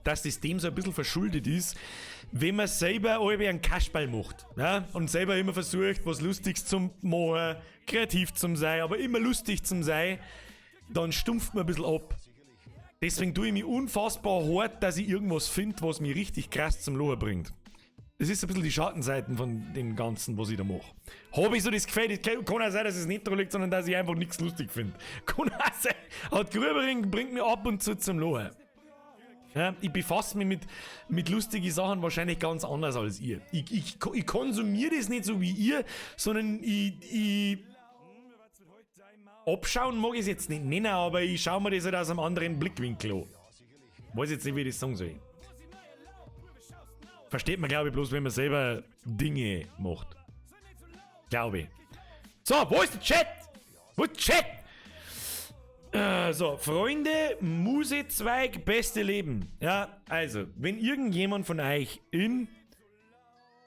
dass das dem so ein bisschen verschuldet ist, wenn man selber einen Kasperl macht, ja? Und selber immer versucht, was Lustiges zu machen, kreativ zu sein, aber immer lustig zu sein, dann stumpft man ein bisschen ab. Deswegen tue ich mich unfassbar hart, dass ich irgendwas finde, was mich richtig krass zum Lachen bringt. Das ist ein bisschen die Schattenseiten von dem Ganzen, was ich da mache. Habe ich so das Gefühl, das kann auch sein, dass es nicht daran liegt, sondern dass ich einfach nichts lustig finde. Kann auch sein. Aber die Gruberin bringt mich ab und zu zum Lachen. Ja, ich befasse mich mit lustigen Sachen wahrscheinlich ganz anders als ihr. Ich konsumiere das nicht so wie ihr, sondern ich abschauen mag ich es jetzt nicht nennen, aber ich schaue mir das halt aus einem anderen Blickwinkel an. Weiß jetzt nicht, wie ich das sagen soll. Versteht man, glaube ich, bloß, wenn man selber Dinge macht. Glaube ich. So, wo ist der Chat? Wo ist der Chat? So, Freunde, Musezweig, beste Leben. Ja, also, wenn irgendjemand von euch in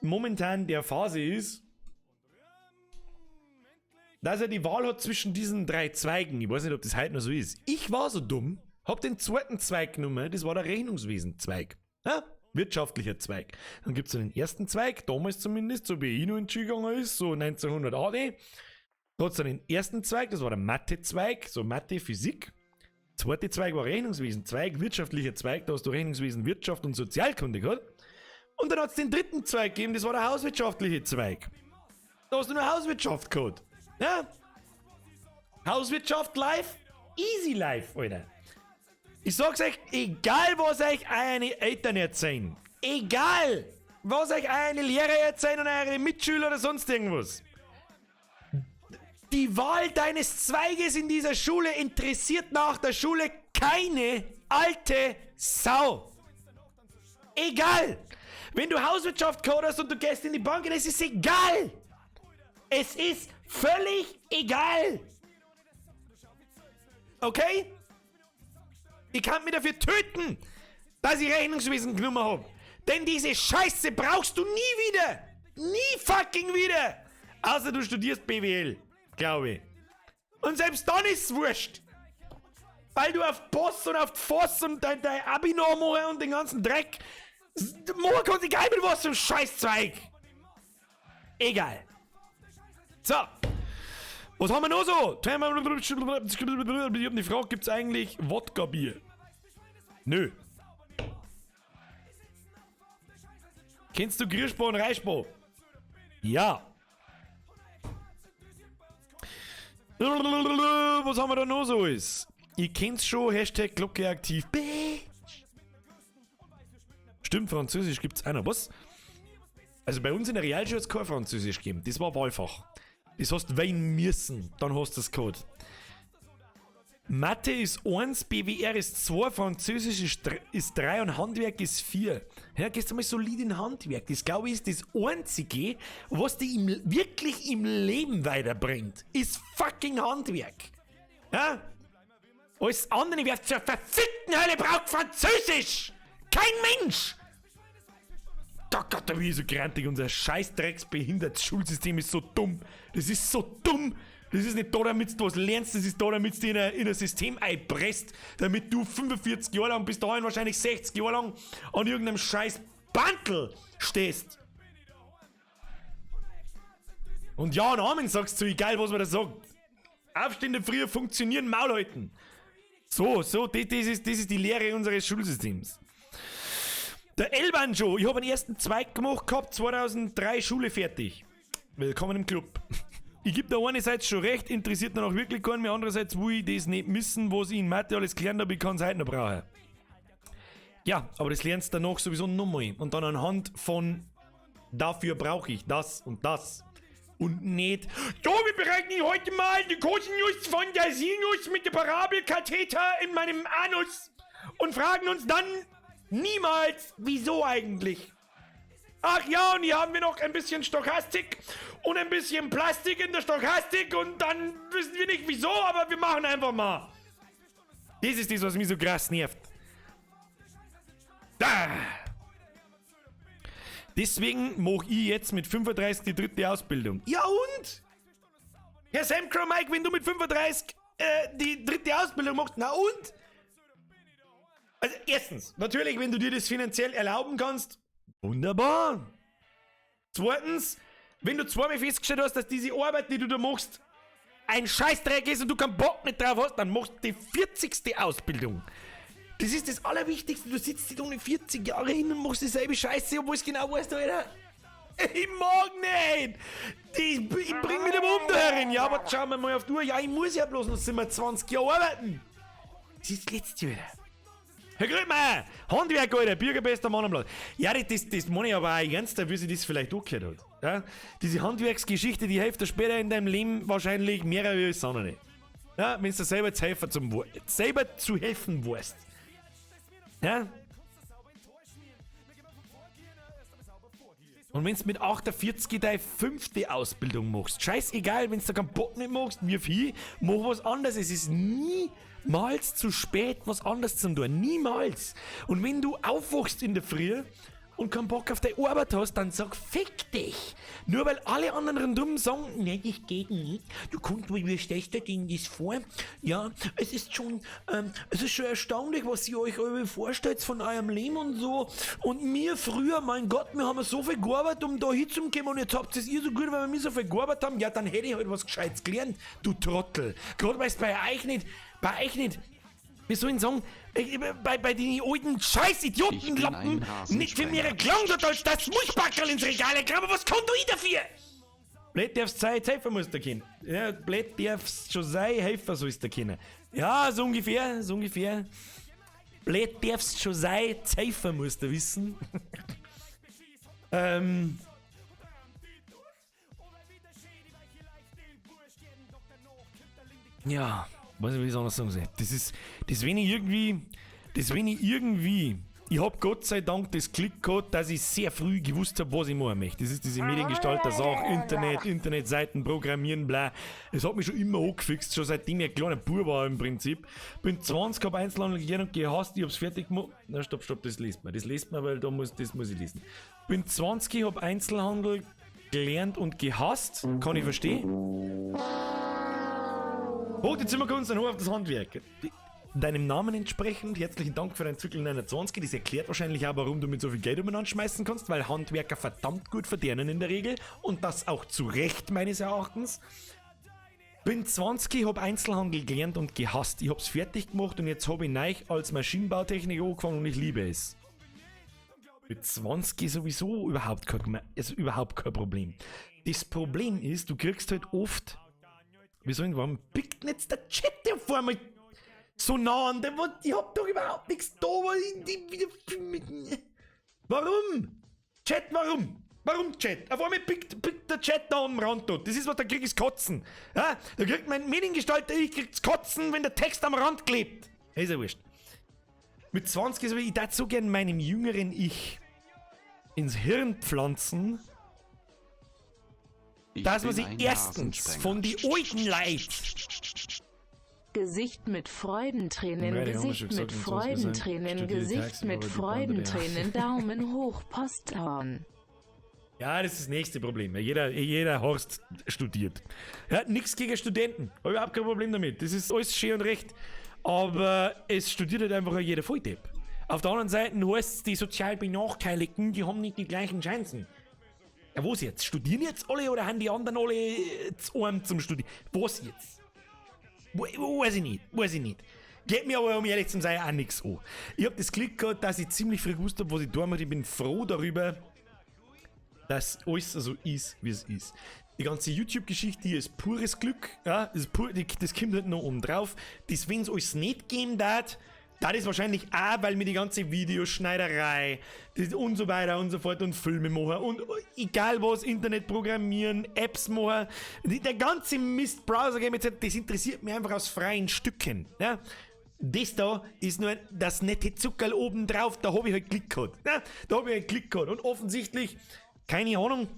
momentan der Phase ist, dass er die Wahl hat zwischen diesen drei Zweigen, ich weiß nicht, ob das heute noch so ist. Ich war so dumm, hab den zweiten Zweig genommen, das war der Rechnungswesenzweig. Ja? Wirtschaftlicher Zweig. Dann gibt es den ersten Zweig, damals zumindest, so wie ich noch in die Schule gegangen ist, so 1900 AD. Da hat es dann den ersten Zweig, das war der Mathe-Zweig, so Mathe, Physik. Zweiter Zweig war Rechnungswesen-Zweig, wirtschaftlicher Zweig, da hast du Rechnungswesen, Wirtschaft und Sozialkunde gehabt. Und dann hat es den dritten Zweig gegeben, das war der hauswirtschaftliche Zweig. Da hast du nur Hauswirtschaft gehabt. Ja? Hauswirtschaft life, easy life, Alter. Ich sag's euch, egal was euch eure Eltern erzählen, egal was euch eure Lehrer erzählen und eure Mitschüler oder sonst irgendwas. Die Wahl deines Zweiges in dieser Schule interessiert nach der Schule keine alte Sau. Egal. Wenn du Hauswirtschaft coderst und du gehst in die Bank, es ist egal. Es ist völlig egal. Okay? Ich kann mich dafür töten, dass ich Rechnungswesen genommen habe. Denn diese Scheiße brauchst du nie wieder. Nie fucking wieder. Außer du studierst BWL, glaube ich. Und selbst dann ist's wurscht. Weil du auf Boss und auf die Voss und dein Abi noch machen und den ganzen Dreck. Morgen kannst du egal mit was zum Scheißzweig. Egal. So. Was haben wir noch so? Ich hab die Frage, gibt's eigentlich Wodka-Bier? Nö. Kennst du Grierspo und Reispo? Ja. Was haben wir da noch so alles? Ihr kennt's schon, Hashtag Glocke aktiv. Bitch. Stimmt, Französisch gibt's auch noch. Was? Also bei uns in der Realschule hat's kein Französisch gegeben. Das war Wahlfach. Das hast weinen müssen, dann hast du das gehabt. Mathe ist 1, BWR ist 2, Französisch ist 3 und Handwerk ist 4. Ja, gehst du mal solid in Handwerk. Das, glaube ich, ist das Einzige, was dich wirklich im Leben weiterbringt, ist fucking Handwerk. Ja? Alles andere, wer zur verfickten Hölle braucht Französisch! Kein Mensch! Gott, Gott, da bin ich so grantig. Unser scheißdrecksbehindertes Schulsystem ist so dumm. Das ist so dumm. Das ist nicht da, damit du was lernst, das ist da, damit du in ein System einpresst, damit du 45 Jahre lang, bis dahin wahrscheinlich 60 Jahre lang an irgendeinem scheiß Bantel stehst. Und ja und Amen sagst du, egal was man da sagt. Aufstehen in der Früh, funktionieren, Maul halten. So, das ist die Lehre unseres Schulsystems. Der Elban Joe, ich hab einen ersten Zweig gemacht gehabt, 2003 Schule fertig. Willkommen im Club. Ich geb da einerseits schon recht, interessiert dann auch wirklich keinen mehr, andererseits will ich das nicht missen, was ich in Mathe alles gelernt habe, ich kann's heute noch brauchen. Ja, aber das lernst du danach sowieso nochmal. Und dann anhand von dafür brauche ich das und das. Und nicht, so, wir berechnen heute mal die Kosinus von der Sinus mit der Parabelkatheter in meinem Anus und fragen uns dann niemals, wieso eigentlich. Ach ja, und hier haben wir noch ein bisschen Stochastik und ein bisschen Plastik in der Stochastik und dann wissen wir nicht wieso, aber wir machen einfach mal. Das ist das, was mich so krass nervt. Da. Deswegen mach ich jetzt mit 35 die dritte Ausbildung. Ja und? Herr Samcro Mike, wenn du mit 35 die dritte Ausbildung machst, na und? Also erstens, natürlich, wenn du dir das finanziell erlauben kannst, wunderbar. Zweitens, wenn du zweimal festgestellt hast, dass diese Arbeit, die du da machst, ein Scheißdreck ist und du keinen Bock nicht drauf hast, dann machst du die 40. Ausbildung. Das ist das Allerwichtigste. Du sitzt dich ohne 40 Jahre hin und machst dieselbe Scheiße, obwohl es genau weißt, Alter. Ich mag nicht! Ich bring mich nicht um da herin. Ja, aber schauen wir mal auf die Uhr. Ja, ich muss ja bloß noch 20 Jahre arbeiten. Das ist das letzte wieder. Herr Grüttmeier, Handwerk, Alter, Bürgerbester Mann am Platz. Ja, das meine ich aber auch ernst, wie sich das vielleicht angehört hat. Ja? Diese Handwerksgeschichte, die hilft dir später in deinem Leben wahrscheinlich mehr als alles andere. Ja, wenn du selber zu helfen, selber zu helfen weißt. Ja? Und wenn du mit 48 deine 5. Ausbildung machst, scheißegal, wenn du da keinen Bock nicht machst, wirf hin, mach was anderes. Es ist niemals zu spät, was anderes zu tun. Niemals. Und wenn du aufwachst in der Früh und keinen Bock auf deine Arbeit hast, dann sag, fick dich. Nur weil alle anderen rundum sagen, nein, das geht nicht. Du kannst, wie stellst du denn das vor? Ja, es ist schon erstaunlich, was ihr euch alle vorstellt von eurem Leben und so. Und mir früher, mein Gott, wir haben so viel gearbeitet, um da hinzukommen und jetzt habt ihr es ihr so gut, weil wir so viel gearbeitet haben. Ja, dann hätte ich halt was Gescheites gelernt, du Trottel. Gerade weil es bei euch nicht, wir sollen sagen, bei den alten Scheiß-Idiotenlappen nicht für mir gelangt hat, als das Muschbackerl ins Regal gekommen. Was kann du ich dafür? Blöd darf's sein, helfen musst du können. Ja, blöd darf's schon sein, helfen sollst du können. Ja, so ungefähr, so ungefähr. Blöd darf's schon sein, helfen musst du wissen. Ja. Weiß nicht, wie ich es anders sagen soll. Das ist, das wenn ich irgendwie, ich hab Gott sei Dank das Glück gehabt, dass ich sehr früh gewusst hab, was ich machen möchte. Das ist diese Mediengestalter-Sache, Internet, Internetseiten, Programmieren, bla. Das hat mich schon immer angefixt, schon seitdem ich ein kleiner Bub war im Prinzip. Bin 20, hab Einzelhandel gelernt und gehasst, ich hab's fertig gemacht. Na, stopp, stopp, das liest man. Das liest man, weil da muss, das muss ich lesen. Bin 20, hab Einzelhandel gelernt und gehasst. Kann ich verstehen. Hoch die Zimmerkunst und hoch auf das Handwerk. Deinem Namen entsprechend, herzlichen Dank für deinen Zyklus 29. Das erklärt wahrscheinlich auch, warum du mit so viel Geld umeinander schmeißen kannst, weil Handwerker verdammt gut verdienen in der Regel und das auch zu Recht meines Erachtens. Bin 20, hab Einzelhandel gelernt und gehasst. Ich hab's fertig gemacht und jetzt hab ich neu als Maschinenbautechniker angefangen und ich liebe es. Mit 20 sowieso überhaupt kein, also überhaupt kein Problem. Das Problem ist, du kriegst halt oft, wie soll ich, warum pickt denn jetzt der Chat auf einmal so nah an? Ich hab doch überhaupt nichts da. Warum? Chat, warum? Warum Chat? Auf einmal pickt der Chat da am Rand dort. Das ist was, da krieg ich's Kotzen. Ja? Da kriegt mein Mediengestalter, ich krieg's Kotzen, wenn der Text am Rand klebt. Ist ja wurscht. Mit 20 ist ich darf so gern meinem jüngeren Ich ins Hirn pflanzen, Ich dass man bin sich ein erstens Rasensprenger. von die alten Leuten Gesicht mit Freudentränen, Ja, die haben wir Gesicht schon gesagt, mit und sonst, wir sind Freudentränen, studierte Gesicht tagsüber, mit aber die Bande, ja. Freudentränen, Daumen hoch, Posthorn. Ja, das ist das nächste Problem. Jeder Horst studiert. Ja, nichts gegen Studenten. Hab überhaupt kein Problem damit. Das ist alles schön und recht. Aber es studiert halt einfach auch jeder Volldepp. Auf der anderen Seite heißt es, die sozial Benachteiligten, die haben nicht die gleichen Chancen. Ja, was jetzt? Studieren jetzt alle oder haben die anderen alle zu arm zum Studieren? Was jetzt? Weiß ich nicht, weiß ich nicht. Geht mir aber, um ehrlich zu sein, auch nichts an. Ich hab das Glück gehabt, dass ich ziemlich früh gewusst hab, was ich tun möchte. Ich bin froh darüber, dass alles so ist, wie es ist. Die ganze YouTube-Geschichte hier ist pures Glück. Ja, das, ist pur, das kommt halt noch oben drauf. Das, wenn es alles nicht geben darf, das ist wahrscheinlich auch, weil mir die ganze Videoschneiderei das und so weiter und so fort und Filme machen und egal was, Internet programmieren, Apps machen, der ganze Mist, Browser Game etc., das interessiert mich einfach aus freien Stücken. Ja? Das da ist nur das nette Zuckerl oben drauf, da hab ich halt Glück gehabt. Ja? Da hab ich halt Glück gehabt. Und offensichtlich, keine Ahnung,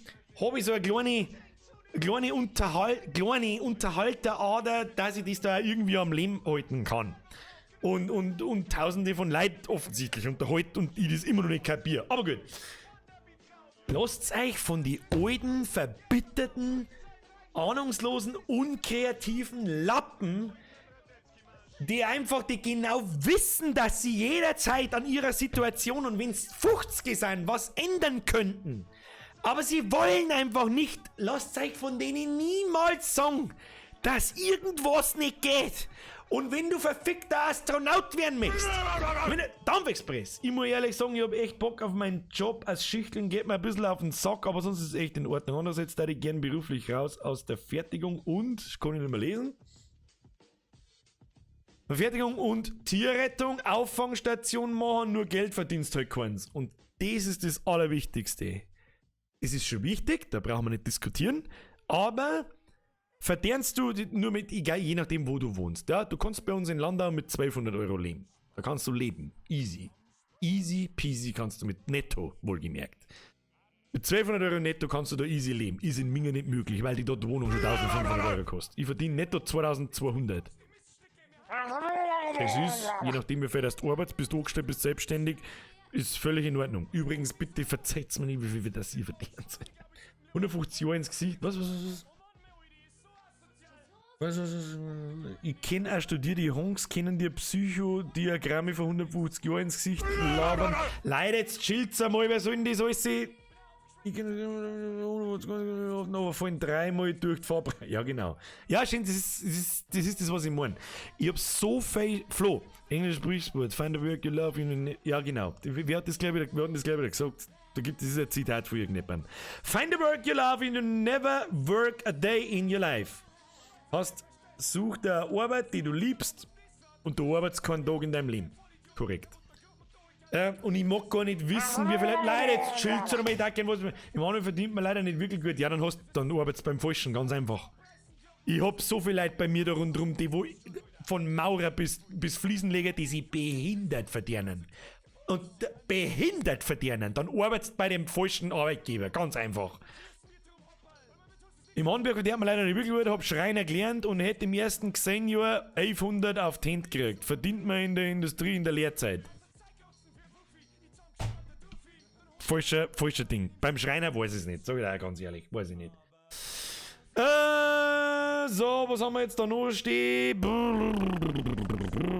hab ich so eine kleine Unterhalterader, dass ich das da irgendwie am Leben halten kann. Und tausende von Leuten offensichtlich unterhalten und ich das immer noch nicht kapiere. Aber gut. Lasst euch von die alten, verbitterten, ahnungslosen, unkreativen Lappen, die einfach, die genau wissen, dass sie jederzeit an ihrer Situation und wenn's 50 sind, was ändern könnten. Aber sie wollen einfach nicht. Lasst euch von denen niemals sagen, dass irgendwas nicht geht. Und wenn du verfickter Astronaut werden möchtest, wenn du, Dampfexpress, ich muss ehrlich sagen, ich hab echt Bock auf meinen Job als Schichteln, geht mir ein bisschen auf den Sack, aber sonst ist es echt in Ordnung. Andererseits da ich gern beruflich raus aus der Fertigung und, kann ich nicht mehr lesen, Fertigung und Tierrettung, Auffangstation machen, nur Geld verdienst halt keins. Und das ist das Allerwichtigste. Es ist schon wichtig, da brauchen wir nicht diskutieren, aber verdienst du nur mit, egal, je nachdem, wo du wohnst. Ja, du kannst bei uns in Landau mit 1200 Euro leben. Da kannst du leben. Easy. Easy peasy kannst du mit netto, wohlgemerkt. Mit 1200 Euro netto kannst du da easy leben. Ist in Minga nicht möglich, weil die dort Wohnung schon 1500 Euro kostet. Ich verdiene netto 2200. Das ist, je nachdem wie viel du arbeitest, bist du angestellt, bist selbstständig, ist völlig in Ordnung. Übrigens, bitte verzeiht's mir nicht, wie viel das ihr verdient. 150 Jahre ins Gesicht. Was? Ich kenn auch studierte Jungs, kennen dir Psychodiagramme von 150 Jahren ins Gesicht labern. Leute, jetzt chillt's einmal, wer soll denn das alles sehen? Ich kenn aber vorhin dreimal durch die Farbe. Ja, genau. Ja, schön, das ist das, was ich meine. Ich hab so viel. Flo, Englisch Sprichwort, find a work you love. Ja, genau. Wer hat das gleich wieder, wer hat das gleich wieder gesagt? Da gibt es ein Zitat von irgendjemandem. Find a work you love and you never work a day in your life. Hast, such dir eine Arbeit, die du liebst, und du arbeitest keinen Tag in deinem Leben. Korrekt. Und ich mag gar nicht wissen, wie viele Leute jetzt chillt oder mal, ich darf was. Im anderen verdient man leider nicht wirklich gut. Ja, dann arbeitest du beim Falschen, ganz einfach. Ich hab so viele Leute bei mir da rundherum, die wo von Maurer bis Fliesenleger, die sich behindert verdienen. Und behindert verdienen, dann arbeitest du bei dem falschen Arbeitgeber, ganz einfach. Im Handwerk verdient man leider nicht wirklich gut, hab Schreiner gelernt und hätte im ersten Jahr 1100 auf die Hände gekriegt. Verdient man in der Industrie in der Lehrzeit. Falscher Ding. Beim Schreiner weiß ich es nicht, sag ich auch ganz ehrlich, weiß ich nicht. So, was haben wir jetzt da noch stehen?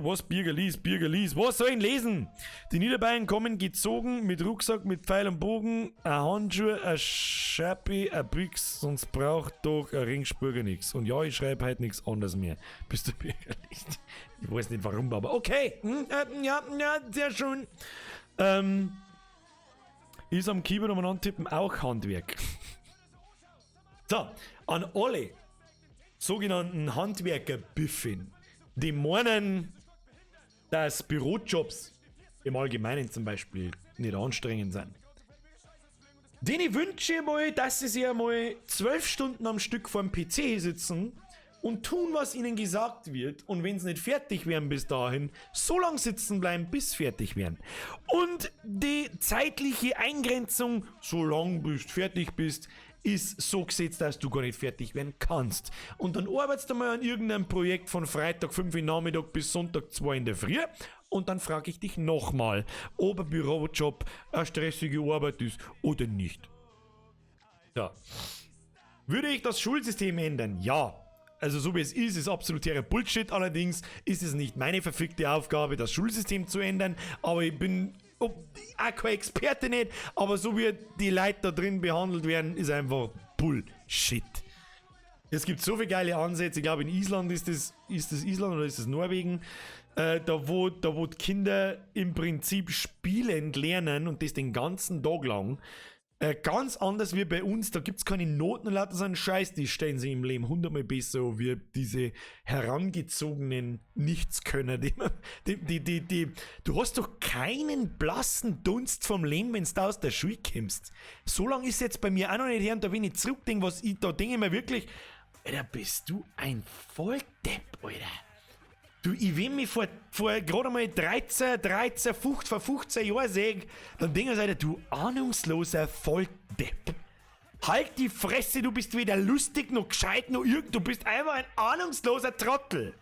Was? Birger lies, Birger lies. Was soll ich lesen? Die Niederbayern kommen gezogen mit Rucksack, mit Pfeil und Bogen, ein Handschuh, ein Schappi, ein Brix, sonst braucht doch ein Ringsburger nichts. Und ja, ich schreibe heute nichts anderes mehr. Bist du Birger liest? Ich weiß nicht warum, aber okay. Ja, sehr schön. Ist am Keyboard umeinander tippen auch Handwerk. So, an alle sogenannten Handwerker-Biffin, die meinen, dass Bürojobs im Allgemeinen zum Beispiel nicht anstrengend sind. Denen wünsche ich mal, dass sie sich einmal 12 Stunden am Stück vorm PC sitzen und tun, was ihnen gesagt wird. Und wenn sie nicht fertig wären bis dahin, so lange sitzen bleiben, bis fertig werden. Und die zeitliche Eingrenzung, so lange bis du fertig bist, ist so gesetzt, dass du gar nicht fertig werden kannst. Und dann arbeitest du mal an irgendeinem Projekt von Freitag 5 Uhr Nachmittag bis Sonntag 2 in der Früh. Und dann frage ich dich nochmal, ob ein Bürojob eine stressige Arbeit ist oder nicht. So. Würde ich das Schulsystem ändern? Ja. Also so wie es ist, ist absoluter Bullshit. Allerdings ist es nicht meine verfickte Aufgabe, das Schulsystem zu ändern. Aber ich bin auch kein Experte nicht, aber so wie die Leute da drin behandelt werden, ist einfach Bullshit. Es gibt so viele geile Ansätze. Ich glaube, in Island ist das Island oder ist das Norwegen? Da wo die Kinder im Prinzip spielend lernen und das den ganzen Tag lang. Ganz anders wie bei uns, da gibt es keine Noten und lauter so einen Scheiß, die stellen sich im Leben 100-mal besser wie diese herangezogenen Nichtskönner. Du hast doch keinen blassen Dunst vom Leben, wenn du da aus der Schule kommst. So lange ist es jetzt bei mir auch noch nicht her und da, wenn ich zurückdenke, was ich da denke, mir wirklich, Alter, bist du ein Volldepp, Alter. Du, ich will mich vor gerade mal 13, 15 Jahren sehen, dann denke ich, Alter, du ahnungsloser Volldepp. Halt die Fresse, du bist weder lustig noch gescheit noch irgend, du bist einfach ein ahnungsloser Trottel.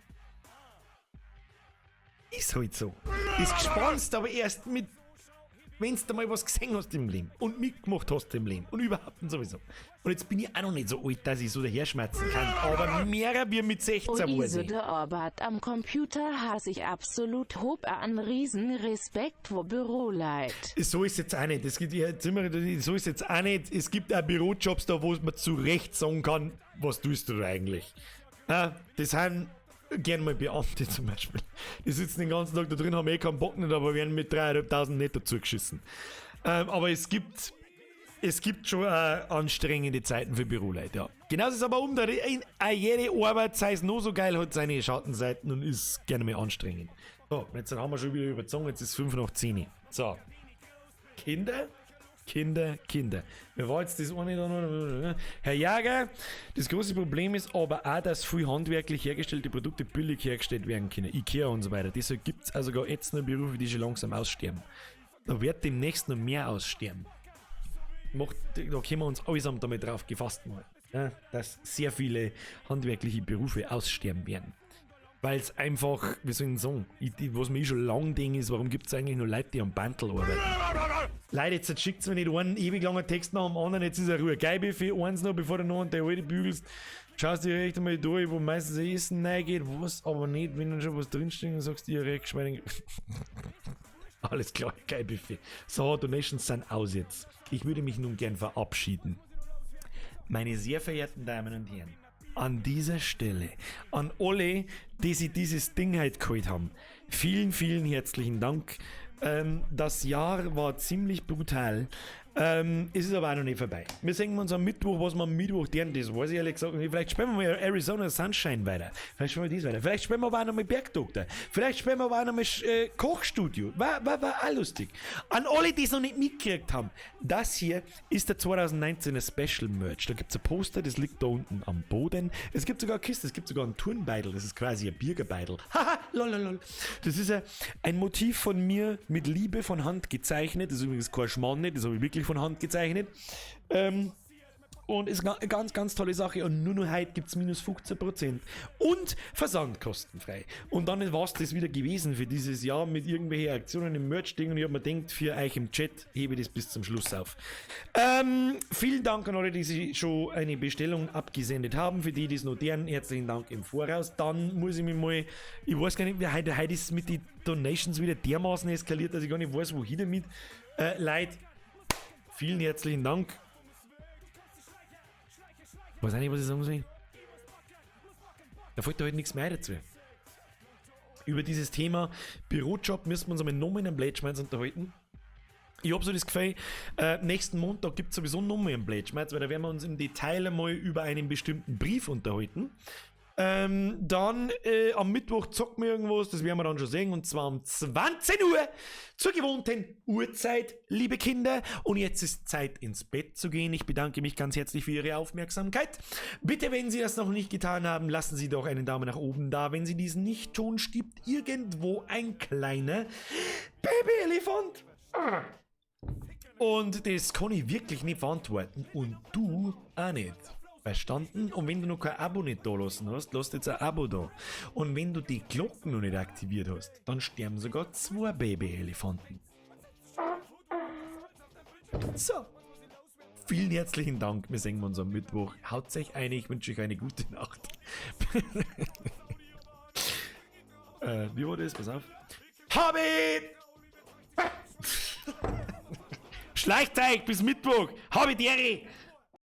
Ist halt so. Ist gespannt, aber erst mit, wenn du mal was gesehen hast im Leben und mitgemacht hast im Leben und überhaupt und sowieso. Und jetzt bin ich auch noch nicht so alt, dass ich so daherschmerzen kann, aber mehr wie mit 16 Uhr. Die Arbeit am Computer hasse ich absolut, hob an riesen Respekt vor Büroleit. So ist jetzt auch nicht. Es gibt, so ist jetzt auch nicht. Es gibt auch Bürojobs da, wo man zu Recht sagen kann, was tust du da eigentlich? Ja, das sind gern mal Beamte zum Beispiel. Die sitzen den ganzen Tag da drin, haben eh keinen Bock nicht, aber werden mit 3.500 netto zugeschissen. Aber es gibt schon anstrengende Zeiten für Büroleute, ja. Genauso ist es aber jede Arbeit, sei es nur so geil, hat seine Schattenseiten und ist gerne mal anstrengend. So, jetzt haben wir schon wieder überzogen, jetzt ist 10:05. So. Kinder, Kinder, Kinder. Mir war jetzt das eine da noch. Herr Jäger, das große Problem ist aber auch, dass viel handwerklich hergestellte Produkte billig hergestellt werden können. Ikea und so weiter. Deshalb gibt es also gar jetzt noch Berufe, die schon langsam aussterben. Da wird demnächst noch mehr aussterben. Da können wir uns allesamt damit drauf gefasst machen, ja, dass sehr viele handwerkliche Berufe aussterben werden. Weil es einfach, wie soll ich denn sagen, was mir schon lange denke, ist, warum gibt es eigentlich nur Leute, die am Bandel arbeiten? Leute, jetzt schickt mir nicht einen ewig langen Text nach dem anderen, jetzt ist er Ruhe. Geil, Buffet, eins noch, bevor du noch an der alte bügelst. Schaust dir echt einmal durch, wo meistens Essen reingeht, was aber nicht, wenn dann schon was drinsteht, dann sagst du dir, Schweine. Alles klar, geil, Buffet. So, Donations sind aus jetzt. Ich würde mich nun gern verabschieden. Meine sehr verehrten Damen und Herren, an dieser Stelle, an alle, die sich dieses Ding heute geholt haben, vielen, vielen herzlichen Dank. Das Jahr war ziemlich brutal. Es ist aber auch noch nicht vorbei. Wir sehen uns am Mittwoch, was wir am Mittwoch deren, das weiß ich ehrlich gesagt nicht. Vielleicht spielen wir mal Arizona Sunshine weiter. Vielleicht spielen wir das weiter. Vielleicht spielen wir aber auch noch mal Bergdoktor. Vielleicht spielen wir aber auch noch mal Kochstudio. War auch lustig. An alle, die es noch nicht mitgekriegt haben, das hier ist der 2019er Special Merch. Da gibt es ein Poster, das liegt da unten am Boden. Es gibt sogar eine Kiste, es gibt sogar einen Turnbeidel. Das ist quasi ein Biergerbeidel. Haha, lololol. Das ist ein Motiv von mir mit Liebe von Hand gezeichnet. Das ist übrigens kein Schmarrn nicht, das habe ich wirklich von Hand gezeichnet. Und ist eine ganz, ganz tolle Sache. Und nur noch heute gibt es minus 15% und Versand kostenfrei. Und dann war es das wieder gewesen für dieses Jahr mit irgendwelchen Aktionen im Merch-Ding. Und ich habe mir gedacht, für euch im Chat hebe ich das bis zum Schluss auf. Vielen Dank an alle, die sich schon eine Bestellung abgesendet haben. Für die, die es notieren, herzlichen Dank im Voraus. Dann muss ich mich mal, ich weiß gar nicht, wie heute ist mit den Donations wieder dermaßen eskaliert, dass ich gar nicht weiß, wohin damit. Leute, vielen herzlichen Dank. Weiß auch nicht, was ich sagen soll. Da fällt da halt nichts mehr dazu. Über dieses Thema Bürojob müssen wir uns einmal nochmal in einem Blätschmeins unterhalten. Ich hab so das Gefühl, nächsten Montag gibt es sowieso noch mal einen Blödschmerz, weil da werden wir uns im Detail einmal über einen bestimmten Brief unterhalten. Dann am Mittwoch zocken wir irgendwas, das werden wir dann schon sehen, und zwar um 20 Uhr zur gewohnten Uhrzeit, liebe Kinder. Und jetzt ist Zeit, ins Bett zu gehen. Ich bedanke mich ganz herzlich für Ihre Aufmerksamkeit. Bitte, wenn Sie das noch nicht getan haben, lassen Sie doch einen Daumen nach oben da. Wenn Sie dies nicht tun, stirbt irgendwo ein kleiner Babyelefant. Und das kann ich wirklich nicht verantworten. Und du auch nicht. Verstanden? Und wenn du noch kein Abo nicht da lassen hast, lass jetzt ein Abo da. Und wenn du die Glocken noch nicht aktiviert hast, dann sterben sogar 2 Babyelefanten. So. Vielen herzlichen Dank. Wir sehen uns am Mittwoch. Haut euch ein. Ich wünsche euch eine gute Nacht. Wie war das? Pass auf. Hobby! Schleicht euch bis Mittwoch. Habe die Ehre.